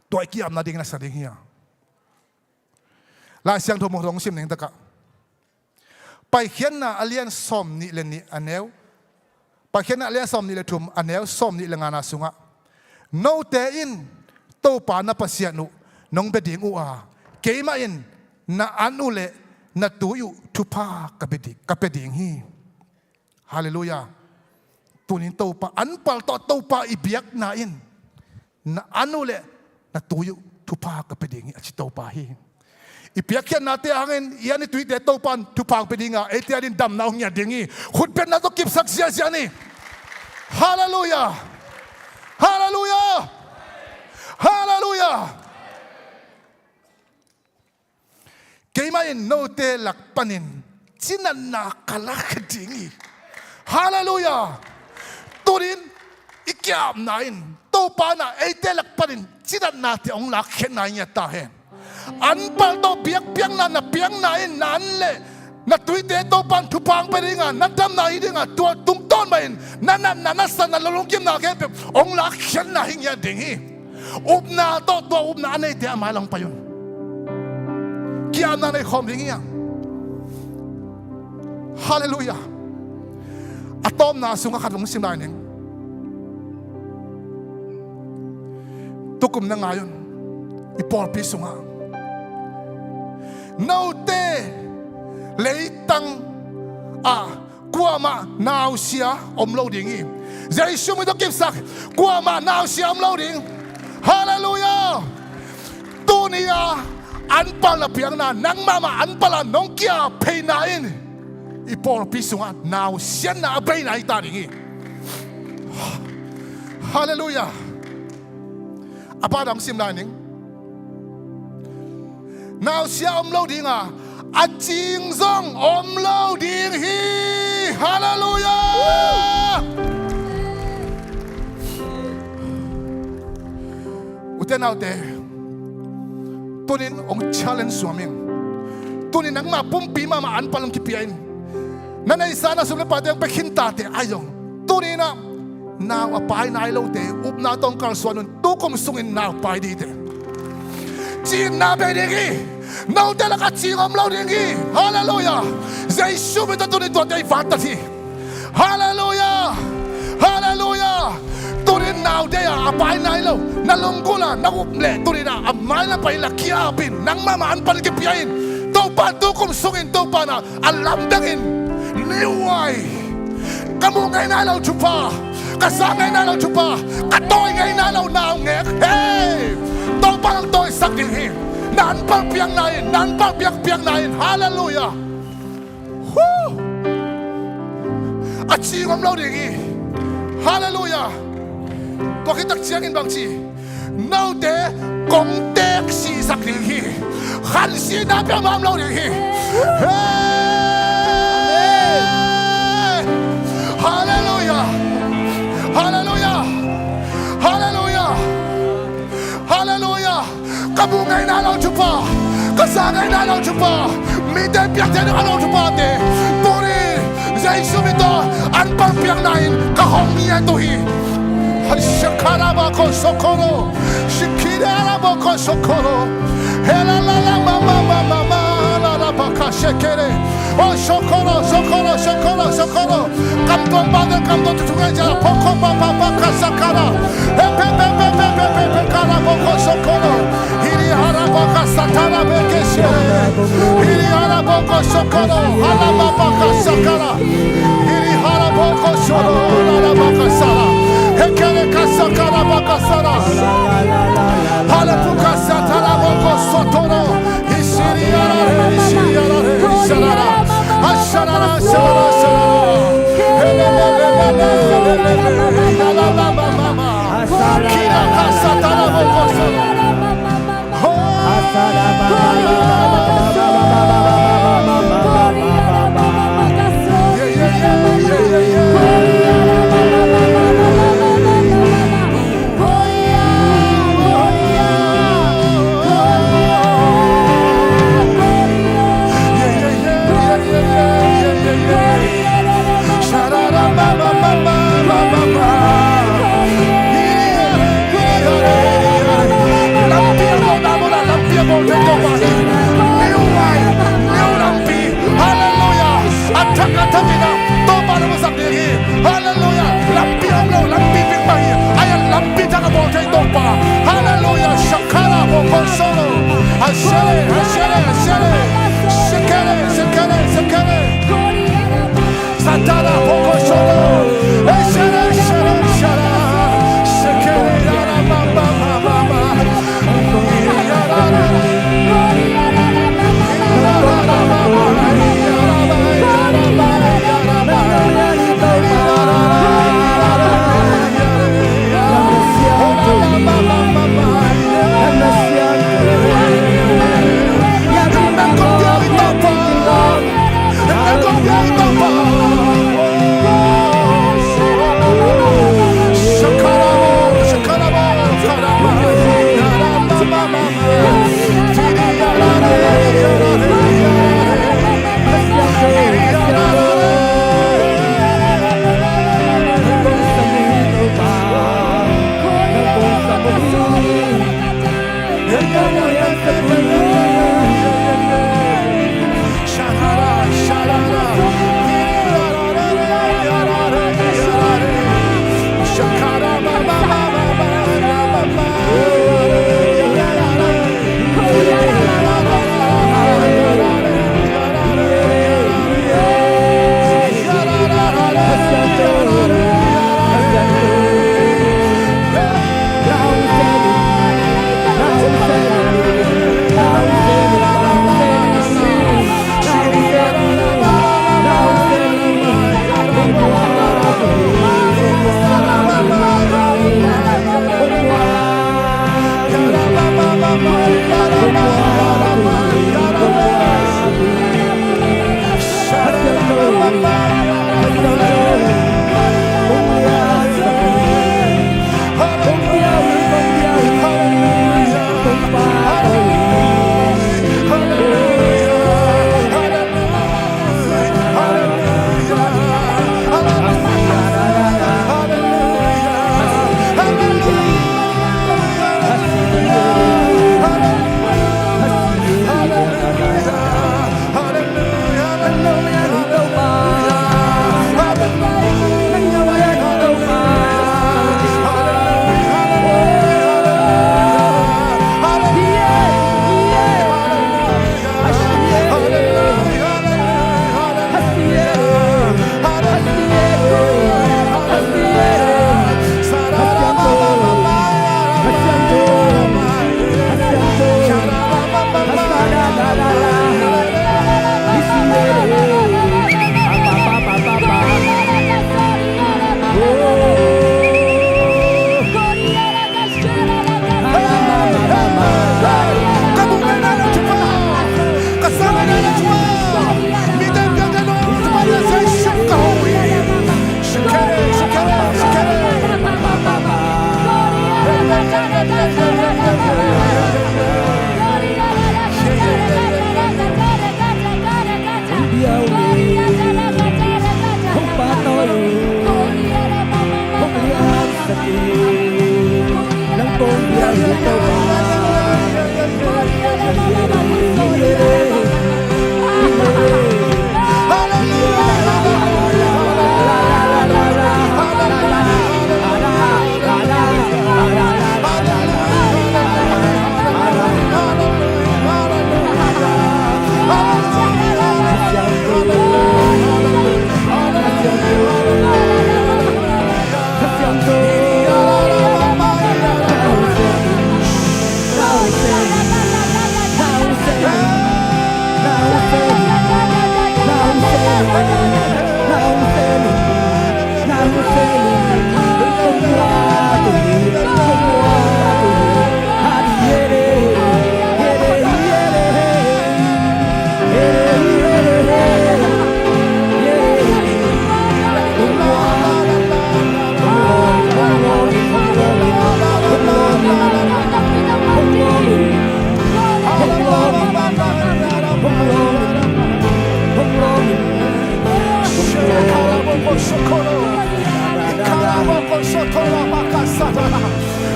tua i ki-apna dingin a sa ding hi a. Lai Siangtho mun hong sim ning takah, Paikhiatna a lian sawm nih le nih a neu, Paikhiatna a lian sawm nih le thum a neu sawm nih le ngana sungah, note in Topa na Pasian uh nong bia ding uh a, keimah in na an uh le na tui uh thupha ka bia ding, ka pia ding hi. Halleluiah. Tunin Topa, anpal tawh Topa i biakna in na an uh le na tui uh thupha ka pia ding hi, a ci Topa hi. I piakkhiatnate hangin i an i tuite Topa in thupha hong pia ding a, eite adingin damna hong ngiat ding hi. Khutbetna tawh kipsak ziahziah ni. Halleluiah. Halleluiah. Halleluiah. Keimah in note lak panin cinatna ka lakkhiat ding hi. Halleluiah. Tunin i ki-apna in Topa in ah eite lak panin cinatnate hong lakkhiatna hi ngiat ta hen. Anpal tawh biakpiakna na piakna in na an le na tuite Topa in thupha hong pia ding a, na damna hi ding a, tua tungtawn mah in na natna, na satna, na lungkimna khempeuh hong lakkhiatna hi ngiat ding hi. Upna tawh, tua upna a neite a mai-ah hong pai un. Ki-apna nei khawm ding hi a. Halleluiah. A tawpna sungah khat hong sim lai ning. Tukum na ngai un, i pawlpi sungah note leitang ah kuamah nausia om lo ding hi. Jesu min tawh kipsak, kuamah nausia om lo ding. Halleluiah. Tuni a anpal na piakna, nang mahmah anpal a nong ki-ap pheina in i pawlpi sungah nausiatna a beina hi ta ding hi. Halleluiah. A pa dang sim lai ning. Nausia om lo ding a, a cing zong om lo ding hi. Halleluiah. Ute naute, tunin hong challenge suam ing. Tunin nangmah pumpi mahmah anpal hong kipia in. Na neihsa na sum le paite hong pia khin ta teh ahi zong, tunin ah nau a pai nai lote upna tawh hong kalsuan un. Tukum sungin nau pai ding hi teh. Ci-itna bei ding hi. Note lakah cing om lo ding hi. Halleluiah. Jesu min tawh tunin tuate i vantat hi. Halleluiah. Halleluiah. Tunin nau deih a, a pai nai lo, na lunggulh a, na up leh tunin ah a mai-ah pai in la ki-ap in. Nang mahmah anpal kipia in. Topa in tukum sungin Topa in ah a lamdangin, new wine, ka muh ngei nai lo thupha, ka za ngei nai lo thupha, ka tawi ngei nai lo naungek, hei, Topa in hong tawisak ding hi. Na anpal piakna in, na anpal piakpiakna in. Halleluiah. Huh. A cing om lo ding hi. Halleluiah. Tua khit tak ciangin bang ci? Note kong teek sihsak ding hi. Khansihna peuhmah om lo ding hi. Hey! Halleluiah. Halleluiah. Halleluiah. Halleluiah. Ka muh ngei nai lo thupha, ka za ngei nai lo thupha, mite piak theih ding a lo thuphate, tuni Jesu min tawh anpal piakna in ka hong ngiat uh hi. Hai shakara bako sokoro, shikira bako sokoro, hela la la ma ma ma ma ma la la baka shekere. Oh, sokoro, sokoro, sokoro, sokoro. Kam tuan ba de, kam tuan tutu ngai ja. Poko pa pa pa ka sakara. He pe pe pe pe pe pe pe kara poko sokoro. Hiri hara poko satara peke shere. Hiri hara poko sokoro. Hala pa pa ka sakara. Hiri hara poko soro. Hala pa ka sara. He kere ka sakara pa ka sara. Hala puka satara poko sotoro. Ishiriarare, ishiriarare, isharara. Asharara, asharara, asharara. Helelelelelelele, yalamamamama. Kirakasatara bokoso. Oh.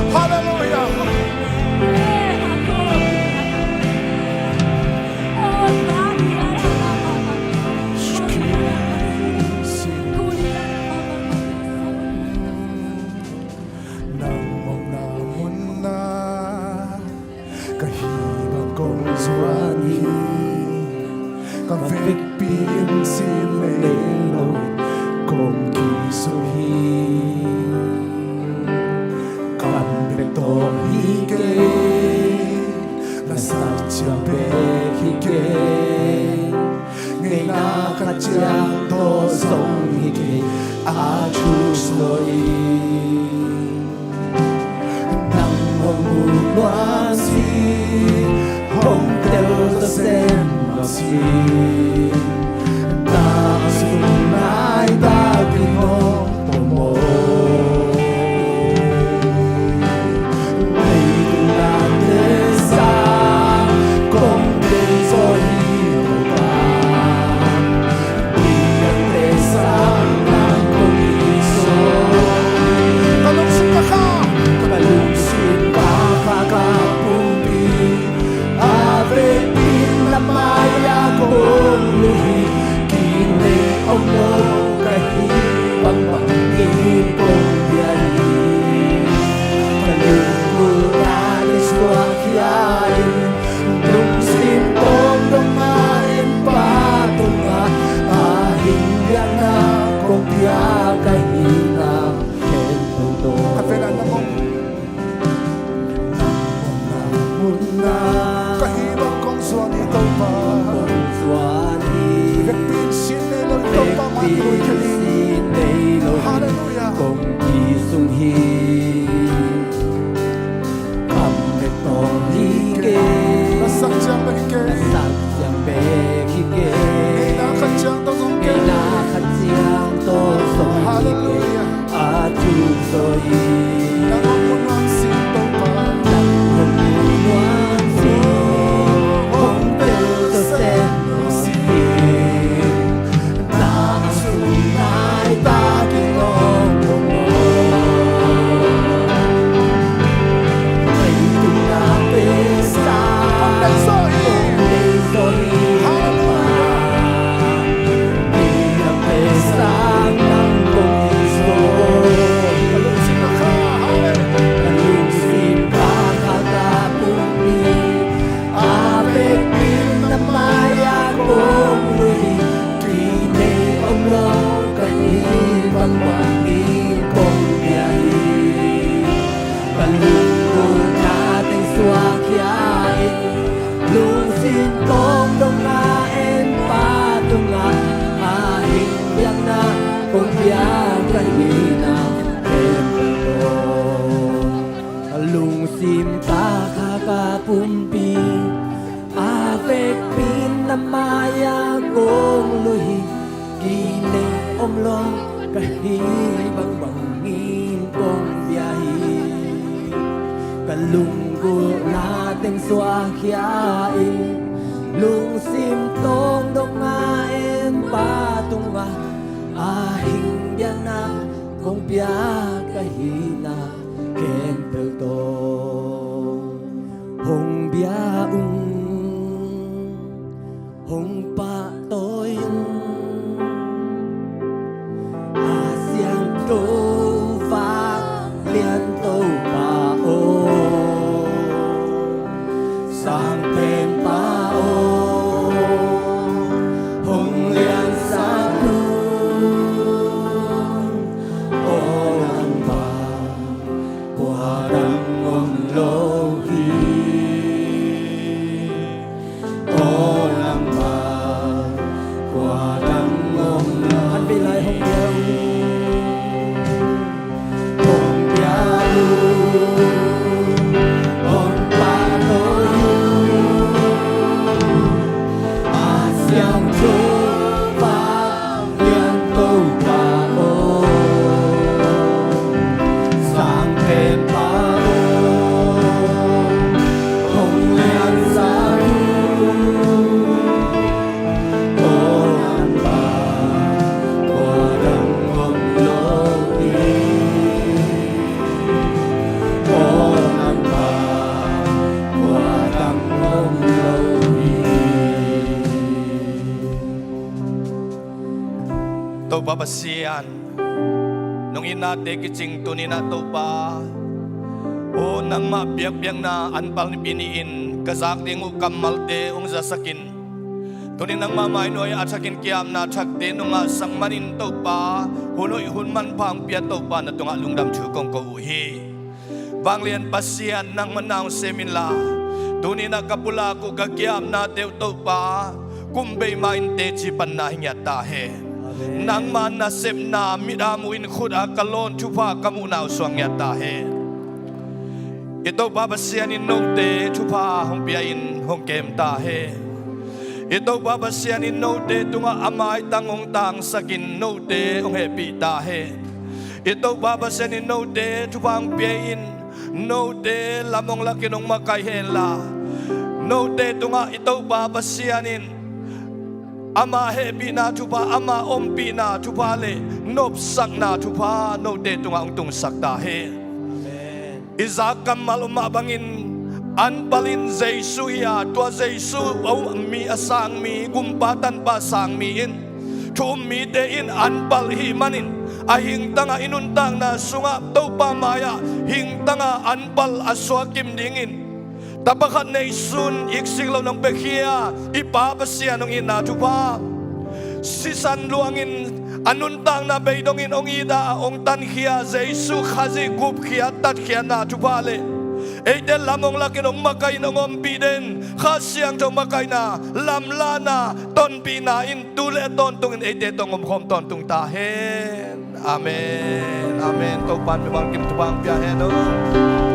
Hallelujah. Nang mawhna munah ka hih bang kong zuan hi. Ka vekpi in sin nei lo kong kisuh hi. Kam bek tawh hi kei, na sak ciang bek hi kei. Ngeina khat ciang tawh zong hi kei, a thu suah hi. Nang hong mu nuam si, hong tel zawsem nuam si. Na sung nai ta ding hong pom aw. Leitung nate sang kong tel zaw hi Topa. Lunggulhna teng suahkhia in, lungsim tawng dong nga in Pa tungah, a hing biakna kong pia ka hihna khempeuh tawh hong bia ung, hong pahtawi ung. A siangtho vanglian Topa aw, Sangpenpa aw, hong liansak un. Aw Lampa, kua dang om lo hi. Aw Lampa, kua dang om lo hi. Khat vei lai hong bia un. Hong bia un, hong pahtawi un. A siangtho vanglian Topa aw, Sangpenpa aw, hong liansak un. Aw Lampa, kua dang om lo hi. Aw Lampa, kua dang om lo hi. Topa Pasian, nong itnate kicing tuni-in ah Topa aw, nangmah biakpiakna anpal Nipi ni-in ka zak ding uh kammalte hong zasak in. Tuni nangmah mainuai-ah a thakin ki-apna thakte nong ngahsak manin Topa, hun hoih hun manpha hong pia Topa, na tungah lungdam thu kong ko uh hi. Vanglian Pasian, nangmah na hong sem inla, tuni-in ah ka pulak uh ka ki-apnate uh Topa, kum bei ma-in teci panna hi ngiat ta hen. Amen. Nangma nasepna mit-am uh in khut-a ka lawn thupha ka muhna uh suang ngiat ta hen. I Topa Pasian in note thupha hong pia-in hong kem ta hen. I Topa Pasian in note tungah a maitang hong tangsakin note hong hehpih ta hen. I Topa Pasian in note thupha hong pia-in note lam hong lakin hong makaih henla, note tungah i Topa Pasian in ama hehpihna thupha, ama ompihna thupha le nopsakna thupha note tungah hong tungsak ta hen. Amen. I zak kammal om mah bangin anpalin Jesu hi a, tua Jesu a um mi, a sang mi, gumpa tanpa sang mi in, thu um mite in anpal i hih manin, a hingtangah i nuntakna sungah Topa mai-ah hingtangah anpal a suak kim dingin, tapa khat neisun iksik lo nong piakhia i Pa Pasian hong itna thupha, sisan luangin a nuntakna bei dongin hong it a hong tankhia Jesu Khazih gupkhiat tatkhiatna thupha le eite lam hong lakin hong makaih in hong ompih den Kha Siangtho makaihna, lamlahna, tonpihna in tu le a tawntungin eite tawh hong omkhawm tawntung ta hen. Amen. Amen. Topa in mimal kim thupha hong pia hen aw.